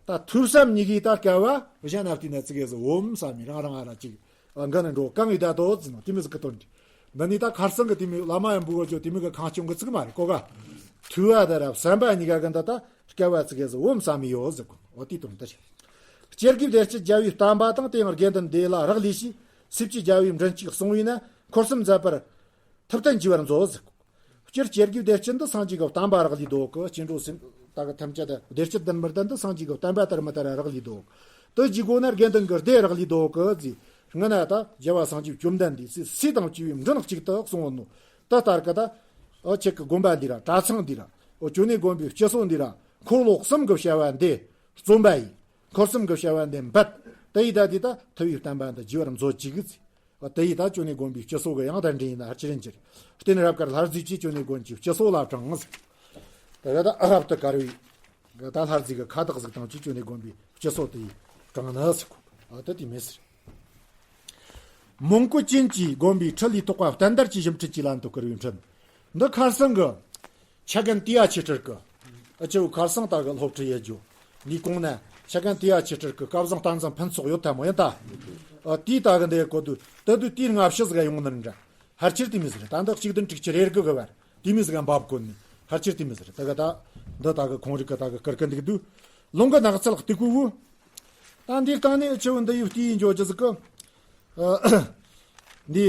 ད་ཐོས་བསམ་གཉིས་ཀའི་ད་སྐལ་བ་གཞན་ན་བལྟས་ན་ཙི་གེ་ཟིག་འོམ་བསམ་མི་རང་རང་ཨ་ར་ཅིག་འགན་འགྲོ་གང་ཡིན་ད་དོ་ཟིན་ནོ་དེ་མི་ཟིག་གི་དོན་འདི་ནི་ད་ཁར་སང་གི་དེ་མི་བླ་མ་ཡང་འབུ་བ་ཅོ་དེ་མི་གི་ཁང་ཆུང་གི་ཙིག་མ་རེད་གོ་ག། ཐོས་པ་ད་ར་བསམ་པ་གཉིས་ཀ་གི་ད་ད་སྐལ་བ་ཙི་གེ་ཟིག་འོམ་བསམ་མི་ཡོད་ཟིག་གོ། འོ་དེའི་དོན་དེ་རེད། སྤྱིར་དགེ་བདེ་སྤྱོད་རྒྱལ་བའི་བསྟན་པ་དང་། དེ་ཡང་དགེ་འདུན་སྡེ་ལ་རག་ལས་ཤིང་། སྲིད་ཀྱི་རྒྱལ་བའི་མགྲིན་གཅིག་གསུང་བས་ན། འཁོར་གསུམ་མཛད་པར་ཐུབ་བསྟན་བགྱི་བར་མཛོད་ཟེར། སྤྱིར་སྤྱིར་དགེ་བདེ་སྤྱོད་འདི་སངས་རྒྱས་ཀྱི་བསྟན་པ་རག་ལས་འདུག་གི། སྐྱེ་འགྲོ་སེམས་ད་གི་ཐམས་ཅད་དུ་བདེ་སྤྱོད་ལྡན་མི་ལྡན་འདི་སངས་རྒྱས་ཀྱི་བསྟན་པ་ལྟར་མི་ལྟར་རག་ལས་འདུག། དེ་བགྱི་དགོས་ན་དགེ་འདུན་གྱི་སྡེ་རག་ལས་འདུག་གི་ཟེར། སྔ་ན་ད་རྒྱལ་བ་སངས་རྒྱས་བཅོམ་ལྡན་འདས་སྲས་སྲས་དང་བཅས་པའི་མགྲིན་གཅིག་ཏུ་གསུངས་ནོ། དེ་ལྟར་གི་ད་འོ་ཁྱེད་ཀྱི་དགོན་པ་འདི་ར་གྲྭ་ཚང་འདི་ར་འོ་ཅོ་ནེ་དགོན་པའི་སྤྱི་སྲོལ་འདི་ར་འཁོར་ལོ་གསུམ་གྱི་བྱ་བ་འདི་རྩོམ་པ་ཡིན། འཁོར་གསུམ་གྱི་བྱ་བ་འདི་འབད། དེ་ཡིས་ད་དེ་ད་ཐུབ་པའི་བསྟན་པ་འདི་བགྱི་བར་མཛོད་ཅིག་ཟེར། དེ་ཡིས་ད་ཅོ་ནེ་དགོན་པའི་སྤྱི་སྲོལ་གྱི་ཡང་དང་འདྲེན་ཡིན་ན་ཧར་ཅི་རིན་གྱིར། རྟེན་རབ་དཀར་ལྷ་རྫས་ཀྱིས་ཅོ་ནེ་དགོན་གྱི་སྤྱི་སྲོལ་ལ་དྲངས་ཟེར། དེ་ག་ད་རབ་ཏུ་དཀར་བའི་ད་ལྷ་རྫས་ཀྱི་ཁ་བཏགས་ཟིག་དང་ཅི་ཅོ་ནེ་དགོན་པའི་སྤྱི་སྲོལ་དེ་ཡིས་དྲངས་ནི་ཟེར་གོ། ཨ་ད་དེ་མེད་ཟེར། མོན་གོ་ཅན་གྱི་དགོན་པའི་ཁྲི་ལས་ཐོག་པ་བསྟན་དར་གྱི་བཞུགས་ཁྲི་གི་ལན་དུ་བཀུར་བའི་འཕྲིན། འདི་ཁར་སང་གི་ཆ་རྒན་ཏི་ཡ་ཆོས་སྤྲུལ་གི། ཨ་ཅེ་བོ་ཁར་སང་ད་གི་སློབ་ཁྲིད་ཡེད་རྒྱུ། འདི་གོང་ན་ཆ་རྒན་ཏི་ཡ་ཆོས་སྤྲུལ་གི་སྐལ་བཟང་བསྟན་འཛིན་ཕུན་ཚོགས་ཡོད་ཐལ་མོ་ཡིན་ད། ཨ་དེའི་ད་གི་འདི་གོ་དུས་ད་དུས་དེའི་སྔ་ཕྱི་ཟིག་ཡོང་ནི་འདྲ། ཕལ་ཆེར་དེ་མོ་ཟིག་རེད། ད་འདི་གཅིག་བདུན་དྲུག་ཅུ་རེ་དགུ་གི་བར་དེ་མོ་ཟིག་འབབ་གོ་ནི། ཕལ་ཆེར་དེ་མོ་ཟིག་རེད། ད་གི་ད་འདི་ད་གི་ཁོང་རིགས་གི་ད་གི་བཀུར་གི་འདུག་དུས། ལུང་གི་ནགས་ཚལ་སྟུག་པོའི་བུ། ད་འདིའི་སྟེང་ནས་ཨ་ཅེ་བོ་འདི་ཡི་བལྟས་ཡིན་འཇོག་རྒྱུ་ཟིག་གི། ཨ་འདི་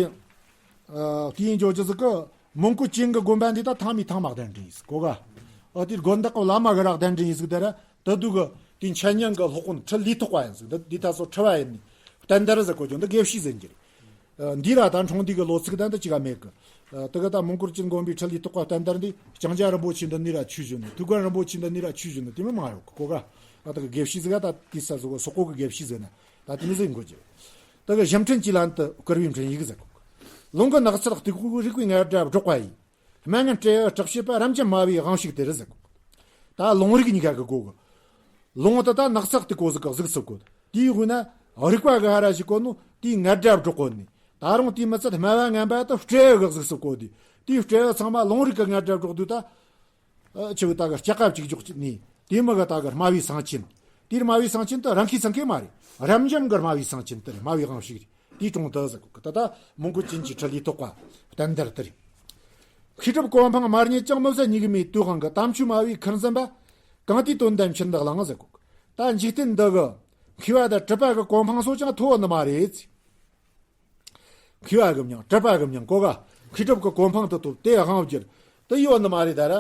ཨ་དེའི་འཇོག་རྒྱུ་ཟིག་གི། མོན་གོ་ཅན་གྱི་དགོན་པ་འདི་ད་ཐང་མི་ཐང་མ་གདན་འདྲེན་ཡིན་ཟིག་གོ་ག། ཨ་དེ་དགོན་བདག་གི་བླ་མ་གི་ར་གདན་འདྲེན་ཡིན་ཟིག་དེ་ར་ད་དུ་གི་དེ་འཆད་ཉན་གྱི་སློབ་དཔོན་ཁྲི་ལས་ཐོག་པ་ཡིན་ཟིག་འདི་འདི་ད་སོ་ཁྲི་བ་ཡིན་ནི། བསྟན་དར་ཟེར་གོ་རྒྱུ་འདི་དགེ་བཤེས་ཟེར་གྱི་རེད། ཨ་འདི་ར་ད་འཁྲུངས་འདི་གི་ལོ་ཚིགས་ད་འདི་ཅི་ག་མེད་གི། ཨ་དེ་ག་ད་མོན་གོ་ཅན་དགོན་པའི་ཁྲི་ལས་ཐོག་པ་བསྟན་དར་འདི་ལྕང་སྐྱ་རིན་པོ་ཆེ་འདི་ནི་ར་ཆོས་ཞུ་ནི། ཐུའུ་བཀྭན་རིན་པོ་ཆེ་འདི་ནི་ར་ཆོས་ཞུ་ནི་དེ་མི་མང་ཡོད་གི་གོ་ག། ཨ་དེ་གི་དགེ་བཤེས་ཟིག་ག་ད་དེ་ས་སོ་གི་སོག་པོ་གི་དགེ་བཤེས་ཟེར་ན། ད་དེ་མི་ཟིག་འགོ་རྒྱུ། དེ་གི་བཞུགས་ཁྲི་གི་ལན་དུ་བཀུར་བའི་འཕྲིན་ཡིག་ཟེར་གོ། ལུང་གི་ནགས་ཚལ་སྟུག་པོའི་བུ། རིག་པའི་རྔ་སྒྲ་སྒྲོག་པ་ཡིས། སྨྲ་ངན་སྤྲེའུ་སྐྲག་བྱེད་པ། རབ་འབྱམས་སྨྲ་བའི་དབང་ཕྱུག་དེར་ཟེར་གོ། ད་ལུང་རིགས་གཉིས་ཀ་གི་སྒོ་གི། ལུང་དེ་ད་ནགས་ཚལ་སྟུག་པོ་ཟིག་གི་གཟིགས་སུ་བཀོད། དེའི་དབུས་ན་རིག་པ་གི་ཧ་ར་ཞིག་བཀོད་ནོ་དེའི་རྔ་སྒྲ་སྒྲོག་གོ་ནི། ད་རུང་དེའི་མི་ཚད་སྨྲ་བ་ངན་པ་དེ་སྤྲེའུ་གི་གཟིགས་སུ་བཀོད་དེ། དེའི་སྤྲེའུ་ཚང་མ་ལུང་རིགས་གི་རྔ་སྒྲ་སྒྲོག་དུས་ད། ཨ་ཆུ་བོ་ད་གི་སྐྱ་ཀ་གཅིག་འཇོག་ནི། དེ་མི་གི་ད་གི་སྨྲ་བའི་གསང་ཆེན། དེའི་སྨྲ་བའི་གསང་ཆེན་དེ་རང་ཁའི་ཚང་ཁའི་མ་རེད། རབ་འབྱམས་གི་སྨྲ་བའི་གསང་ཆེན་དེ་རེད། སྨྲ་བའི་དབང་ཕྱུག་རེད། དེའི་དྲུང་དུ་ཟེར་གོ་གི། ད་ལྟ་མོན་གོ་ཅན་གྱི་ཁྲི་ལས་ཐོག་པ་བསྟན་དར་དེ་རེད། མཁས་གྲུབ་གོ་འཕང་མ་རྙེད་ཀྱང་། མི་བཟད་སྙིགས་མའི་དུས་དབང་གི། དམ་ཆོས་སྨྲ་བའི་ཁུར་འཛིན་པ། གང་དེའི་དོན་དམ་ཕྱིར་འདི་བླང་ཟེར་གོ་གི། ད་འཇིག་རྟེན་འདི་གི་མཁས་པ་དང་གྲུབ་པ་གི་གོ་འཕང་སོགས་ཀྱང་ཐོབ་ནི་མ་རེད། མཁས་པ་གི་མྱིང་གྲུབ་པ་གི་མྱིང་གོ་ག། མཁས་གྲུབ་ཀྱི་གོ་འཕང་དུ་ཐོབ་དེ་དབང་བསྒྱུར་དུ་ཡོད་ནི་མ་རེད། ད་ར་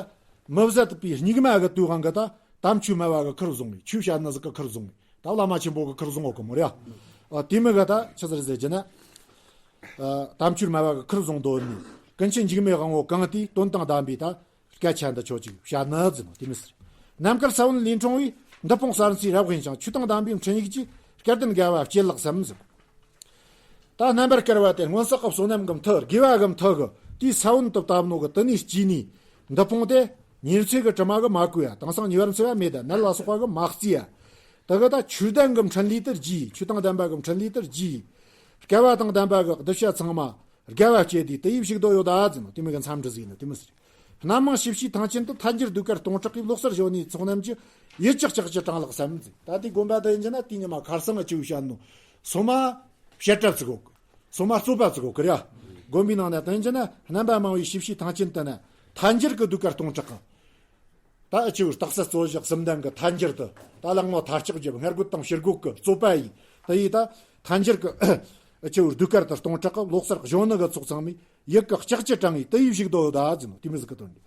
མི་བཟད་པའི་སྙིགས་མ་གི་དུས་དབང་གི་ད་དམ་ཆོས་སྨྲ་བ་གི་ཁུར་བཟུང་བའི་ཆོས་བཤད་ནི་ཟིག་གི་ཁུར་བཟུང་བའི་ད་བླ་མ་ཆེན་པོ་གི་ཁུར་བཟུང་འོ་གི་མོ་རེད། ཨ་དེ་མི་ག་ད་ཆི་ཟིག་རེད་ཟེར་གྱི་ན། ཨ་དམ་ཆོས་སྨྲ་བ་གི་ཁུར་བཟུང་དོ་ནི་ཀུན་མཁྱེན་འཇིགས་མེད་དབང་པོ་གང་དེའི་དོན་དང་ལྡན་པའི་ད། སྐད་ཆ་འདི་ཆོག་ཅིག་བཤད་ནི་ཟིན་ནོ་དེ་མི་ཟེར། རྣམ་དཀར་ས་བོན་ལས་འཁྲུངས་པའི། འདུ་སྤོང་གསར་ཚེའི་རབ་དབེན་ཞིང་། ཆོས་དང་ལྡན་པའི་འཕྲིན་ཡིག་གིས། སྐལ་ལྡན་དགེ་བ་སྐྱེད་ལགས་སམ་ཟེར། ད་རྣམ་པར་དཀར་བ་དེ་སྔོན་བསགས་ཀྱི་བསོད་ནམས་ཀྱི་མཐུ་དགེ་བ་གི་མཐུ་གི་དེའི་ས་བོན་དུ་བཏབ་ནོ་གི་དེ་ནས་སྐྱེས་ནས་འདུ་སྤོང་དེ་ཉེར་འཚེ་གི་དྲི་མ་གིས་མ་གོས་ཡ། དེང་སང་ཉེ་བར་འཚེ་བ་མེད་ད་ནད་ལ་སོགས་པ་གིས་མ་གཙེས་ཡ། དེ་གི་ད་ཆོས་ལྡན་གྱི་འཕྲིན་ལས་དེ་རྒྱས། ཆོས་དང་ལྡན་པ་གི་འཕྲིན་ལས་དེ་རྒྱས། སྐལ་བ་དང་ལྡན་པ་གི་གདུལ་བྱ་ཚང་མ་དགའ་བ་སྐྱེས་དུས་དེ་ཡི་ཕྱུག་རྡོ་ཡོད་ད་ཟེར་ནོ་དེ་མོ་གི་མཚམས་འདྲི་ཟིག་ནི་དེ་མོ་ཟེར། རྣམ་མང་ཞི་བྱེད་ཐང་ཆེན་དུ། ཐལ་འགྱུར་ཟློས་གར་སྟོང་ཕྲག་གིས། ལོག་སར་བཞོན་ནས་ཚོགས་རྣམས་ཀྱི། ཡིད་ཀྱི་ལྕགས་ཀྱུས་དྲངས་ལགས་སམ་ཟེར། ད་དེ་དགོན་པ་དེ་ཡིན་གྱི་ན་དེ་ཉི་མ་ཁར་སང་ང་ཅིའུ་བཤད་ནོ། སོ་མ་བཤད་གྲྭ་བཙུགས་གོ་གི། སོ་མ་རྩོད་པ་བཙུགས་གོ་གི་རེད། དགོན་པའི་ནང་ན་དེ་ཡིན་གྱི་ན་རྣམ་པ་མང་བའི་ཞི་བྱེད་ཐང་ཆེན་དུ་ན་ཐལ་འགྱུར་གྱི་ཟློས་གར་སྟོང་ཕྲག་གི། ད་ཨ་ཅིའུ་རྟགས་གསལ་རྩོད་གཞི་གསུམ་ལྡན་གྱི་ཐལ་འགྱུར་དུ་ད་ལག་ངོ་མཐའ་ལྕགས་རྒྱབ་སྔར་རྒོད་དང་ཕྱིར་རྒོད་ཀྱི་རྩོད་པ་ཡིན། དེ་ཡིས་ད་ཐལ་འགྱུར་གྱི་ ཨ་ཆེ་བོ་ཟློས་གར་དུ་སྟོང་ཕྲག་གི་ལོ་གསར་གཞོན་ནུ་གི་ཚོགས་ཚང་མས་ཡི་གེ་ལྕགས་ཀྱུ་དྲངས་ངས་དེ་ཡི་བཞུགས་དོ་ད་ཟེར་ནོ་དེ་མི་ཟིག་གི་དོན་རེད།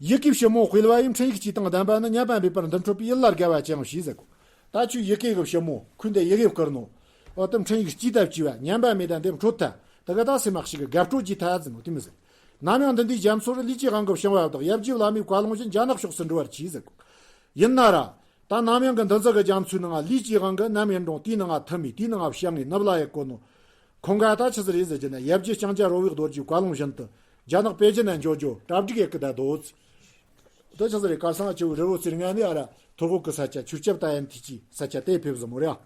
ཡི་གེའི་ཕྱི་མོ་དཔེ་བ་ཡི་འཕྲིན་ཡིག་ཅིག་དང་ལྡན་པ་ནི། ཉམས་པ་མེད་པར་འདི་འཕྲོད་པའི་ཡིད་ལ་དགའ་བ་ཅན་ཞེས་ཟེར་གོ། ད་ཁྱོད་ཡི་གེ་གི་ཕྱི་མོ་ཁོས་འདི་ཡི་གེ་བསྐུར་ནོ། འོ་དེ་འཕྲིན་ཡིག་ཅིག་ད་བཅུས་པ་ཉམས་པ་མེད་ད་འདི་འཕྲོད་ཐལ། དེ་ག་ད་སེམས་མ་ཞིག་གི་དགའ་སྤྲོ་ཅིག་ཐལ་ཟེར་ནོ་དེ་མི་ཟེར། ནམ་ཡང་འདི་འདྲའི་རྒྱ་མཚོར་ལུས་ཀྱི་དབང་གིས་བྱང་བ་དག། ཡབ་རྗེ་བླ་མའི་བཀའ་ལུང་བཞིན་རྒྱ་ནག་ཕྱོགས་སུ་འགྲོ་བར་གྱིས་ཟེར་གོ། ཡིན་ན་ར། ད་ནམ་ཡང་གི་འདི་ཚོ་གི་རྒྱ་མཚོའི་ནང་ལུས་ཀྱི་དབང་གིས་ནམ་ཡིན་རུང་དེའི་ནང་ཐིམ་མི་དེའི་ནང་བཤང་ངས་ནུབ་ལ་ཡག་གོ་ནོ། ཁོང་ག་ད་ཆི་ཟིག་རེད་ཟེར་གྱི་ན། ཡབ་རྗེ་ལྕང་སྐྱ་རོ་བའི་རྡོ་རྗེའི་བཀའ་ལུང་བཞིན་དུ་རྒྱ་ནག་པེ་ཅིན་ན་འགྱོ་རྒྱུ་གྲ་སྒྲིག་ཡེད་གི་ད་དོ། དེ་ཆི་ཟིག་རེད། ཁ་སང་ཆུ་བོ་རི་བོ་ཟེར་ངན་ནི་ཨ་ར་ཐོར་གོ་གི་ས་ཆ་ཆུ་སྐྱབས་ད་ཡན་ཐི་ཅི་ས་ཆ་དེ་ཕེབས་ཟིན་མོ་རེད་ཨ།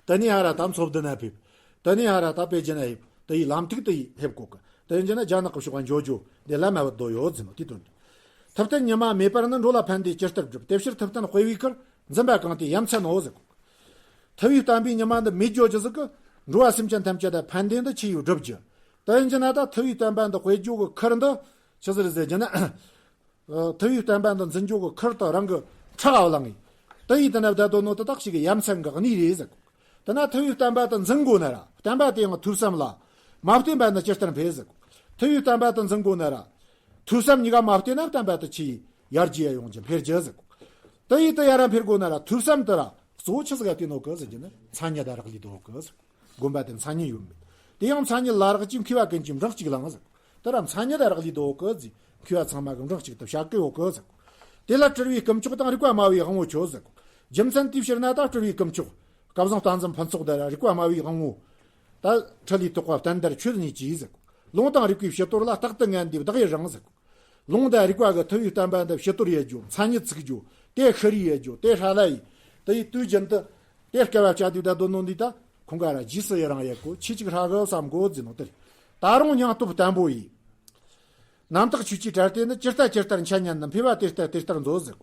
དེ་ནས་ཨ་ར་ད་མཚོ་བདུན་ན་ཕེབས། དེ་ནས་ཨ་ར་ད་པེ་ཅིན་ན་ཕེབས། དེ་ཡི་ལམ་ཐིག་དེ་ཡི་ཕེབས་གོ་གི། དེ་ཡིན་གྱི་ན་རྒྱ་ནག་གི་ཕྱོགས་ལ་འགྱོ་རྒྱུ་དེ་ལམ་མ་བུད་དོ་ཡོད་ཟེར་ནོ་དེ་དོན་རེད། ཐུབ་བསྟན་ཉི་མ་མེད་པར་ནི། འགྲོ་ལ་ཕན་བདེ་ཇི་ལྟར་བསྒྲུབ། དེ་ཕྱིར་ཐུབ་བསྟན་དཔེ་བའི་ཁུར། འཛིན་པ་གང་དེ་ཡ་མཚན་ནོ་ཟེར་གོ། ཐུབ་པའི་བསྟན་པའི་ཉི་མ་འདི་མེད་རྒྱུ་ཅི་ཟིག་གི། འགྲོ་བ་སེམས་ཅན་ཐམས་ཅད་ལ་ཕན་བདེ་འདི་ཆི་ཡོད་སྒྲུབ་རྒྱུ། དེ་ཡིན་གྱི་ན་ད་ཐུབ་པའི་བསྟན་པ་འདི་དཔེ་རྒྱུ་གི་ཁུར་འདི་ཆི་ཟིག་རེད་ཟེར་གྱི་ན། ཨ་ཐུབ་པའི་བསྟན་པ་འདི་འཛིན་རྒྱུ་གི་ཁུར་དེ་རང་གི་ཕྲག་ག་བླངས་ངས། དེ་ཡིས་དེ་ན་བསྡད་དོ་ནོ་དེ་དག་ཞིག་གི་ཡ་མཚན་གི་གནས་རེད་ཟེར་གོ། དེ་ན་ཐུབ་པའི་བསྟན་པ་དེ་འཛིན་དགོས་ན་ར་བསྟན་པ་དེ་ཡང་ཐོས་བསམ་ལ་མ་བརྟེན་པ་ནི་ཇི་ལྟར་འཕེལ་ཟེར་གོ། ཐུབ་པའི་བསྟན་པ་དེ་འཛིན་དགོས་ན་ར་ཐོས་བསམ་གཉིས་ཀ་མ་བརྟེན་ན་བསྟན་པ་དེ་ཆི་ཡར་རྒྱས་ཡོང་རྒྱུ་འཕེལ་རྒྱུ་ཟེར་གོ། དེ་ཡིས་དེ་ཡར་འཕེལ་དགོས་ན་ར་ཐོས་བསམ་དེ་ར་གཙོ་བོ་ཆི་ཟིག་ག་བརྟེན་ནོ་གི་ཟེར་གྱི་ན་མཚན་ཉིད་དང་རག་ལས་དོ་གི་ཟེར་གོ། དགོན་པ་དེ་མཚན་ཉིད་ཡོད་མེད། དེ་ཡང་མཚན་ཉིད་ལ་རག་ཅིང་མཁས་པ་ཀུན་གྱིས་འབྲིང་གཅིག་ལའང་ཟེར། དེ་ར་མཚན་ཉིད་ལ་རག་ལས་དོ་གི་ཟེར། མཁས་པ་ཚང་མ་གིས་འབྲིང་གཅིག་ཏུ་བྱ་གི་ཡོད་གི་ཟེར། དེ་ལ་དྲིལ་བའི་སྐུ་མཆོག་དང་རིག་པ་སྨྲ་བའི་དབང་པོ་ཁྱོད་ཟེར། རྒྱུ་མཚན་དེའི་ཕྱིར་ན་ད་དྲིལ་བའི་སྐུ་མཆོག་སྐལ་བཟང་བསྟན་འཛིན་ཕུན་ཚོགས་དང་ར་རིག་པ་སྨྲ་བའི་དབང་པོ། ད་ཁྲི་ལས་ཐོགས་པ་བསྟན་དར་ཁྱོད་གཉིས་ཀྱིས་ཟེར། ལུང་དང་རིག་པའི་ཕྱི་དོར་ལ་རྟག་ཏུ་ངན་འདེབས་བདག་ཡི་རང་ཟེར། ལུང་དང་རིག་པ་གི་ཐུབ་པའི་བསྟན་པ་འདི་ཕྱི་དོར་ཡེད་རྒྱུ། མཚན་ཉིད་ཚུགས་རྒྱུ། དེ་ཤི་རི་ཡེད་རྒྱུ། དེ་ཧྲ་ལ་ཡི། དེ་ཡི་དུས་རྒྱུན་དུ་དེ་སྐལ་བ་བཅའ་དུས་ད་དོ་ནོ་འདི་ད་ཁོང་ག་ར་རྗེས་སུ་ཡི་རང་ཡེད་གོ། ཆེ་གཅིག་ཧྲ་གི་བསམ་གོ་ཟེར་ནོ་དེ་རེད། ད་རུང་སྙིང་སྟོབས་བརྟན་པོ་ཡིས། རྣམ་དག་ཆོས་ཀྱི་གྲལ་དེ་ནི། ཇི་ལྟ་ཇི་ལྟར་འཆད་ཉན་ནི། འཕེལ་བ་དེ་ལྟར་དེ་ལྟར་མཛོད་ཟེར།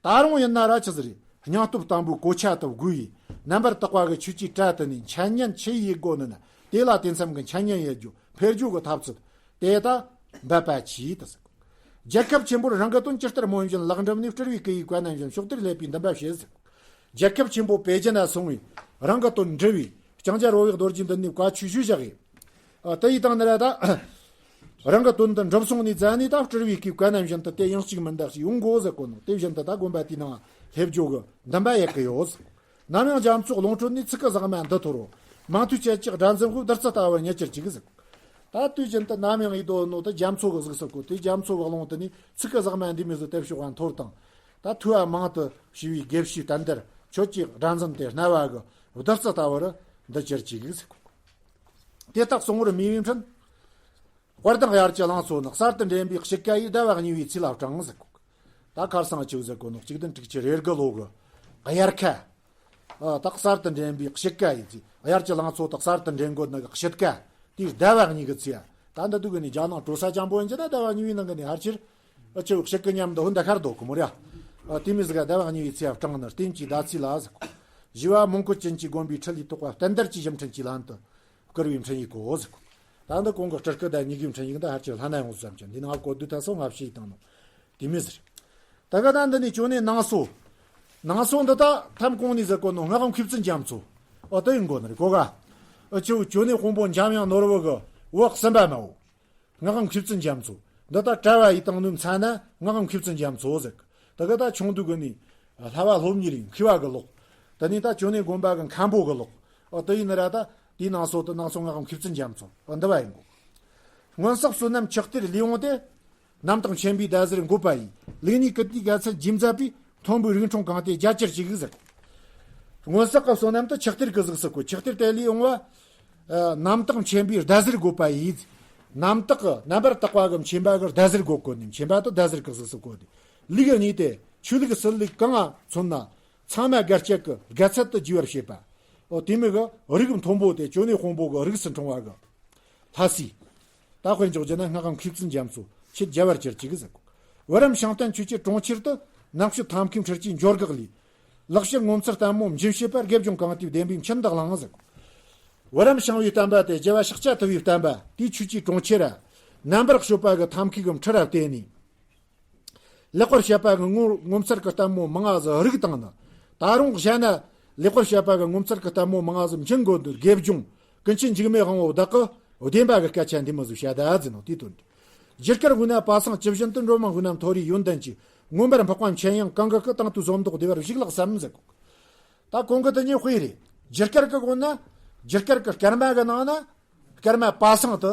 ད་རུང་ཡིན་ན་ར་ཆི་ཟིག་རེད། སྙིང་སྟོབས་བརྟན་པོའི་གོ་ཆ་དེ་བགོས་ཡིས། རྣམ་པར་དག་པ་གི་ཆོས་ཀྱི་གྲལ་དེ་ནས་འཆད་ཉན་ཆི་ཡེད་དགོ་ནི་ན། དེ་ལ་དེ་མཚམས་ཀྱི་འཆད་ཉན་ཡེད་རྒྱུ་འཕེལ་རྒྱུ་གི་ཐབས་ཚུལ་དེ་ད་འབད་པ་གྱིས་དེ་ཟེར། རྒྱལ་ཁབ་ཆེན་པོར་རང་གི་དོན་ཇི་ལྟར་སྨོན་བཞིན་ལེགས་འགྲུབ་ནས། སྤྲུལ་པའི་སྐུ་ཡི་བཀའ་རྣམས་བཞིན་ཕྱོགས་དེར་སླེབས་པའི་འདུན་པ་བྱེད་ཟེར། རྒྱལ་ཁབ་ཆེན་པོ་པེ་ཅིན་ན་སོང་བས་རང་གི་དོན་འགྲུབ་པའི། ལྕང་སྐྱ་རོ་བའི་རྡོ་རྗེ་མདུན་ནས་བཀའ་ཆོས་ཞུས་བཞག་གི། ཨ་དེ་ཡི་སྟེང་ནས་ར་ད་རང་གི་དོན་དུ་འགྲུབ་སོང་ནས་ཙ་ནས་ད་སྤྲུལ་པའི་སྐུའི་བཀའ་རྣམས་བཞིན་དུ་དེ་ཡང་གཅིག་མིན་འདག་ཞིག་ཡོང་དགོ་ཟེར་གོ་ནོ། དེ་བཞིན་དུ་ད་དགོན་པ་དེའི་ནང་སླེབས་རྒྱུ་གི་འདུན་པ་ཡེད་གི་ཡོད་ཟེར། ནམ་ཡང་རྒྱ་མཚོ་ཀླུང་དྲོད་ནས། ཚིག་གི་ཟེགས་མ་འདི་འཐོར་རོ། མང་ཐོས་སྤྱད་ཅིང་སྒྲ་འཛིན་ཕོབ། བདུད་རྩི་ལྟ་བུར་མྱུར་གྱུར་ཅིག་ཟེར། ད་དུས་རྒྱུན་དུ་ནམ་ཡང་ཡིད་དོ་ནོ་དེ་རྒྱ་མཚོ་གི་གཟུགས་སུ་བཀོད་དེ། རྒྱ་མཚོ་གི་ཀླུང་དེ་ནས་ཚིག་གི་ཟེགས་མ་འདི་མོ་ཟིག་དེ་ཕྱོགས་ལ་འཐོར་དང་། ད་ཐོས་པ་མང་དུ་བྱས་པའི་དགེ་བཤེས་བསྟན་དར་ཁྱོད་ཀྱི་སྒྲ་འཛིན་དེ་རྣ་བ་གི་བདུད་རྩི་ལྟ་བུར་འདི་གྱུར་ཅིག་ཟེར། དེ་དག་གསུང་བར་མོས་པའི་འཕྲིན། དཔལ་ལྡན་དབྱར་གྱི་ལང་ཚོ་ནི། གསར་དུ་འདྲེན་པའི་དཔྱིད་ཀ་ཡིས། ཟླ་བ་གཉིས་པའི་ཚེས་ལ་སྤྲིངས་ཟེར། ད་ཁར་སང་ཆུ་ཟེར་གོ་ནོ་གཅིག་བདུན་དྲུག་ཅུ་རེ་དགུ་ལོ་གི་དབྱར་ཁ། ཨ་ད་གསར་དུ་འདྲེན་པའི་དཔྱིད་ཀ་ཡི་ཚེ། དབྱར་གྱི་ལང་ཚོ་དག་གསར་དུ་འདྲེན་དགོས་ནི་གི་དཔྱིད་ཀ་དེའི་ཟླ་བ་གཉིས་ཀྱི་ཚེ། ད་འདི་དུས་ཀྱི་ནི་རྒྱ་ནག་གྲོ་ས་ཅན་པོ་ཡིན་གྱི་ན་ཟླ་བ་གཉིས་པའི་ནང་གི་ནི་ཕལ་ཆེར་ཨ་ཆུ་དཔྱིད་ཀ་མཉམ་དུ་ཧུན་ད་ཁར་འདུག་གི་མོ་ར། ཨ་དེ་མོ་ཟིག་ག་ཟླ་བ་གཉིས་པའི་ཚེ་སྤྲིངས་ནི་རྟེན་གྱི་ཟླ་ཚེས་ལ་ཟེར་གོ། བཞི་བ་མོན་གྷོ་ཅན་གྱི་དགོན་པའི་ཁྲི་ལས་ཐོགས་པ་བསྟན་དར་གྱི་ཞབས་འཕྲིན་གྱི་ལན་དུ་བསྐུར་བའི་འཕྲིན་ཡིག་གོ་ཟེར་གོ། ད་འདི་གོང་གི་སྤྲུལ་སྐུ་དང་གཉིས་ཀའི་འཕྲིན་ཡིག་འདི་ཕལ་ཆེར་ལྷན་ན་ཡོང་བསམ་ཀྱང་འདི་ནང་གོ་བསྡུར་ད་སོ་ལྔ་བྱས་བཏང་ནོ་དེ་མོ་ཟེར། ད་ག་ད་འདི་ནས་ཅོ་ནེ་ནང་སོ། ནང་སོ་འདི་ད་ཐམ་གོང་ནས་ཟེར་གོ་ནོ་སྔགས་མཁས་བཙུན་རྒྱ་མཚོ། ཨོ་དེ་ཡིན་དགོ་ནི་རེད་གོ་ག། ཨ་ཆུ་ཅོ་ནེ་དཔོན་པོ་འཇམ་དབྱངས་ནོར་བུ་གི་བུ་གསུམ་པ་མ་བོ། སྔགས་མཁས་བཙུན་རྒྱ་མཚོ། འདི་ད་གྲྭ་བ་ཡི་དང་ནུབ་ཚ་ན་སྔགས་མཁས་བཙུན་རྒྱ་མཚོ་ཟེར། ད་ག་ད་ཆུང་དུས་གི་ནི་ལྷ་བ་སློབ་གཉེར་ཡིན་མཁས་པ་གི་ལོག། དེ་ནས་ད་ཅོ་ནེ་དགོན་པ་གི་མཁན་པོ་གི་ལོག། ཨོ་དེ་ཡིན་ན་ར་ད་དེའི་ནང་སོ་དུ་ནང་སོ་སྔགས་མཁས་བཙུན་རྒྱ་མཚོ། ཨོ་འདི་བ་ཡིན་གོ། སྔོན་བསགས་བསོད་ནམས་ཆགས་གཏེར་ལས་འོངས་ཏེ། རྣམ་དག་མཁྱེན་པའི་ཟླ་ཟེར་འགོད་པ་ཡིས། ལུགས་གཉིས་ཀུན་བཏུས་དགའ་ཚལ་རྒྱས་མཛད་པའི། མཐོན་པོའི་རིགས་འཁྲུངས་གང་དེ་རྒྱ་ཆེར་ཅིག་ཟེར། སྔོན་བསགས་ཀྱི་བསོད་ནམས་དེ་ཆགས་གཏེར་གྱི་གཟུགས་སུ་བཀོད། ཆགས་གཏེར་དེ་ལས་འོངས་པ། ཨ་རྣམ་དག་མཁྱེན་པའི་ཟླ་ཟེར་འགོད་པ་ཡིས། རྣམ་དག་གི་རྣམ་པར་དག་པ་གི་མཁྱེན་པ་གི་ཟླ་ཟེར་འགོད་གོ་ནི་མཁྱེན་པ་དེ་ཟླ་ཟེར་གྱི་གཟུགས་སུ་བཀོད་དེ། ལུགས་གཉིས་ཏེ་ཆོས་ལུགས་སྲིད་ལུགས་གང་ང་མཚོན་ན། ཚང་མ་དགའ་སྐྱིད་ཀྱི་དགའ་ཚལ་དུ་རྒྱས་པར་བྱེད་པ། ཨོ་དེ་མོ་གི་རིགས་མཐོན་པོ་དེ་ཅོ་ནེ་དཔོན་པོ་གི་རིགས་སུ་འཁྲུངས་པ་གི་ལྷ་སྲས། ད་དཔེ་འཇོག་རྒྱུ་ན་སྔགས་མཁས་བཙུན་རྒྱ་མཚོ་ཆེས་རྒྱ་བར་གྱུར་ཅིག་ཟེར་གོ། བུ་རམ་ཤིང་བསྟན་ཆོས་ཀྱི་གྲོང་ཁྱེར་དུ། ནང་ཆོས་ཐབས་མཁས་འཕྲུལ་གྱི་འབྱོར་འགག་ལས། ལེགས་བཤད་ངོ་མཚར་ལྟད་མོ་འབྱིན་བྱེད་པ། དགེ་སྦྱོང་གང་དེའི་བདེན་པའི་མཆན་དག་བླངས་ཟེར་གོ། བུ་རམ་ཤིང་བའི་བསྟན་པ་དེ་རྒྱལ་བ་ཤཱཀྱ་ཐུབ་པའི་བསྟན་པ་དེའི་ཆོས་ཀྱི་གྲོང་ཁྱེར་ར། རྣམ་པར་དཔྱོད་པ་གི་ཐབས་མཁས་ཀྱི་ཁྲིད་ར་བརྟེན་ནས། ལེགས་པར་བཤད་པ་གི་ངོ་ངོ་མཚར་གྱི་ལྟད་མོ་མང་ང་ཟིག་རིག་བཏང་ནི། ད་རུང་གཞན་ན་ ལེགས་པར་བཤད་པ་གི་ངོ་མཚར་གྱི་ལྟད་མོ་མང་ང་ཟིག་འབྱིན་དགོས་འདུག་དགེ་སྦྱོང་ཀུན་མཁྱེན་འཇིགས་མེད་དབང་པོ་བདག་གི་བདེན་པ་གི་སྐད་ཆ་འདི་མོ་ཟིག་བཤད་ད་ཟེར་ནོ་དེའི་དོན་དུ། རྒྱུ་སྐར་དབུས་ན་པ་སངས་ཇི་བཞིན་དུ། འགྲོ་མང་དབུས་ན་མཐོ་རིས་ཡོན་ཏན་གྱི། མངོན་པར་འཕགས་པ་མཁྱེན་ཡངས་གང་གི་སྐུ། དང་དུ་ཟོམ་མདོག་བདེ་བར་བཞུགས་ལགས་སམ་ཟེར་གོ། ད་གོང་གི་དེ་གཉིས་དཔེ་རེད། རྒྱུ་སྐར་གི་དབུས་ན། རྒྱུ་སྐར་གི་སྐར་མ་གི་ནང་ན། སྐར་མ་པ་སངས་དུ།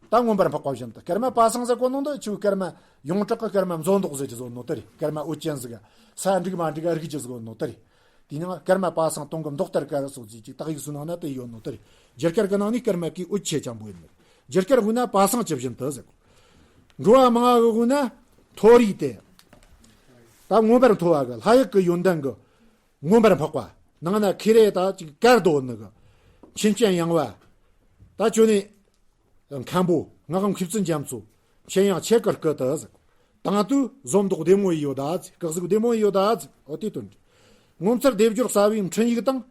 ད་མངོན་པར་འཕགས་པ་བཞིན་དུ། སྐར་མ་པ་སངས་ཟེར་གོ་ནོ་འདི་ཆུ་སྐར་མ་ཡོངས་གྲགས་ཀྱི་སྐར་མ་མཛོ་མདོག་ཟེར་གྱི་བཟོ་ནོ་དེ་རེད། སྐར་མ་འོད་ཅན་ཟིག་ག་ས་འགྲིག་མ་འགྲིག་ག་རིག་གྱི་བཟོ་ནོ་དེ་རེད། དེ་ནང་སྐར་མ་པ་སངས་སྟོང་གི་མདོག་ལྟར་དཀར་སོགས་ཀྱི་ཅིག་དག་ཡིག་སུ་ནང་ན་དེ་ཡོད་ནོ་དེ་རེད། རྒྱུ་སྐར་གི་ནང་ནས་སྐར་མ་གི་འོད་ཆེ་ཆེན་པོ་ཡིན་ནོ། རྒྱུ་སྐར་དབུས་ན་པ་སངས་ཇི་བཞིན་དུ་ཟེར་གོ། འགྲོ་བ་མང་ང་གི་དབུས་ན་མཐོ་རིས་ཏེ། ད་མངོན་པར་མཐོ་བ་གི་ལྷ་ཡུལ་གི་ཡོན་ཏན་གི་མངོན་པར་འཕགས་པ། ནང་ན་ཁེ་རེ་ད་ཅིག་དཀར་དོ་ནི་གི། མཁྱེན་རྐྱེན་ཡངས་པ། ད་ཅོ་ནེ་མཁན་པོ། ངག་མཁས་བཙུན་རྒྱ་མཚོ། མཁྱེན་ཡངས་ཆེ་དཀར་སྐུ་དུ་ཟེར། དང་དུ་ཟོམ་མདོག་བདེ་མོ་ཡི་ཡོད་ད་ཟེར། སྐུ་གཟུགས་བདེ་མོ་ཡི་ཡོད་ད་ཟེར། འོ་དེ་དོན་འདི། ངོ་མཚར་སྡེབ་སྦྱོར་གསལ་བའི་འཕྲིན་ཡིག་དང་།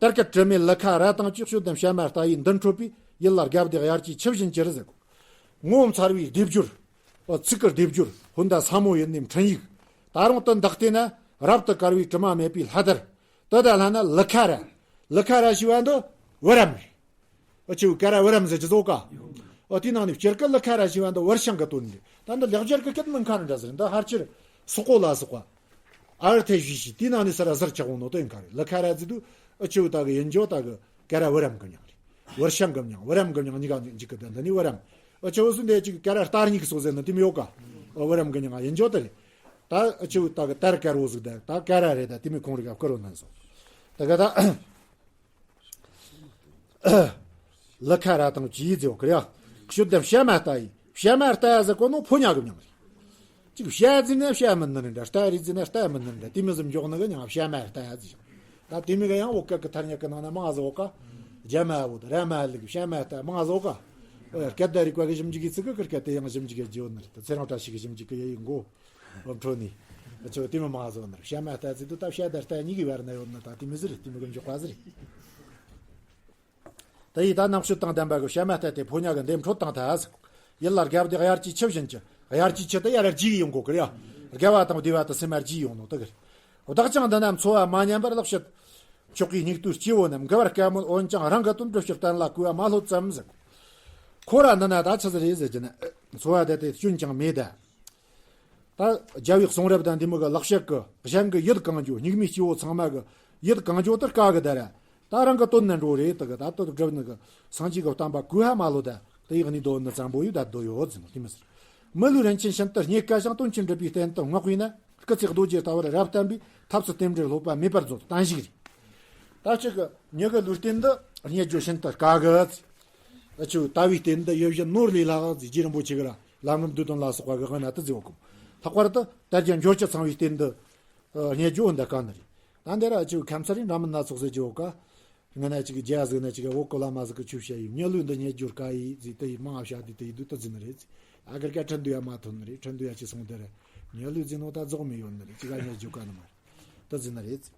དར་སྐད་དྲི་མེད་ལི་ཁ་ར་དང་བཅས། དཔྱོད་ལྡན་བྱ་མ་ལྟ་ཡིས་མདུན་འཕྲོད་པའི། ཡིད་ལ་དགའ་བདེ་དབྱར་གྱི་ཆུ་བཞིན་གྱུར་ཟེར་གོ། ངོ་མཚར་བའི་སྡེབ་སྦྱོར། ཨོ་ཚིག་གི་སྡེབ་སྦྱོར། ཧོན་ད་ས་མོ་ཡིན་ནི་འཕྲིན་ཡིག། ད་རུང་དུ་འདག་ལྟས་ན་རབ་ཏུ་དཀར་བའི་དྲི་མ་མེད་པའི་ལྷ་དར། དུ་ད་ལྷ་ན་ལི་ཁ་ར། ལི་ཁ་ར་ཞེས་པ་འདི་བུ་རམ་རེད། ཨ་ཆེ་བོ་ཀ་ར་བུ་རམ་ཟེར་གྱི་བཟོ་ཀ། ཨོ་དེའི་ནང་ནས་སྤྱིར་ཀ་ལི་ཁ་ར་ཞེས་པ་འདི་བུར་ཤིང་གི་དོན་རེད། ད་འདི་ལེགས་སྦྱར་གི་སྐད་མིན་ཁ་ར་འདྲ་ཟེར། འདི་ཧར་ཆེར་སོག་པོ་ལ་སོགས་པ། ཨར་ཐེ་ཞུས་ཤིག་དེའི་ནང་ནས་ས་ར་ཟུར་ཆག་འོང་ནོ་དོན་ག་རེད། ལི་ཁ་ར་ཟེར་དུས་ཨ་ཆེ་བོ་ད་གི་ཡིན་འཇོ་ད་གི་ཀ་ར་བུ་རམ་གི་མྱིང་རེད། བུར་ཤིང་གི་མྱིང་། བུ་རམ་གི་མྱིང་གཉིས་ཀ་འཇིག་གི། ད་འདི་ནི་བུ་རམ། ཨ་ཆེ་བོ་སུ་འདི་ཅིག་ཀ་ར་སྟར་སྙིགས་སོགས་ཟེར་ནི་དེ་མི་ཡོད་ཀ། ཨ་བུ་རམ་གི་མྱིང་ཡིན་འཇོ་ད་རེད། ད་ཨ་ཆེ་བོ་ད་གི་དར་དཀར་བོ་ཟིག་ད་ད་ཀ་ར་རེད། ད་དེ་མི་ཁོང་རིག་ག་བསྐུར་བོ་ནན་སོང་། ད་ག་ད། ལི་ཁ་ར་དང་བཅས་ཟེར་བ་ཀི་རེད་ཡ། ཞུ་དང་བྱ་མ་ལྟ་ཡིས། བྱ་མ་ལྟ་ཡ་ཟེར་གོ་ནོ་ཕོ་ཉ་གི་མྱིང་རེད། ཅིག་བྱ་ཟེར་ན་བྱ་མིན་ནི་རེད་འདྲ། ལྟ་རེད་ཟེར་ན་ལྟ་མིན་ནི་རེད་འདྲ། དེ་མི་ཟིག་འཇོག་ནི་གི་མྱིང་བྱ་མ་ལྟ་ཡ་ཟེར། ད་དེ་མི་གི་ཡང་བོད་སྐད་ཀྱི་ཐ་སྙད་ཀྱི་ནང་ན་མང་ཟིག་ཡོད་ཀ། རྒྱ་མ་བོ་དང་ར་མ་ལུག་བྱ་མ་ལྟ་མང་ཟིག་ཡོད་ཀ། ཨོ་ཡ་སྐད་བརྡ་རིག་པ་གི་ཞིབ་འཇུག་གི་ཚིག་གི་སྐད་དེ་ཡང་ཞིབ་འཇུག་གི་རྒྱུ་ནི་རེད། ད་ཚེ་རིང་བཀྲ་ཤིས་ཀྱི་ཞིབ་འཇུག་གི་ཡ་ཡིག་མགོ། ཨོ་འཕྲོ་ནི། ཨ་ཆོ་དེ་མི་མང་ཟིག་ནི་རེད། བྱ་མ་ལྟ་ཟེར་དུས་ད་བྱ་དང་ལྟ་གཉིས་ཀྱི་བར་ན་ཡོད་ནི། ད་དེ་མི་ཟིག་རེད། དེ་མི་གི་འཇོག་པ་ཟིག་རེད། དེ་ཡིས་ད་རྣམ་དཔྱོད་དང་ལྡན་པ་གི་བྱ་མ་ལྟ་དེ་ཕོ་ཉ་གི་འདེམས་འཕྲོད་དང་ཐལ་ཟེར། ཡིད་ལ་དགའ་བདེ་དབྱར་གྱི་ཆུ་བཞིན་གྱི། དབྱར་གྱི་ཆུ་དེ་ཡར་རྒྱས་ཡོང་གོ་གི་རེད། དགའ་བ་དང་བདེ་བ་དེ་སེམས་མ་རྒྱས་ཡོང་ནོ་དེ་གི་རེད། བདག་ཀྱང་འདི་ན་འཚོ་བ་མ་ཉམས་པར་ལེགས་བཤད། མཆོག་གི་སྙིགས་དུས་སྐྱེ་བོ་རྣམས། མགུ་བར་དཀའ་མོལ་འོན་ཀྱང་རང་གི་དོན། སྒྲུབ་ཕྱིར་བསྟན་ལ་གུས་པ་མ་ལྷོད་ཙམ་ཟེར། ཁོ་ར་འདི་ན་ད་ཆི་ཟིག་རེད་ཟེར་གྱི་ན། འཚོ་བ་དེ་དེ་སྐྱོན་ཀྱང་མེད་ད། ད་རྒྱལ་བའི་གསུང་རབ་དང་འདི་མོ་གི་ལེགས་བཤད་ཀྱི་གཞན་གྱི་ཡིད་གང་འགྱོ། སྙིགས་མའི་སྐྱེ་བོ་ཚང་མ་གི་ཡིད་གང་འགྱོ་དེ་དཀའ་གི་ད་ར། ད་རང་གི་དོན་ནི་འགྲོ་རེད། དེ་གི་ད་དེ་སྒྲུབ་ནི་གི་སངས་རྒྱས་ཀྱི་བསྟན་པ་གུས་པ་མ་ལྷོད་ད། དེ་ཡི་གནས་དོན་ནི་བཙན་པོ་ཡོད་ད་དོ་ཡོད་ཟེར་ནོ་དེ་མི་ཟེར། མི་ལུས་རིན་ཆེན་ཤིན་ཏུ་རྙེད་དཀའ་ཞིང་། དོན་ཆེན་སྒྲུབ་པའི་རྟེན་དུ་བསྔགས་པས་ན། སྐུ་ཚེ་རྡོ་རྗེ་ལྟ་བུར་རབ་བརྟན་པས། ཐབས་སུ་རྟེན་འབྲེལ་སློབ་པ་མེད་པར་མཛོད། བརྟན་བཞུགས་རེད། ད་ཅིག་གི་མྱི་གི་ལུས་རྟེན་འདི་རྙེད་རྒྱུ་ཤིན་ཏུ་དཀའ་གི། ཨ་ཆུ་ལྟ་བུའི་རྟེན་འདི་ཡིད་བཞིན་ནོར་ལས་ལྷག་ཟེར། རྗེ་རིན་པོ་ཆེ་གི་ར་ལམ་རིམ་བསྡུས་དོན་ལ་སོགས་པ་གི་དབང་ན་དེ་ཟེར་བ་གོ། ལྷག་པར་དུ་དལ་བརྒྱད་འབྱོར་བཅུ་ཚང་བའི་རྟེན་འདི་རྙེད་རྒྱུ་འོ་འདི་དཀའ་ནི་རེད། ད་འདི་ར་ཨ་ཆུ་ཁ་མཚར་རིང་འདྲ་མིན་སྣ་ཚོགས་ཟེར་རྒྱུ་བོ་ཀ། ང་ན་ཅིག་རྒྱ་ཟིག་ན་ཅིག་བོད་གོ་ལ་མ་ཟིག་གི་ཆུ་བཤད་ཡིན། མྱི་ལུས་འདི་རྙེད་རྒྱུར་དཀའ་ཡིས་ཟེར། དེ་ཡིས་མང་བ་བཤད་དེ་དེ་ཡིས་དུ་དུ་ཟིན་ནི་རེད་ཟེར། ཨ་གར་ཀ་ཁྲིན་ཏུ་ཡ་མ་ཐོན་ནི་རེད། ཁྲིན་ཏུ་ཡ་ཅི་སོང་དེ་རེད། མྱི་ལུས་ཟིན་ནོ་ད་རྫོགས་མི་ཡོད་ནི་རེད། ཅི་ག་རྙེད་རྒྱུ་དཀའ་ནི་མ་རེད། དུ་ཟིན་ནི་རེད་ཟེར།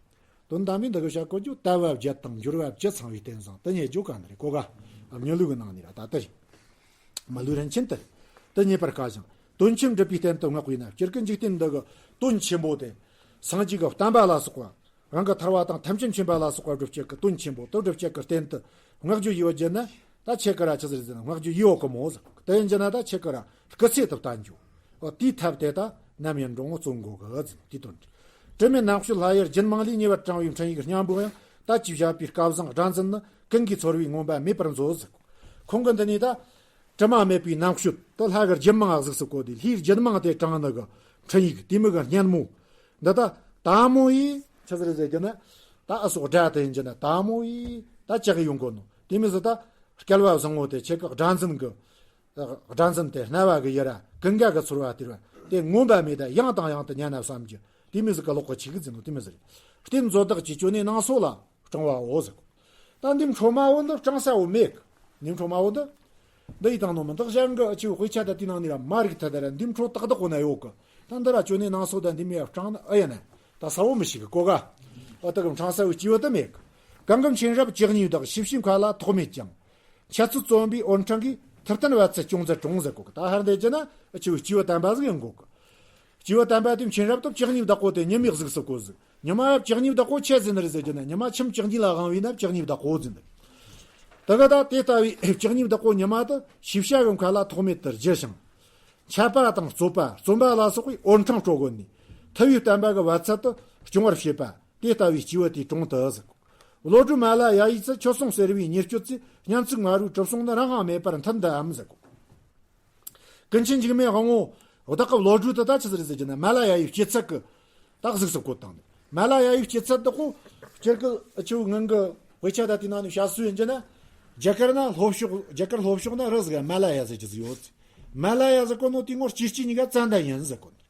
དོན་དམ་པའི་འདི་གི་བཤད་གོ་རྒྱུ་ལྟ་བ་བརྒྱད་དང་འབྱོར་བ་བཅུ་ཚང་བའི་རྟེན་བཟང་དུ་རྙེད་རྒྱུ་དཀའ་ནི་རེད། གོ་ག་མྱི་ལུས་གི་ནང་ནས་ར་ད་དེ་རེད། མི་ལུས་རིན་ཆེན་དེ། དེ་རྙེད་པར་དཀའ་ཞིང་། དོན་ཆེན་སྒྲུབ་པའི་རྟེན་དུ་བསྔགས་པས་ན། སྤྱིར་གི་འཇིག་རྟེན་འདི་གི་དོན་ཆེན་པོ་དེ། སངས་རྒྱས་ཀྱི་བསྟན་པ་ལ་སོགས་པ། རང་གི་ཐར་བ་དང་ཐམས་ཅད་མཁྱེན་པ་ལ་སོགས་པ་སྒྲུབ་བྱེད་ཀྱི་དོན་ཆེན་པོ་དེ་སྒྲུབ་བྱེད་ཀྱི་རྟེན་དུ་བསྔགས་བརྗོད་ཡོད་རྒྱུ་ནི། ད་ཁྱེད་ཀྱི་ར་ཆི་ཟེར་ཟེར་ན་བསྔགས་བརྗོད་ཡོད་གི་མོ་ཟེར། དེ་ཡིན་རྒྱུ་ན་ད་ཁྱེད་ཀྱི་ར་སྐུ་ཚེ་དུ་བརྟན་རྒྱུ། འོ་དེའི་ཐབས་དེ་ད་ནམ་ཡིན་འགྲོ་འོང་བརྩོན་དགོས་གི་ཟེར་དེའི་དོན་དུ། དྲི་མེད་རྣམ་དཔྱོད་ལྷ་ཡུལ་རྒྱུད་མང་ལས། ཉེ་བར་དྲངས་པའི་འཕྲིན་ཡིག་སྙན་པོ་ཡང་། ད་ཅི་བཞག་པའི་སྐལ་བཟང་སྒྲ་འཛིན་ནི། ཀུན་གྱིས་ཚོར་བའི་མངོན་པ་མེད་པར་མཛོད་ཟེར། ཁོང་གི་འདི་ནས་ད། དྲི་མ་མེད་པའི་རྣམ་དཔྱོད་དེ་ལྷ་གི་རྒྱུད་མང་གཟུགས་སུ་བཀོད་དེ། ལྷའི་རྒྱུད་མང་དེ་དྲངས་ནི་གི་འཕྲིན་ཡིག་དེ་མོ་གི་སྙན་མོ། འདི་ད་དལ་མོ་ཡིས་ཆི་ཟེར་ཟེར་རྒྱུ་ན། ད་ཨ་སོགས་སྒྲ་དེ་ཡིན་རྒྱུ་ན་དལ་མོ་ཡིས་ད་ཅི་གི་ཡོང་གོ་ནོ། དེ་མོ་ཟིག་ད་སྐལ་བ་བཟང་བོ་དེ་ཁྱེད་ཀྱི་སྒྲ་འཛིན་གི། སྒྲ་འཛིན་དེ་རྣ་བ་གི་ཡུ་ར་ཀུན་དགའ་གི་ཚོར་བ་སྟེར་བ་དེ་མངོན་པ་མེད་ད་ཡང་དང་ཡང་དུ་ཉན་ན་བསམ་རྒྱུ། དེ་མོ་ཟིག་གི་ལོག་གི་ཆི་གི་འཛིན་ནོ་དེ་མོ་ཟིག་རེད། རྟེན་མཛོད་བདག་གི་ཅོ་ནེ་ནང་སོ་ལ། སྤྲང་བའོ་ཟེར། ད་འདི་འཕྲོ་མ་བོ་འདི་སྤྲང་ས་བོ་མེད་གི། འདི་འཕྲོ་མ་བོ་འདི། འདི་ཡི་དང་ནོ་མི་འདི་གཞན་གི་ཨ་ཆི་དཔེ་ཆ་ད་དེ་ནང་ནས་ར་མ་རིག་ཐ་ད་ར་འདི་འཕྲོ་ཏག་ཏག་གོ་ན་ཡོད་གི། ད་འདི་ར་ཅོ་ནེ་ནང་སོ་ད་འདི་མི་ཡ་སྤྲང་ན་ཨ་ཡ་ན། ད་ས་བོ་མི་ཤེས་གི་གོ་ག་ཨ་ད་གི་སྤྲང་ས་བོ་སྐྱེ་བོ་ད་མེད་གི། གང་གི་མཁྱེན་རབ་ཇི་སྙེད་བདག་ཤེས་བྱའི་མཁའ་ལ་ཐོགས་མེད་ཀྱང་། འཆད་རྩོད་རྩོམ་པའི་འོད་འཕྲེང་གིས། ཐུབ་བསྟན་བ་ཚད་ཅུང་ཟད་གྲོང་ཟེར་གོ་གི། ད་ཧར་འདི་ཅི་ན་ཨ་ཆི་བོ་སྐྱེ་བོ་དམ་པ་ཟིག་ཡིན་གོ་གི། སྐྱེས་བུ་དམ་པ་དེ་མཁྱེན་རབ་ཏུ་བཅུ་གཉིས་བདག་པོ་དེ་ཉི་མའི་གཟུགས་སུ་བཀོད་ཟིག། ཉི་མ་བཅུ་གཉིས་བདག་པོ་ཆི་ཟེར་ནི་རེད་ཟེར་རྒྱུ་ན། ཉི་མ་ཁྱིམ་བཅུ་གཉིས་ལ་དབང་བས་ན་བཅུ་གཉིས་བདག་པོ་ཟེར་ནི། དེ་ག་ད་དེ་ལྟ་བུའི་བཅུ་གཉིས་བདག་པོ་ཉི་མ་དེ་ཤེས་བྱ་གི་མཁའ་ལ་ཐོགས་མེད་དུ་རྒྱུ་ཞིང་། འཆད་པ་དང་རྩོད་པ་རྩོམ་པ་ལ་སོགས་པའི་འོད་འཕྲེང་སྤྲོ་གོ་ནས། ཐུབ་པའི་བསྟན་པ་གི་བ་ཚད་དུ་སྐྱོང་བར་བྱེད་པ། དེ་ལྟ་བུའི་སྐྱེས་བུ་དེའི་དྲུང་དུ་ཟེར། བློ་གྲོས་མ་ལ་ཡ་ཡིས་ཚུལ། ཁྱོད་གསུང་ཟེར་བའི་ཉེར་སྤྱོད་ཚེ། སྙན་ཚིག་ང་རོས་གྲུབ་སོང་ནི། རང་དབང་མེད་པར་མཐུན་དུའམ་ཟེར། ཀུན་མཁྱེན་འཇིགས་མེད་དབང་པོ་བདག་གི་བློ་གྲོས་དེ་ད་ཆི་ཟིག་རེད་ཟེར་རྒྱུ་ན། མ་ལ་ཡ་ཡི་སྐྱེད་ཚལ་གི་ད་གཟུགས་སུ་བཀོད་བཏང་ནི། མ་ལ་ཡ་ཡི་སྐྱེད་ཚལ་དེ་ཁོ་སྤྱིར་གི་ཆུ་ངང་གི་དཔེ་ཆ་ད་དེ་ནང་ནས་བཤད་སྲོལ་ཡིན་རྒྱུ་ན། རྒྱ་གར་ན་ལྷོ་ཕྱོགས། རྒྱ་གར་ལྷོ་ཕྱོགས་ན་རི་ཟིག་མ་ལ་ཡ་ཟེར་རྒྱུ་ཟིག་ཡོད། མ་ལ་ཡ་ཟེར་གོ་ནོ་དེ་ངོ་སྐྱེ་སྐྱེ་གཉིས་ཀ་ཙན་དན་ཡིན་ཟེར་གོ་ནི།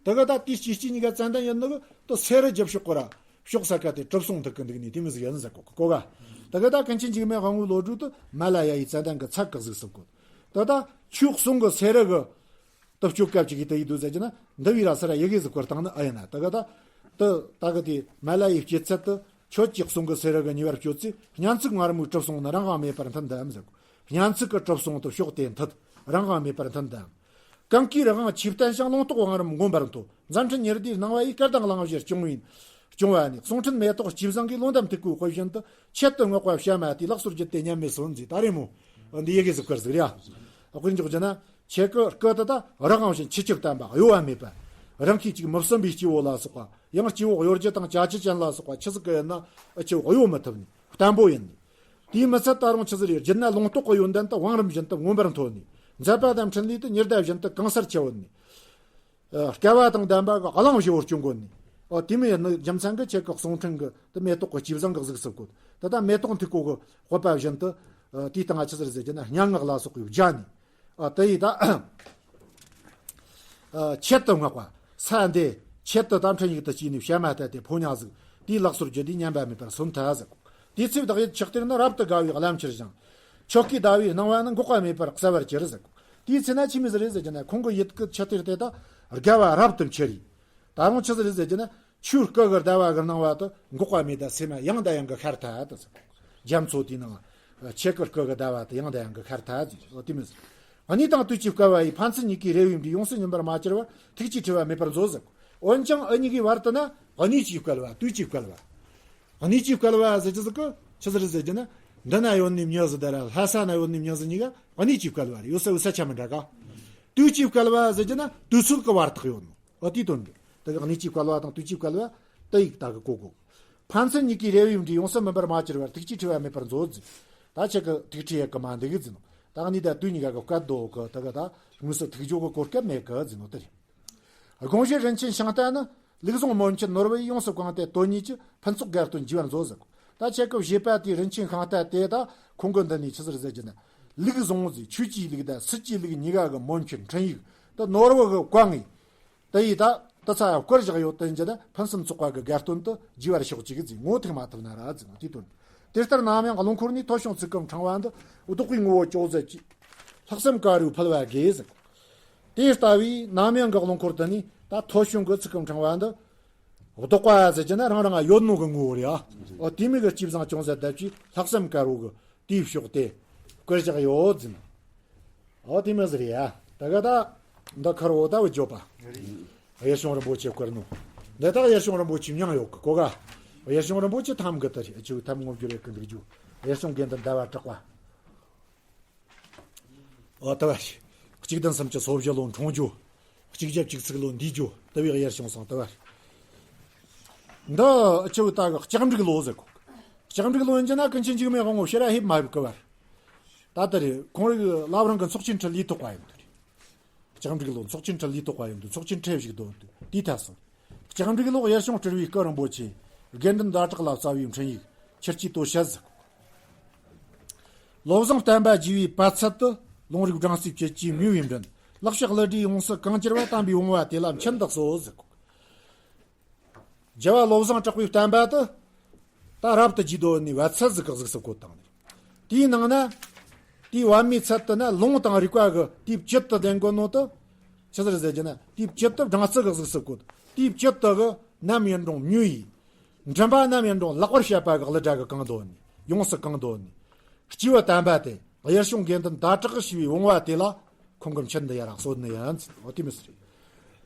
དེ་ག་ད་དེ་སྐྱེ་སྐྱེ་གཉིས་ཀ་ཙན་དན་ཡིན་ནོ་གི་དེ་སེ་རི་རྒྱབ་ཕྱོགས་གི་ར་ཕྱོགས་ས་ཁ་དེ་གྲུབ་སོང་ཐུག་གི་འདུག་ནི་དེ་མོ་ཟིག་ཡིན་ཟེར་གོ་གོ་ག། དེ་ག་ད་ཀུན་མཁྱེན་འཇིགས་མེད་དབང་པོའི་བློ་གྲོས་དེ་མ་ལ་ཡ་ཡི་ཙན་དན་གི་ཚལ་གི་གཟུགས་སུ་བཀོད། དེ་ད་ཆོས་གསུང་གི་སེ་རི་གི་དེ་སྐྱོ་སྐབས་ཅིག་གི་དེ་ཡི་དུ་ཟེར་རྒྱུ་ན། འདི་བའི་ར་སེ་ར་ཡི་གེ་ཟིག་བཀོད་བཏང་ནི་ཨ་ཡིན་ན། དེ་ག་ད་དེ་ད་གི་དེ་མ་ལ་ཡི་སྐྱེད་ཚལ་དུ་ཁྱོད་ཀྱི་གསུང་གི་སེ་རི་གི་ཉེ་བར་སྤྱོད་ཚེ། སྙན་ཚིག་ང་རོས་གྲུབ་སོང་ནི། རང་དབང་མེད་པར་མཐུན་དུའམ་ཟེར་གོ། སྙན་ཚིག་གི་གྲུབ་སོང་དུ་ཕྱོགས་དེ་མཐུད། རང་དབང་མེད་པར་མཐུན་དུའམ། གང་གིས་རང་དབང་ཆོས་བསྟན་ཞིང་། ལུང་རྟོགས་དབང་རིམ་མངོན་པར་མཐོ། མཛད་འཕྲིན་ཉི་ཟླའི་སྣང་བ་ཡིས། སྐད་དང་གླེང་གཞི་སྐྱོང་བའི་སྐྱོང་བ་ནི། གསུང་འཕྲིན་མེ་ཏོག་སྐྱེས་བཟང་གིས། ལོ་འདབ་མཐུག་པོའི་དཔེ་བཞིན་དུ། ཆེད་དུ་བསྔགས་པ་བྱ་མ་དེ། ལགས་སོ་བརྒྱུད་དེ་སྙན་མེད་སོ་ཟེར། ད་རེད་མོ། འདི་ཡི་གེ་ཟིག་བཀར་ཟིག་རེད་ཨ། དཔེར་འཇོག་རྒྱུ་ན། ཁྱེད་ཀྱི་སྐུ་དེ་ད་རང་དབང་བཞིན་ཆུ་སྐྱོབ་བསྟན་པ་གཡོ་བ་མེད་པ། རང་གིས་ཅིག་མི་བསམ་པའི་སྐྱེ་བོ་ལ་སོགས་པ། ཡང་སྐྱེ་བོ་གཡོ་སྒྱུ་དང་བྱ་བྱེད་ཅན་ལ་སོགས་པ་ཆི་ཟིག་གི་ཡིན་ན་ཨ་ཆེ་བོ་གཡོ་མི་ཐུབ་ནི། བརྟན་པོ་ཡིན་ནི། དེས་མི་ཚད་ད་རུང་ཆི་ཟིག་རེད། རྒྱུད་ན་ལུང་རྟོགས་ཀྱི་ཡོན་ཏན་དུ་བང་རིམ་བཞིན་དུ་མངོན་པར་མཐོ་ནི། མཛད་པ་དང་འཕྲིན་ལས་དུ་ཉི་ཟླ་བཞིན་དུ་གང་སར་ཁྱབ་ནི། ཨ། སྐལ་བ་དང་ལྡན་པ་གི་གླིང་བཞི་བོར་སྐྱོང་གོ་ནི། ཨོ་དེ་མོ་ཡིན་ནི་རྒྱུ་མཚན་གྱིས་ཁྱེད་ཀྱི་གསུང་འཕྲིན་གྱི་དེ་མེ་ཏོག་གི་སྐྱེས་བཟང་གི་གཟུགས་སུ་བཀོད། དེ་ད་མེ་ཏོག་མཐུག་པོ་གི་དཔེ་བཞིན་དུ། ཨ། དེའི་སྟེང་ང་ཆི་ཟིག་རེད་ཟེར་རྒྱུ་ན། སྙན་ངག་ལ་སོགས་པའི་སྦྱར་ནས། ཨ། དེ་ཡིས་ད། ཨ། ཆེད་དུ་བསྔགས་པ། ས་འདི་ཆེད་དུ་དམ་ཕྲན་ཡིག་ཏུ་བཅས་ནས་བཤད་མ་ཐལ་ཏེ་ཕོ་ཉ་ཟིག། དེའི་ལག་སོར་བརྒྱུད་དེ་སྙན་པ་མེད་པར་སོན་ཐལ་ཟེར། དེའི་ཚེ་བདག་ཡིད་ཆགས་གཏེར་ནི། རབ་ཏུ་དགའ་བའི་རླབས་ཆེར་བཞེངས། ཆོ་གའི་ཟླ་བའི་སྣང་བ་ནི། འགོག་པ་མེད་པར་གསལ་བར་གྱུར་ཟེར། དེའི་ཚེ་ན་ཆི་མོ་ཟིག་རེད་ཟེར་རྒྱུ་ན། ཁོང་གི་ཡིད་ཀྱི་ཆུ་གཏེར་དེ་ད་དགའ་བ་རབ་ཏུ་འཁྱིལ་རེ། ད་རུང་ཆི་ཟིག་རེད་ཟེར་རྒྱུ་ན། ཆོས་སྐུ་གི་ཟླ་བ་གི་སྣང་བ་དེ་འགོག་པ་མེད། ད་སེམས་ཡང་དང་ཡང་གི་ཤར་ཐལ་དུ་ཟེར། རྒྱ་མཚོ་དེའི་ནང་ཆོས་སྐུ་གི་ཟླ་བ་དེ་ཡང་དང་ཡང་གི་ཤར་ཐལ་ཟེར། འོ་དེ་མོ་ཟིག། གཉིད་དང་དུས་ཀྱིས་བསྐུལ་བ་ཡི། ཕན་ཚུན་གཉིས་ཀའི་རེ་བའི་འབྲས། ཡོངས་སུ་ཉམས་པར་མ་གྱུར་པར། ཐུགས་ཀྱིས་འཁྲི་བ་མེད་པར་མཛོད་ཟེར། འོན་ཀྱང་འུ་གཉིས་ཀའི་བར་དུ་ན་གཉིད་ཀྱིས་བསྐུལ་བ། དུས་ཀྱིས་བསྐུལ་བ། གཉིད་ཀྱིས་བསྐུལ་བ་ཟེར་རྒྱུ་ཟིག་གི་ཆི་ཟིག་རེད་ཟེར་རྒྱུ་ན། འདི་ན་ཡོད་ནི་མྱི་ཟིག་དེ་ར་ལྷ་ས་ན་ཡོད་ནི་མྱི་ཟིག་གཉིས་ཀ་གཉིད་ཀྱིས་བསྐུལ་བ་རེད། ཡོད་ས་ཡོད་ས་ཆ་མི་འདྲ་ག། དུས་ཀྱིས་བསྐུལ་བ་ཟེར་རྒྱུ་ན་དུས་ཚོད་ཀྱི་བར་ཐག་ཡོད་ནོ། འོ་དེའི་དོན་རེད། དེ་ག་གཉིད་ཀྱིས་བསྐུལ་བ་དང་དུས་ཀྱིས་བསྐུལ་བ་དེ་ཡིག་ད་གི་གོ་དགོས། ཕན་ཚུན་གཉིས་ཀའི་རེ་བའི་འབྲས། ཡོངས་སུ་སྨིན་པར་མ་གྱུར་པར། ཐུགས་ཀྱིས་འཁྲི་བ་མེད་པར་མཛོད་ཟེར། ད་ཁྱེད་ཀྱི་ཐུགས་ཁྲོ་ཡེད་གི་མ་འདུག་གི་ཟེར་ནོ། ད་གཉིད་དང་དུས་གཉིས་ཀ་གི་བསྐལ་དོ་གི་དེ་ག་ད་དངོས་སུ་ཐུག་རྒྱུ་གི་གོ་སྐབས་མེད་གི་ཟེར་ནོ་དེ་རེད། དགོངས་བཞེད་རིན་ཆེན་ཤིང་རྟ་ནི། ལུགས་བཟང་མོན་ཆེན་ནོར་བུ་ཡིས། ཡོངས་སུ་བཀང་སྟེ་དོན་གཉིས་ཀྱི། ཕུན་ཚོགས་དགའ་སྟོན་བགྱི་བར་མཛོད་ཟེར། ད་ཁྱེད་ཀྱི་བཞེད་པ་དེའི་རིན་ཆེན་ཤིང་རྟ་དེ་ད་ཁོང་གི་འདི་ནས་ཆི་ཟིག་རེད་ཟེར་རྒྱུ་ན། ལུགས་བཟང་ཟེར། ཆོས་ཀྱི་ལུགས་དང་སྲིད་ཀྱི་ལུགས་གཉིས་ཀ་གི་མོན་ཆེན་འཕྲིན་ཡིག་དེ་ནོར་བུ་གིས་བཀང་ངས། དེ་ཡིས་ད་དེ་ཚ་ཡང་བསྐུར་བཞག་ཡོད། དེ་ཡིན་རྒྱུ་ན་ཕུན་སུམ་ཚོགས་པ་གི་དགའ་སྟོན་དེ་བགྱི་བར་ཤོག་ཅིག་ཟེར། ངོ་ཐུག་མ་ཐུབ་ན་ར་ཟེར་ནོ་དེའི་དོན། དེ་ལྟར་ནམ་ཡང་རླུང་འཁོར་ནས། ཐོ་བྱུང་ཚིག་གི་ཕྲེང་བ་འདི། བདོག་པའི་ངོ་བོ་ཅུང་ཟད་ཀྱིས། ལྷག་བསམ་དཀར་པོས་ཕུལ་བ་དགོས་ཟེར། དེ་ལྟ་བུའི་ནམ་ཡང་གི་རླུང་འཁོར་དེ་ནས་ད་ཐོ་བྱུང་གི་ཚིག་གི་ཕྲེང་བ་འདི། བདོག་པ་ཟེར་རྒྱུ་ན་རང་རང་ཡོད་ནོ་གི་ངོ་བོ་རེད་ཨ། འོ་དེ་མོ་གི་སྐྱེས་བཟང་ཅུང་ཟད་དེ་ཚོས་ལྷག་བསམ་དཀར་པོ་གིས་དེའི་ཕྱོགས་དེ་བསྐུར་བཞག་ཡོད་ཟེར་ནོ། འོ་དེ་མོ་ཟིག་རེད་ཡ། ད་ག་ད་འདི་ཁར་འོ་ད་བུ་བརྗོད་པ། དབྱར་གཞུང་རིན་པོ་ཆེ་བསྐུར་ནོ། འདི་དག་དབྱར་གཞུང་རིན་པོ་ཆེ་མྱིང་ཡོད་གི་གོ་ག། དབྱར་གཞུང་རིན་པོ་ཆེ་ཐམ་གི་དེ་རེད། ཨ་ཆུ་ཐམ་ངོ་བསྒྱུར་ཡེད་གི་འདུག་རྒྱུ། དབྱར་གཞུང་དགེ་འདུན་ཟླ་བ་གྲགས་པ། འོ་ད་བ། གཅིག་བདུན་སུམ་ཅུ་སོ་བཞི་ལོ་འཁྲུངས་རྒྱུ། གཅིག་བརྒྱད་བཅུ་གཅིག་ལོ་འདས་རྒྱུ། དེ་བས་དབྱར་གཞུང་སོང་དེ་བ། འདི་ཆུ་ད་གི་ལྕགས་འབྲུག་ལོ་ཟེར་གོ། ལྕགས་འབྲུག་ལོ་ཡིན་རྒྱུ་ན་ཀུན་མཁྱེན་འཇིགས་མེད་དབང་པོ་ཕྱིར་ར་ཕེབས་མ་ཕེབས་གི་བར། ད་ལྟ་རེད། ཁོང་རིགས་བླ་བྲང་གི་ཚོགས་ཆེན་ཁྲི་ལས་ཐོག་པ་ཡིན་དུས་རེད། ལྕགས་འབྲུག་ལོ་ཚོགས་ཆེན་ཁྲི་ལས་ཐོག་པ་ཡིན་དུས་ཚོགས་ཆེན་ཁྲི་བཞུགས་དོན་དུས་དེའི་ཐད་སོང་། ལྕགས་འབྲུག་ལོ་དབྱར་གཞུང་སྤྲུལ་པའི་སྐུ་རིན་པོ་ཆེ། དགེ་འདུན་ཟླ་གྲགས་ལ་བསྩལ་བའི་འཕྲིན་ཡིག་ཆུ་སྐྱེས་དོ་ཤལ་ཟེར། བློ་བཟང་བསྟན་པ་རྒྱས་པའི་པ་ཚད་དུ། ལུང་རིགས་སྦྲང་རྩིའི་བཅུད་ཀྱིས་མྱོས་པའི་མགྲིན། ལེགས་བཤད་གླུ་སྒྲའི་ཡོངས་སུ་གང་གྱུར་པ། དམ་པའི་བུང་བ་དེ་ལ་མཆིན་དུ་གསོལ་ཟེར། རྒྱལ་བ་བློ་བཟང་གྲགས་པའི་བསྟན་པ་དེ་ད་རབ་ཏུ་རྒྱས་དོ་ནི་པ་ཚད་ཟིག་གི་གཟུགས་སུ་བཀོད་བཏང་ནས། དེའི་ནང་ན་དེའི་པད་མའི་ཚད་དུ་ན་ལུང་དང་རིགས་པ་གི་དེའི་བཅུད་དུ་ལྡན་དགོས་ནོ་དེ་ཆི་ཟིག་རེད་ཟེར་རྒྱུ་ན། དེའི་བཅུད་དེ་སྦྲང་རྩི་གི་གཟུགས་སུ་བཀོད། དེའི་བཅུད་དེ་གིས་ནམ་ཡིན་རུང་མྱོས་ཡི། མགྲིན་པ་ནམ་ཡིན་རུང་ལེགས་པར་བཤད་པ་གི་གླུ་སྒྲ་གིས་གང་དོ་ནི། ཡོངས་སུ་གང་དོ་ནི། སྐྱེས་བུ་དམ་པ་དེ་དབྱར་གཞུང་དགེ་འདུན་ཟླ་གྲགས་ཞེས་པའི་བུང་བ་དེ་ལ་ཁོང་གི་མཆིན་དུ་ཡར་གསོལ་ནི་ཡིན། འོ་དེ་མོ་ཟིག་རེད།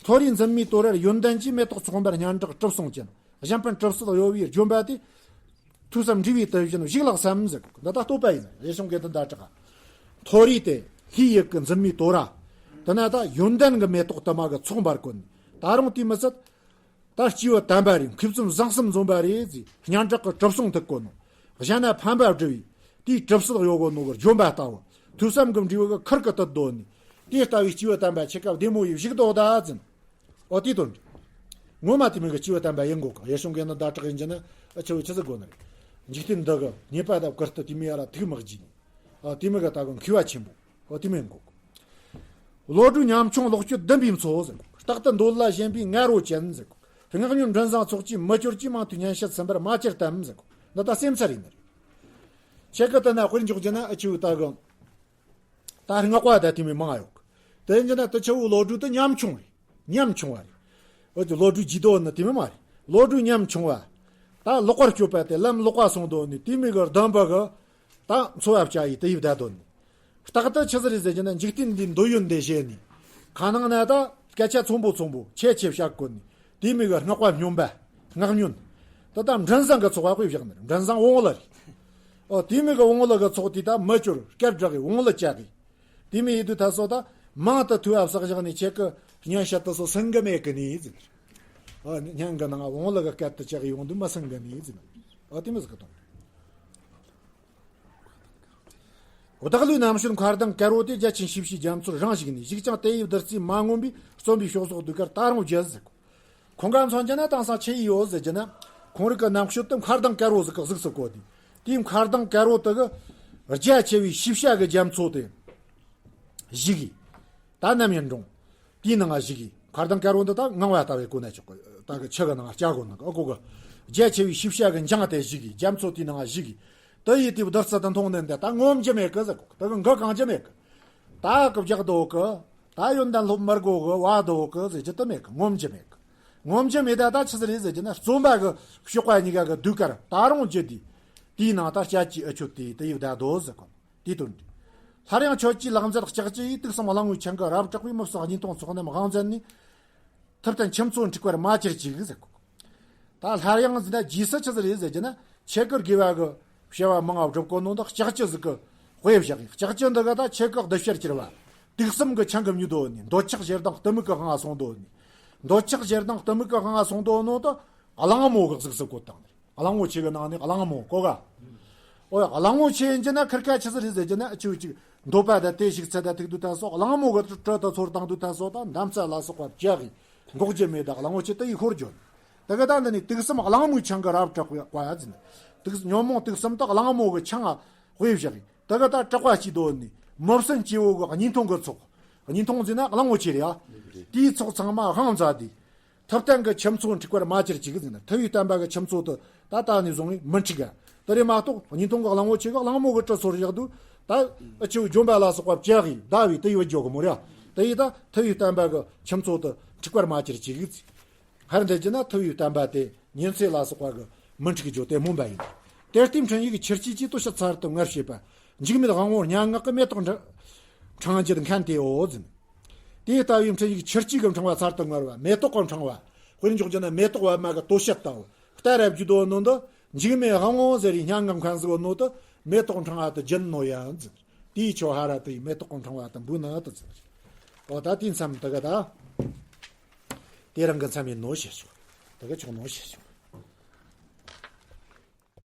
མཐོ་རིས་འཛིན་མའི་དོ་རར་ཡོན་ཏན་གྱིས། མེ་ཏོག་ཚོགས་འབར་སྙན་གྲགས་གྲིབ་སོང་ཅན། གཞན་ཕན་གྲིབ་སེལ་གཡོ་བའི་ལྗོན་པ་དེ། ཐོས་བསམ་འབྲས་བུའི་དུ་བཞིན་བཞུགས་ལགས་སམ་ཟེར། འདི་ད་བསྟོད་པ་ཡིན། རེ་ཞིང་གི་འདི་འདྲ་དྲག་མཐོ་རིས་ཏེ་ལྷའི་ཡུལ་གྱི་འཛིན་མའི་དོ་ར། དེ་ན་ད་ཡོན་ཏན་གྱི་མེ་ཏོག་དུ་མ་གི་ཚོགས་འབར་གོ་ནས། ད་རུང་དེ་མི་ཚད། ད་སྐྱེས་བུ་དམ་པ་རེད། མཁས་བཙུན་བཟང་གསུམ་འཛོམས་པ་རེད་ཟེར། སྙན་གྲགས་ཀྱི་གྲིབ་སོང་ཐུག་གོ་ནོ། གཞན་ན་ཕན་པ་བསྒྲུབས་པའི་དེའི་གྲིབ་སེལ་གཡོ་གོ་ནོ་གི་ལྗོན་པ་ལྟ་བུ། ཐོས་བསམ་གྱི་འབྲས་བུ་གི་ཁུར་གི་དུད་དོ་ནི། དེ་ལྟ་བུའི་སྐྱེས་བུ་དམ་པ་ཁྱེད་ཀ་བདེ་མོ་ཡི་བཞུགས་དོ་ད་ཟིན། ཨོ་དེ་དོན་འདི། ངོ་མ་དེ་མིན་གྱི་སྐྱེས་བུ་དམ་པ་ཡིན་དགོས་གི། ཡེ་ཤུ་གི་ནི་ཟླ་གྲགས་ཡིན་གྱི་ནི་ཨ་ཆེ་བོ་ཆི་ཟིག་དགོས་ནི་རེད། འཇིག་རྟེན་འདི་གི་ཉེས་པ་དང་བཀུར་སྟི་དེ་མི་ཡ་ར་ཐུག་མི་གི་ནི། ཨོ་དེ་མི་གི་ད་གི་མཁས་པ་ཆེན་པོ། ཨོ་དེ་མིན་དགོས་གི། བློ་གྲོས་ཉམ་ཆུང་ལོག་སྤྱོད་བདུན་པའི་མཚོ་ཟེར་གོ། རྟག་ཏུ་འདོད་ལ་ཞེན་པའི་ངར་བོ་ཅན་ཟེར་གོ། སྔགས་བསྙེན་མགྲིན་བཟང་ཚོགས་ཀྱིས་མི་སྐྱོར་གྱིས། མང་ཐོས་སྙན་ཞུ་ཚིམ་པར་མ་གྱུར་ཏམ་ཟེར་གོ། འདི་ད་སེམས་ཚར་ཡིན་ནི་རེད། ཁྱེད་ཀྱི་ལྟ་ན་དཔེར་འཇོག་རྒྱུ་ན་ཨ་ཆེ་བོ་ད་གི། ད་སྔགས་པ་ད་དེ་མི་མང་ཡོད་གི། དེ་ཡིན་རྒྱུ་ན་དེ་ཆེ་བོ་བློ་གྲོས་དེ་ཉམ་ཆུང་རེད། ཉམ་ཆུང་བ་རེད། འོ་དེ་བློ་གྲོས་ལྗིད་དོ་ནི་དེ་མི་མ་རེད། བློ་གྲོས་ཉམ་ཆུང་བ། ད་ལོག་པར་སྤྱོད་པ་དེ་ལམ་ལོག་པ་སོང་དོ་ནི་དེ་མི་གི་སྡོམ་པ་གི། ད་འཚོ་བ་བྱ་ཡི་དེ་ཡིབ་ད་དོ་ནི། རྟག་ཏུ་ཆི་ཟིག་རེད་ཟེར་རྒྱུ་ན་འཇིག་རྟེན་འདིའི་འདོད་ཡོན་དེ་བཞེས་ནས། ཁ་ནང་ན་ད་སྐད་ཆ་ཚོན་པོ་ཚོན་པོ་ཆེ་ཆེ་བཤད་དགོས་ནི། དེ་མི་གི་སྔགས་པ་སྨྱོན་པ། སྔགས་སྨྱོན། ད་ལྟ་མགྲིན་བཟང་གི་ཚོགས་པ་དཔེ་བཞག་ནི་རེད། མགྲིན་བཟང་བོང་བུ་ལ་རེད། ཨོ་དེ་མི་གི་བོང་བུ་ལ་གི་ཚོགས་དེ་ད་མི་སྐྱོར་སྐད་བསྒྲགས་གི་བོང་བུ་ལ་བཅག་གི། དེ་མི་ཡི་དུས་ད་སོ་ད་མང་དུ་ཐོས་པ་བསགས་བཞག་ནས་ཁྱེད་ཀྱི་སྙན་ཞུ་དུ་སོ་སེང་གི་མེད་གི་ནི་ཟེར། ཨོ་སྙན་གི་ནང་བོང་བུ་ལ་གི་སྐད་དུ་བཅག་གི་ཡོང་དུས་མི་སེང་གི་ནི་ཟེར། ཨོ་དེ་མི་ཟིག་གི་དང་། བདག་ལུས་རྣམ་དཔྱོད་མཁའ་ལྡིང་དཀར་བོ་དེ། རྒྱ་ཆེན་ཤེས་བྱའི་རྒྱ་མཚོར་རང་ཞུགས་ནས། ཞུགས་ཀྱང་དེ་ཡི་བདུད་རྩིས་མ་ངོམས་པས། རྩོམ་པའི་ཕྱོགས་སོགས་ཟློས་གར་ད་རུང་བརྗོད་ཟེར་གོ། ཁོང་ག་མཚོན་རྒྱུ་ན་དེང་སང་ཆི་ཡི་ཡོད་ཟེར་རྒྱུ་ན། ཁོང་རིགས་ཀྱི་རྣམ་དཔྱོད་དེ་མཁའ་ལྡིང་དཀར་བོ་ཟིག་གི་གཟུགས་སུ་བཀོད་དེ། དེའི་མཁའ་ལྡིང་དཀར་བོ་དེ་གི་རྒྱ་ཆེ་བའི་ཤེས་བྱ་གི་རྒྱ་མཚོ་དེ་ཞུགས་གི། ད་ནམ་ཡིན་རུང་དེའི་ནང་ང་ཞུགས་གི། མཁའ་ལྡིང་དཀར་བོ་འདི་ད་ངང་བ་ལྟ་བུའི་གོ་ན་ཆོག་གི། ད་གི་ཆུ་གི་ནང་ང་སྐྱ་གོ་ནང་གི་ཨ་གོ་གི། རྒྱ་ཆེ་བའི་ཤེས་བྱ་གི་འཇང་དེ་ཞུགས་གི། རྒྱ་མཚོ་དེའི་ནང་ང་ཞུགས་གི། དེ་ཡི་དེའི་བདུད་རྩི་དེ་འཐུང་ནི་འདི་ད་ངོམས་རྒྱུ་མེད་གི་ཟེར་གོ། དེ་གི་འགུལ་གང་རྒྱུ་མེད་གི། ད་གི་བརྒྱག་དོ་གི། ད་ཡོན་ཏན་སློབ་མར་གོ་གི་བ་དོ་གི་ཟེར་རྒྱུ་དེ་མེད་གི། ངོམས་རྒྱུ་མེད་གི། ངོམས་རྒྱུ་མེད་ད་ད་ཆི་ཟིག་རེད་ཟེར་རྒྱུ་ན། རྩོམ་པ་གི་གཤོག་པ་གཉིས་ཀ་གི་ཟློས་གར་ད་རུང་བརྗོད་དེ། དེའི་ནང་ད་བྱ་ཀྱི་ཨ་ཆོད་དེ་དེ་ཡི་བདག་དོ་ཟེར་གོ། དེའི་དོན་འདི། སླར་ཡང་ཁྱོད་ཀྱིས་ལག་མཛད་ལྕགས་ཀྱུ་ཡིས། དུག་གསུམ་གླང་པོའི་ཆང་གིས་རབ་དྲེགས་པའི། མི་བསྲུན་གཉིས་འཐུང་ཚོགས་རྣམས་དབང་མཛད་ནས། ཐུབ་བསྟན་ཁྱུ་མཚོ་འཁྲིག་པར་མ་གྱུར་ཅིག་ཟེར་གོ། ད་སླར་ཡང་ཟེར་ན་རྗེས་སུ་ཆི་ཟིག་རེད་ཟེར་རྒྱུ་ན། ཁྱེད་ཀྱི་དགེ་བ་གི་བྱ་བ་མང་ང་བསྒྲུབ་གོ་ནོ་འདི་ལྕགས་ཀྱུ་ཟིག་གི་དཔེ་བཞག་གི། ལྕགས་ཀྱུ་འདི་ག་ད་ཁྱེད་ཀྱི་གདུལ་བྱར་གྱུར་པ། དུག་གསུམ་གི་ཆང་གིས་མྱོས་དོ་ནི། འདོད་ཆགས་ཞེ་སྡང་གཏི་མུག་གིས་དབང་ང་སོང་དོ་ནི། འདོད་ཆགས་ཞེ་སྡང་གཏི་མུག་གིས་དབང་ང་སོང་དོ་ནོ་ད་གླང་པོ་གི་གཟུགས་སུ་བཀོད་བཏང་ནི། གླང་པོ་ཆེ་གི་ནང་ནས་གླང་པོ་གོ་ག། ཨོ་ཡ། གླང་པོ་ཆེ་ཡིན་རྒྱུ་ན་ཁིར་ཁ་ཆི་ཟིག་རེད་ཟེར་རྒྱུ་ན། ཨ་ཆུ་ཅིག་འདོད་པ་དང་དེ་ཞིག་ཚད་ད་ཐུག་དུས་ད་སོ་གླང་པོ་གི་དྲི་དུ་ཚོར་བཏང་དུས་ད་སོ་ད་འདམ་རྩྭ་ལ་སོགས་པ་བཅག་གི། འགོག་རྒྱུ་མེད་ད་གླང་པོ་ཆེ་དེ་ཡི་ཤོར་འགྱོ་ནི། དེ་གི་ད་འདི་ནི་དུག་གསུམ་གླང་པོའི་ཆང་གིས་རབ་དྲེགས་པ་ཡ་ཟེར་ནི། དུག་ཉོན་མོངས་དུག་གསུམ་དག་གླང་པོ་གི་ཆང་ང་དཔེ་བཞག་གི། དེ་གི་ད་དྲེགས་པ་སྐྱེས་དོ་ནི། མི་བསྲུན་སྐྱེ་བོ་གི་གཉིས་འཐུང་གི་ཚོགས། གཉིས་འཐུང་ཟེར་ན་གླང་པོ་ཆེ་རེད་ཡ། དེའི་ཚོགས་ཚང་མ་དབང་མཛད་དེ། ཐུབ་བསྟན་གྱི་ཁྱུ་མཚོ་འཁྲིག་པར་མ་གྱུར་ཅིག་ཟེར་ན། ཐུབ་པའི་བསྟན་པ་གི་ཁྱུ་མཚོ་དེ་ད་ད་ནས་བཟུང་ནས་མི་འཁྲིག་ག། དེ་རེད་མ་གཏོགས་གཉིས་འཐུང་གི་གླང་པོ་ཆེ་གིས་གླང་པོ་གི་དྲི་ཚོར་བཞག་དུས་ད་ཨ་ཆུ་ལྗོན་པ་ལ་སོགས་པ་བཅག་གི་བདའ་བའི་དེ་ཡི་བུ་འཇོག་གི་མོ་རེད། དེ་ཡི་ད་ཐུབ་པའི་བསྟན་པ་གི་ཁྱུ་མཚོ་དེ་འཁྲིག་པར་མ་གྱུར་ཅིག་ཟེར། ཧར་འདེད་ཀྱི་ན་ཐུབ་པའི་བསྟན་པ་དེ་ཉི་ཚེ་ལ་སོགས་པ་གི་མི་འཁྲིག་རྒྱུ་དེ་སྨོན་པ་ཡིན། དེ་ལྟའི་འཕྲིན་ཡིག་ཆུ་སྐྱེས་ཀྱི་དོ་ཤལ་ཚར་དུ་དངར་བྱེད་པ། འཇིགས་མེད་དབང་པོ་སྙན་ངག་གི་མེ་ཏོག་འཕྲེང་རྒྱུད་མཁན་དེའོ་ཟེར། དེ་ལྟ་བུའི་འཕྲིན་ཡིག་ཆུ་སྐྱེས་ཀྱི་འཕྲེང་བ་ཚར་དུ་དངར་བ། མེ་ཏོག་གི་འཕྲེང་བ། དཔེར་འཇོག་རྒྱུ་ན་མེ་ཏོག་པད་མ་གི་དོ་ཤལ་ལྟ་བུ། ལྟར་རབ་རྒྱུད་དོ་ནོ་འདི་འཇིགས་མེད་དབང་པོ་ཟེར་བའི་སྙན་ངག་མཁན་ཟིག་ཡོད་ནོ་དེ་མེ་ཏོག་འཕྲེང་བ་དེ་རྒྱུད་ནོ་ཡ་ཟེར། དེའི་ཆོ་ཧ་ར་དེ་ཡི་མེ་ཏོག་གི་འཕྲེང་བ་དེ་འབུ་ནི་དེ་ཟེར། ཨོ་ད་དེའི་མཚམས་དེ་ག་ད། དེ་རང་གི་མཚམས་ཡིན་ནོ་ཞེས་ཞུ། དེ་ག་ཆོག་ནོ་ཞེས་ཞུ།